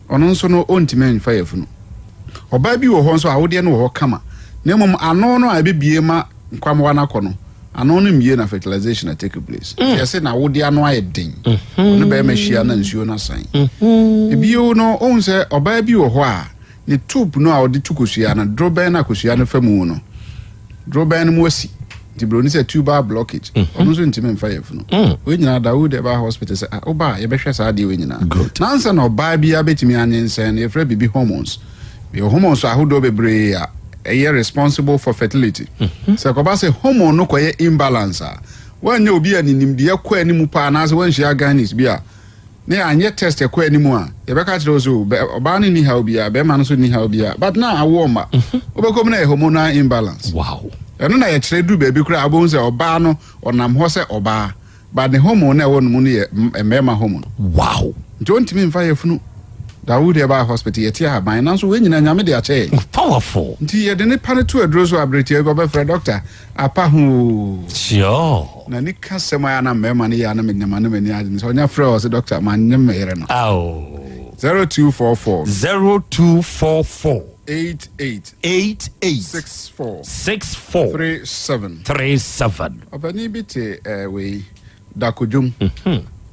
Ɔno nso no ɔntumi mfa yafunu. Ɔbaa bi wɔ hɔ nso a awodeɛ no wɔ hɔ kama, na mmom ano no a ɛbɛbie ma nkwammoa no akɔ no, ano no mmie na fertilization a take place. Nti yɛse na awodeɛ ano ayɛ den. Ɔne bɛrima hyia na nsuo no asan. Ebio no, wohu sɛ ɔbaa bi wɔ hɔ a, ne tube no a ɔde tu kosua no, dorobɛn no a kosua no fa mu no, dorobɛn no mu asi. Nti buroni sɛ tubal blockage. Ɔno nso ntumi mfa yafunu. Wei nyinaa Dawood ɛbaa hospital sɛ, ah, woba a yɛbɛhwɛ saa adeɛ wei nyinaa. Nansa na ɔbaa biara bɛtumi anyinsɛn no, yɛfrɛ biribi hormones. Yɛwɔ hormones ahodoɔ bebree a ɛyɛ responsible for fertility. Sɛ kɔba sɛ hormone no kɔyɛ imbalance a, woanyɛ obi a ne nimdeɛ kɔ anim paa anaasɛ woanhyia gynec bi a, na yɛanyɛ test ɛkɔ anim a, yɛbɛka kyerɛ wo sɛ o, ɔbaa no nni haw biara, bɛrima no nso nni haw biara, but na awoɔ mma. Wobɛkɔ mu na ɛyɛ hormonal imbalance. Wow. Ɛno na yɛkyerɛ duru baabi koraa a wobɛhu sɛ ɔbaa no ɔnam hɔ sɛ ɔbaa, but ne hormone na ɛwɔ ne mu no yɛ mmarima hormone. Wow. Nti ɔntumi mfa yafunu. Dawood ɛbaa hospital yɛte ahaban nanso wei nyinaa Nyame de akyɛ yɛn. Powerful. Nti yɛde ne pa no to aduro so a bere tiaa bi ɔbɛfrɛ doctor apa ho oo. Sure. Na ne ka sɛm a na mmarima no yɛ a na menyam a na m'ani agye no sɛ ɔnya frɛ ɔse doctor manyem me yere no. Aw. 0244. 0244. 88. 88. 64. 64. 37. 37. Ɔpanin bi te eh, wei Dakodwom.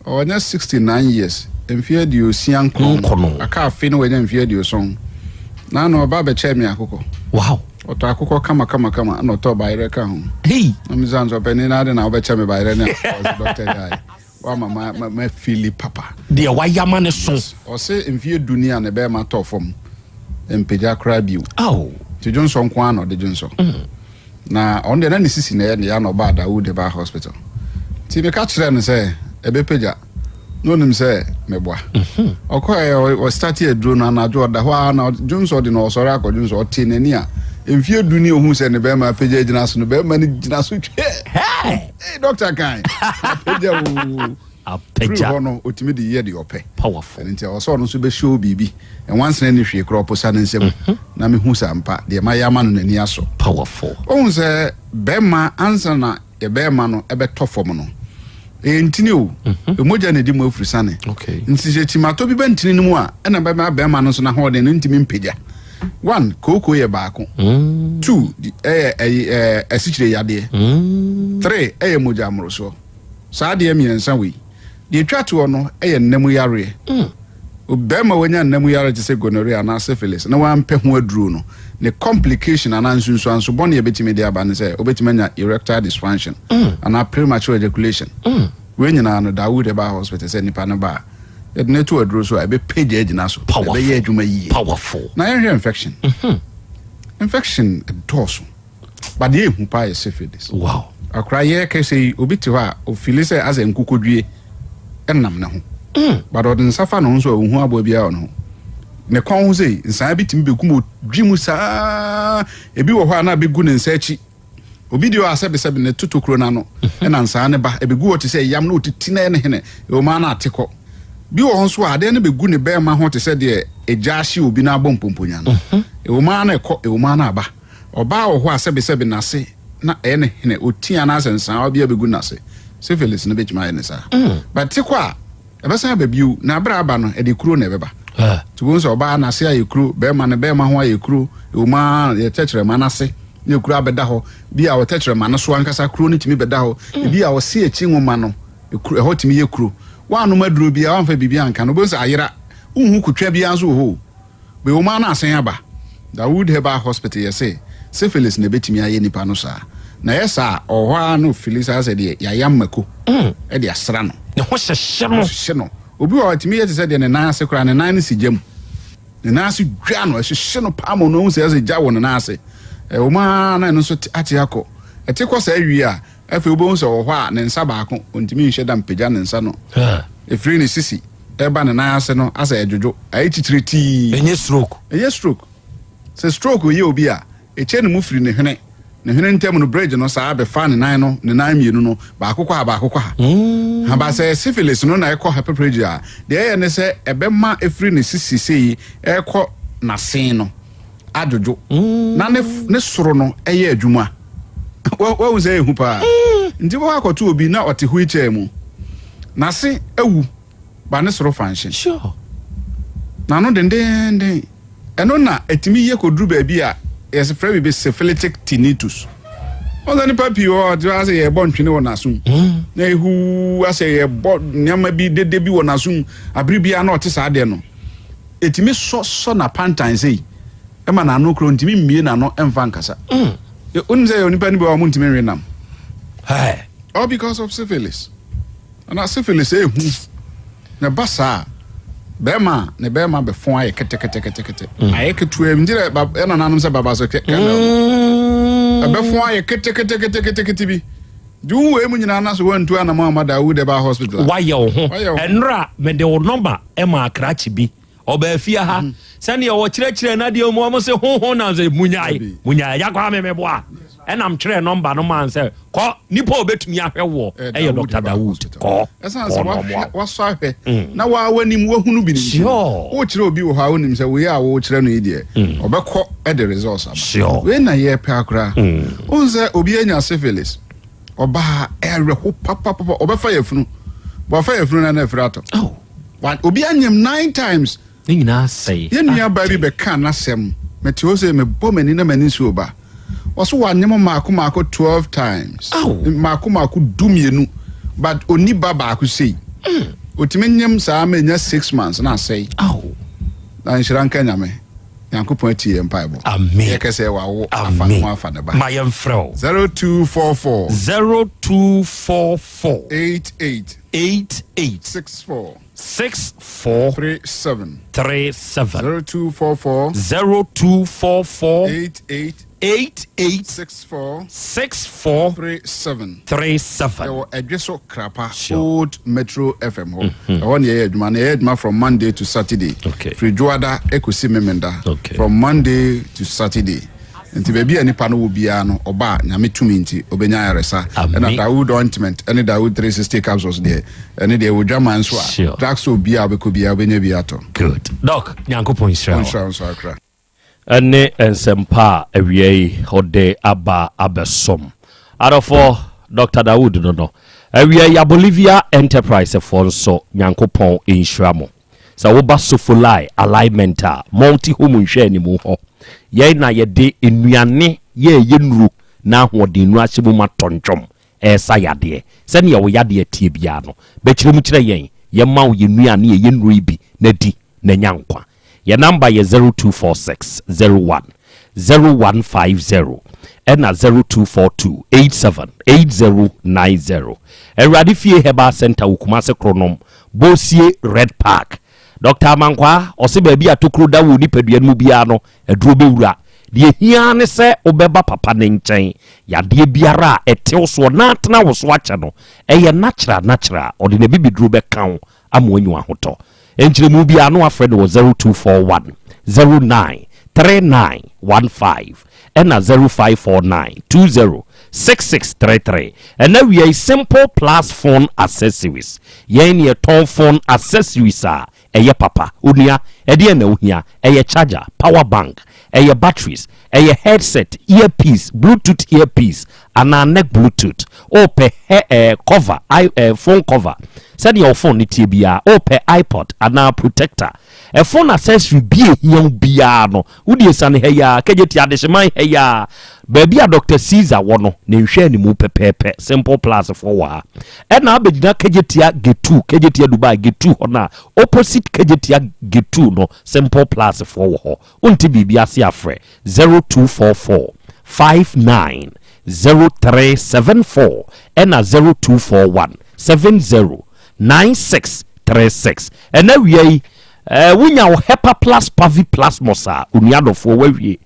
Ɔnya 69 years, mfeɛ 69. Nkono. Aka afe na wanya mfeɛ 70. Na na ɔba bɛkyɛɛ me akokɔ. Wow. Ɔtɔ akokɔ kama kama kama na ɔtɔ bayerɛ ka ho. Hey. Na me sɛ ɔpanin na ade na wobɛkyɛ me bayerɛ ne akokɔ. Ɔse doctor gyae. Wama ma ma ma fili papa. Deɛ wayama ne so. Yes. Ɔse mfeɛ du ni a ne bɛrima tɔ fam mpagya koraa bio. Aw. Nti dwonsɔ nko ara na ɔde dwonsɔ. Na ɔno deɛ na ne sisi na ɛyɛ ne ya na ɔbaa Dawood de baa hospital. Nti meka kyerɛɛ no sɛ ɛbɛpagya na ɔnim sɛ meboa. Ɔkɔɛ ɔstarte aduro no anadwo ɔda hɔ ara na dwonsɔ de no ɔsɔre akɔ dwonsɔ ɔte n'ani a mfeɛ du ni ohuu sɛ ne bɛrima apagya gyina so no bɛrima no gyina so twɛ. Hey! Hey, doctor kan apagya oo. Apagya. Firi hɔ no ɔtumi de yɛ deɛ ɔpɛ. Powerful. Ɛno nti ɛwɔ sɛ ɔno nso bɛhyɛ biribi. Nwansena ni hwee koraa ɔposa ne nsam na mehu sɛ ampa deɛ mayɛ ama no n'ani asɔ. Powerful. Wohu sɛ bɛrima ansa na yɛ bɛrima no ɛbɛtɔ fam no ɛyɛ ntini o. Mogya na ɛdi mu afiri sane. Okay. Nti sɛ kyimatɔ bi ba ntini no mu a ɛna bɛma bɛrima no nso n'ahoɔden no ntumi mpagya. One, kooko yɛ baako. Two, ɛyɛ ɛyi ɛɛ asikyire yadeɛ. Three, ɛyɛ mogya mmorosoɔ. Saa adeɛ mmiɛnsa wei. Deɛ ɛtwa toɔ no yɛ nna mu yareɛ. Barima wanya nna mu yareɛ te sɛ gonorrhea anaa syphilis na wampɛ ho aduro no, ne complication anaa nsunsuanso bɔne a ɛbɛtumi de aba ne sɛ wobɛtumi anya erectile dysfunction anaa premature ejaculation. Wei nyinaa no, Dawood ɛbaa hospital sɛ nipa no ba a, yɛde no to aduro so a ɛbɛpagya agyina so. Ɛbɛyɛ adwuma yie. Powerful. Na yɛnhwɛ infection. Infection dɔɔso. But deɛ ehu paa yɛ syphilis. Wow. Akora yɛ kɛsɛ yi obi te hɔ a ofili sɛ asɛ nkokodwie ɛnam ne ho. But ɔde nsa fa ne ho nso a ohu aboa biara wɔ ne ho. Ne kɔn ho sei nsaa bi tumi begu mu odwi mu saa. Ebi wɔ hɔ a na abegu ne nsa akyi. Obi deɛ ɔasɛbesɛbe ne totokuro n'ano ɛna nsaa ne ba ebegu hɔ te sɛ yam na otiti na ɛyɛ ne hene ɛwɔ mu a na ate kɔ. Bi wɔ hɔ nso a adeɛ no begu ne bɛrima ho te sɛ deɛ egya ahye obi na abɔ mpomponya no. Ɛwɔ mu a na ɛkɔ ɛwɔ mu a na aba. Ɔbaa wɔ hɔ a sɛbesɛbe n'ase na ɛyɛ no hene, ɔti anaasɛ nsaawa bi abɛgu n'ase. Syphilis no bɛtumi ayɛ no saa. But te kɔ a, ɛbɛsan aba bio, na berɛ a aba no, ɛde kuro na ɛbɛba. Nti wobɛhu sɛ ɔbaa n'ase ayɛ kuro, bɛrima no bɛrima ho ayɛ kuro, ɛwɔ mu ara yɛ tɛkyerɛma no ase na kuro abɛda hɔ. Bi a wɔ tɛkyerɛma no so ankasa kuro no tumi bɛda hɔ. Ebi a ɔse akyi nwoma no, kuro, ɛhɔ tumi yɛ kuro. Woannom aduro biara, woamfa biribi anka no, wobɛhu sɛ ayera. Wonhu kotwa biara nso wɔ hɔ o. Bɛwɔ mu ara na asan aba. Dawood Herbal Hospital yɛse syphilis na ɛbɛtumi ayɛ nipa no saa. Na ɛyɛ saa a, ɔwɔ hɔ ara na ɔfili saa sɛ deɛ yɛayam mako de asra no. Ne ho hyehye no. Ne ho hyehye no. Obi wɔ hɔ a, ɛtumi yɛ te sɛ deɛ ne nan ase koraa, ne nan no si gya mu. Ne nan ase dwa no, ɛhyehye no paa ma ɔno ahu sɛ ɛsɛ gya wɔ ne nan ase. Ɛwɔ mu ara na ɛno nso ate akɔ. Ɛte kɔ saa wie a, afei wobɛhu sɛ ɔwɔ hɔ a ne nsa baako, ɔntumi nhyɛ da mpagya ne nsa no. Ɛfiri ne sisi ɛba ne nan ase no, asɛ ɛdwodwo, ayɛ titire tii. Ɛnyɛ stroke. Ɛnyɛ stroke. Sɛ stroke yɛ obi a, ɛkyɛ ne mu firi ne hwene, ne hwene ntam no, bridge no saa bɛfa ne nan no, ne nan mmienu no, baako kɔ ha, baako kɔ ha. Ha, ba sɛ syphilis no na ɛkɔ hepaplegia a, deɛ ɛyɛ ne sɛ ɛbɛma ɛfiri ne sisi sei ɛkɔ n'asen no adwodwo, na ne, ne soro no ɛyɛ adwuma. Wahu sɛ ɛyɛ hu paa. Nti wobɛkɔ akɔto obi na ɔte wheelchair mu, n'ase awu, ba ne soro fa nhye. Sure. N'ano dendeenden. Ɛno na ɛtumi yɛ kɔduru baabi a yɛsɛ frɛ biribi syphilitic tinnitus. Wɔn sɛ nipa pii wɔ hɔ ɔte asɛ yɛbɔ ntwene wɔ n'asom. Na ehu asɛ yɛbɔ nneɛma bi dede bi wɔ n'asom. Abere biara na ɔte saa adeɛ no. Ɛtumi sɔ sɔ n'apantan sei ɛma n'ano koro ntumi mmie n'ano ɛmfa nkasa. Wonim sɛ yɛ onipa no bi wɔ hɔ a wɔntumi nwe nam. All because of syphilis. Ana syphilis yɛ hu na ɛba saa a bɛrima a ne bɛrima bɛfɔn ayɛ ketekete mm. ayɛ ketewa bi nti dɛ ɛna nanom sɛ baba so kɛnɛ mm. ɛbɛfɔn ayɛ keteketeketekete bi di wo wei mu nyinaa na so wantu anam ama da wo de ba hospital wayɛ wo ho ɛnora mede wo nɔma ɛma akrakye bi Ɔbaa fie ha sɛdeɛ ɔkyerɛkyerɛ n'adeɛ mu wɔn se honhom nam sɛ munyae munyae agya kwame meboa ɛnam twerɛ nɔmba no maa sɛ kɔ nipa a obetumi ahwɛ woɔ ɛyɛ Dr. Dawood kɔ ɛsan sɛ wahwɛ wasɔ ahwɛ mm. na waa w'anim wahunu bi ne nti wokyerɛ obi wɔ hɔ a wonim sɛ wei a wokyerɛ no yi deɛ mm. ɔbɛkɔ ɛde results aba wei na yɛpɛ akora mm. wohu sɛ obi anya syphilis ɔbaa ɛwerɛho papapapa ɔbɛfa yɛfunu wɔfa yɛfunu na na afiri atɔ oh. Obi anyem nine times. Ne nyinaa sɛe. Yɛn nua baa bi bɛkaa n'asɛm. Mete hɔ sei, mebɔ m'ani na m'ani nsuo ba. Ɔso wanyem mmaako mmaako 12 times. Mmaako mmaako 12. But onni ba baako sei. Otumi nyem saa ma enya 6 months na asɛe. Na nhyira nka Nyame. Nyankopɔn atie yɛn mpaebɔ. Amen. Yɛkɛ sɛ wawo afa ne ho afa ne ba. Ma yɛmfrɛ wo. 0244. 0244. 88. 88. 64. 64. 37. 37. 0244. 0244. 88. 88. 64. 64. 37. 37. Ɛwɔ Ɛdweso Krapa. Sure. Old Metro FM hɔ. Ɛhɔ na yɛyɛ adwuma. Na yɛyɛ adwuma from Monday to Saturday. Okay. Firi Dwoada ekosi Memenda. Okay. From Monday to Saturday. Nti baabi a nipa no wɔ biara no, ɔba a, Nyame tumi nti, ɔbɛnya ayaresa. Amen. Ɛna Dawood ointment ɛne Dawood 360 capsules deɛ, ɛne deɛ ɛwɔ dwaman nso a, Sure. drugstore biara a wobɛkɔ biara wobɛnya bi atɔ. Good. Doc, Nyankopɔn nhyira wo. Ɔnhyira wo nso akra. Ɛne nsɛmpa a awia yi ɔde aba abɛsom adɔfoɔ Doctor Dawood no no. Awia yi Abolivia Enterprise foɔ nso Nyankopɔn nhyira mo. Sɛ woba Sofolai Alignment a, Multi Home nhwɛanimu hɔ, yɛn na yɛde nnuane yɛ ɛyɛ nnuro na ahoɔden nnuro ahyɛ mu ma tɔntwom ɛresa yadeɛ. Sɛdeɛ wo yadeɛ teɛ biara no, bɛkyerɛ mu kyerɛ yɛn, yɛma wo yɛn nnuane a ɛyɛ nnuro yi bi na di na nya nkwa. Yɛn number yɛ 0246 01 0150 ɛna 0242 87 8090. Awurade Fie Herbal Centre wɔ Kumase Kronom, Bosie Red Park. Doctor Amankwaa, ɔse baabi a tokuro da wɔ wo nipadua no mu biara no, aduro bɛwura. Deɛ ɛhia ara ne sɛ wobɛba papa no nkyɛn. Yadeɛ biara a ɛte wo soɔ na atena wo so akyɛ no, ɛyɛ natural natural. Ɔde n'abibiduro bɛka wo ama woanya w'ahotɔ. Nkyerɛmu biara no wafrɛ no wɔ 0241 09 3915 ɛna 0549 20 6633. Ɛna awia yi Simple Plus Phone Accessories. Yɛn ne yɛtɔn phone accessories a ɛyɛ papa. Onua, ɛdeɛn na wohia? Ɛyɛ charger, power bank, ɛyɛ batteries, ɛyɛ headset, earpiece, bluetooth earpiece anaa neck bluetooth? Wopɛ hɛ ɛɛ cover, i ɛɛ phone cover, sɛdeɛ wo phone no teɛ biara, wopɛ iPod anaa protector, ɛ phone accessory bi a ehia wo biara no, wode esiane ha yi ara, Kegyeti Adehyeman ha yi ara, baabi a Doctor Caesar wɔ no, ne nhwɛanimu pɛpɛɛpɛ, Simple Plus foɔ wɔ ha. Ɛna abɛgyina Kejetia Gate 2, Kejetia Dubai Gate 2 hɔ no a, opposite Kejetia Gate 2 no, Simple Plus foɔ wɔ hɔ. Wonte biribi ase a frɛ 0244 59 0374 ɛna 0241 70 9636. Ɛna awia yi, eh, wonya wo Hepa Plus Pavi Plasmos a, onua dɔfoɔ wawie.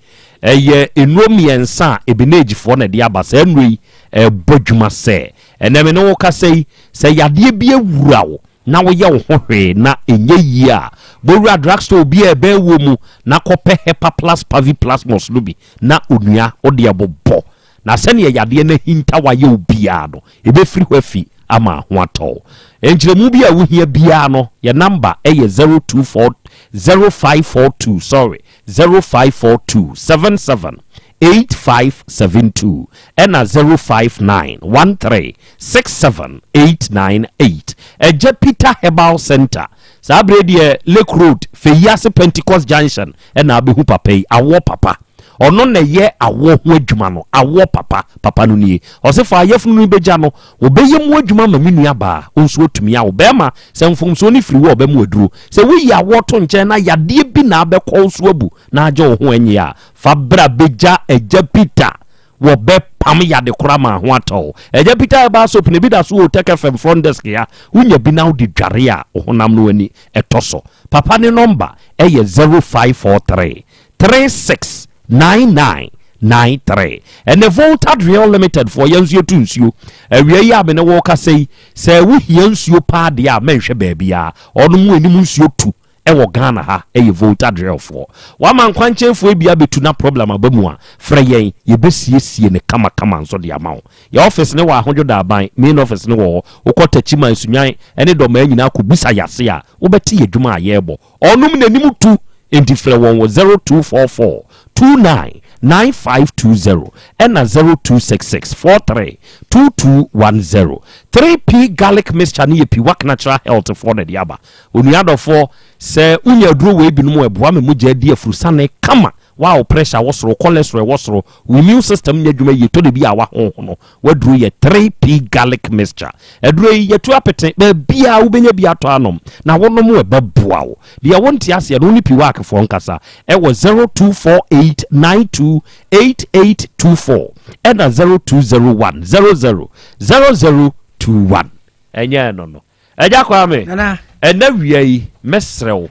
Ɛyɛ nnuro mmiɛnsa a Ebenegefoɔ na ɛde aba. Saa nnuro yi ɛrebɔ adwuma sɛ ɛnɛ me ne wo kasa yi, sɛ yadeɛ bi awura wo na woyɛ wo ho hwee na ɛnyɛ yie a, bɔwura drugstore bi a ɛbɛn wuo mu na kɔpɛ Hepa Plus Pavi Plasmos no bi na onua wode bobɔ na sɛdeɛ yadeɛ no ahinta wayɛ wo biara no, ɛbɛfiri hɔ afi ama ho atɔ wo. Nkyerɛmu bi a wohia biara no, yɛ number yɛ 024 0542 sorry 0542 77 8572 ɛna 059 13 67 898. Ɛgya Peter Herbal Center. Saa berɛ deɛ Lake Road, Feyiase Pentecost Junction ɛna abɛhu papa yi, awoɔ papa. Ɔno na ɛyɛ awoɔ ho adwuma no, awoɔ papa, papa no nie. Ɔse fa yafunu no bɛgya no, wɔbɛyɛ mu adwuma ma me nua baa, wo nso watumi awo. Bɛɛma, sɛ mfomsoɔ no firi wo a ɔbɛma wo aduro. Sɛ woyi awoɔ to nkyɛn na yadeɛ bi na abɛkɔ wo so abu na agye wo ho anyi a, fa bra bɛgya Agya Peter, wɔbɛpam yade koro ama ho atɔ wo. Agya Peter Herbal Soap no ebi da so wɔ Otec FM front desk ha, wonya bi na wode dware a, wo honam no ani tɔ so. Papa ne nɔmba yɛ 0543 369993. Ɛnɛ Volta Drill Limited foɔ yɛn nso yɛtu nsuo. Awia yi a me ne wo kasa yi, sɛ wohia nsuo paa deɛ a mɛnhwɛ baabiara. Ɔno mu anim nsuo tu ɛwɔ Ghana ha ɛyɛ Volta Drill foɔ. Wama nkwankyɛnfoɔ bi abɛtu na problem aba mu a, frɛ yɛn, yɛbɛsiesie no kamakama nso de ama wo. Yɛn office no wɔ Ahodwo Daaban, main office no wɔ hɔ. Wokɔ Techiman, Sunyani ne Dɔmaa nyinaa kɔbisa yɛn ase a, wobɛte yɛn adwuma a yɛrebɔ. Ɔnom n'anim tu, enti frɛ wɔn wɔ 0244 29 9520 ɛna 0266 43 2210. 3P Garlic Mixture no yɛ Piwak Natural Health foɔ na ɛde aba. Onua dɔfoɔ, sɛ wonya aduro wei binom a, ɛboa ma mogya di afurusane kama. Wo a wo pressure wɔ soro, wo cholesterol wɔ soro, wo immune system nyɛ adwuma yie, tɔ da bi a w'ahonhono, w'aduro yɛ 3P Garlic Mixture. Aduro yi, yɛtu apete, baabiara wobɛnya bi atɔ anom, na wonom a ɛbɛboa wo. Deɛ wonte aseɛ no, wo ne Piwak foɔ nkasa ɛwɔ 0248928824 ɛna 0201 00 0021. Ɛnyɛ ɛno no. Agya Kwame, Nana. ɛnɛ wia yi, mɛsrɛ wo.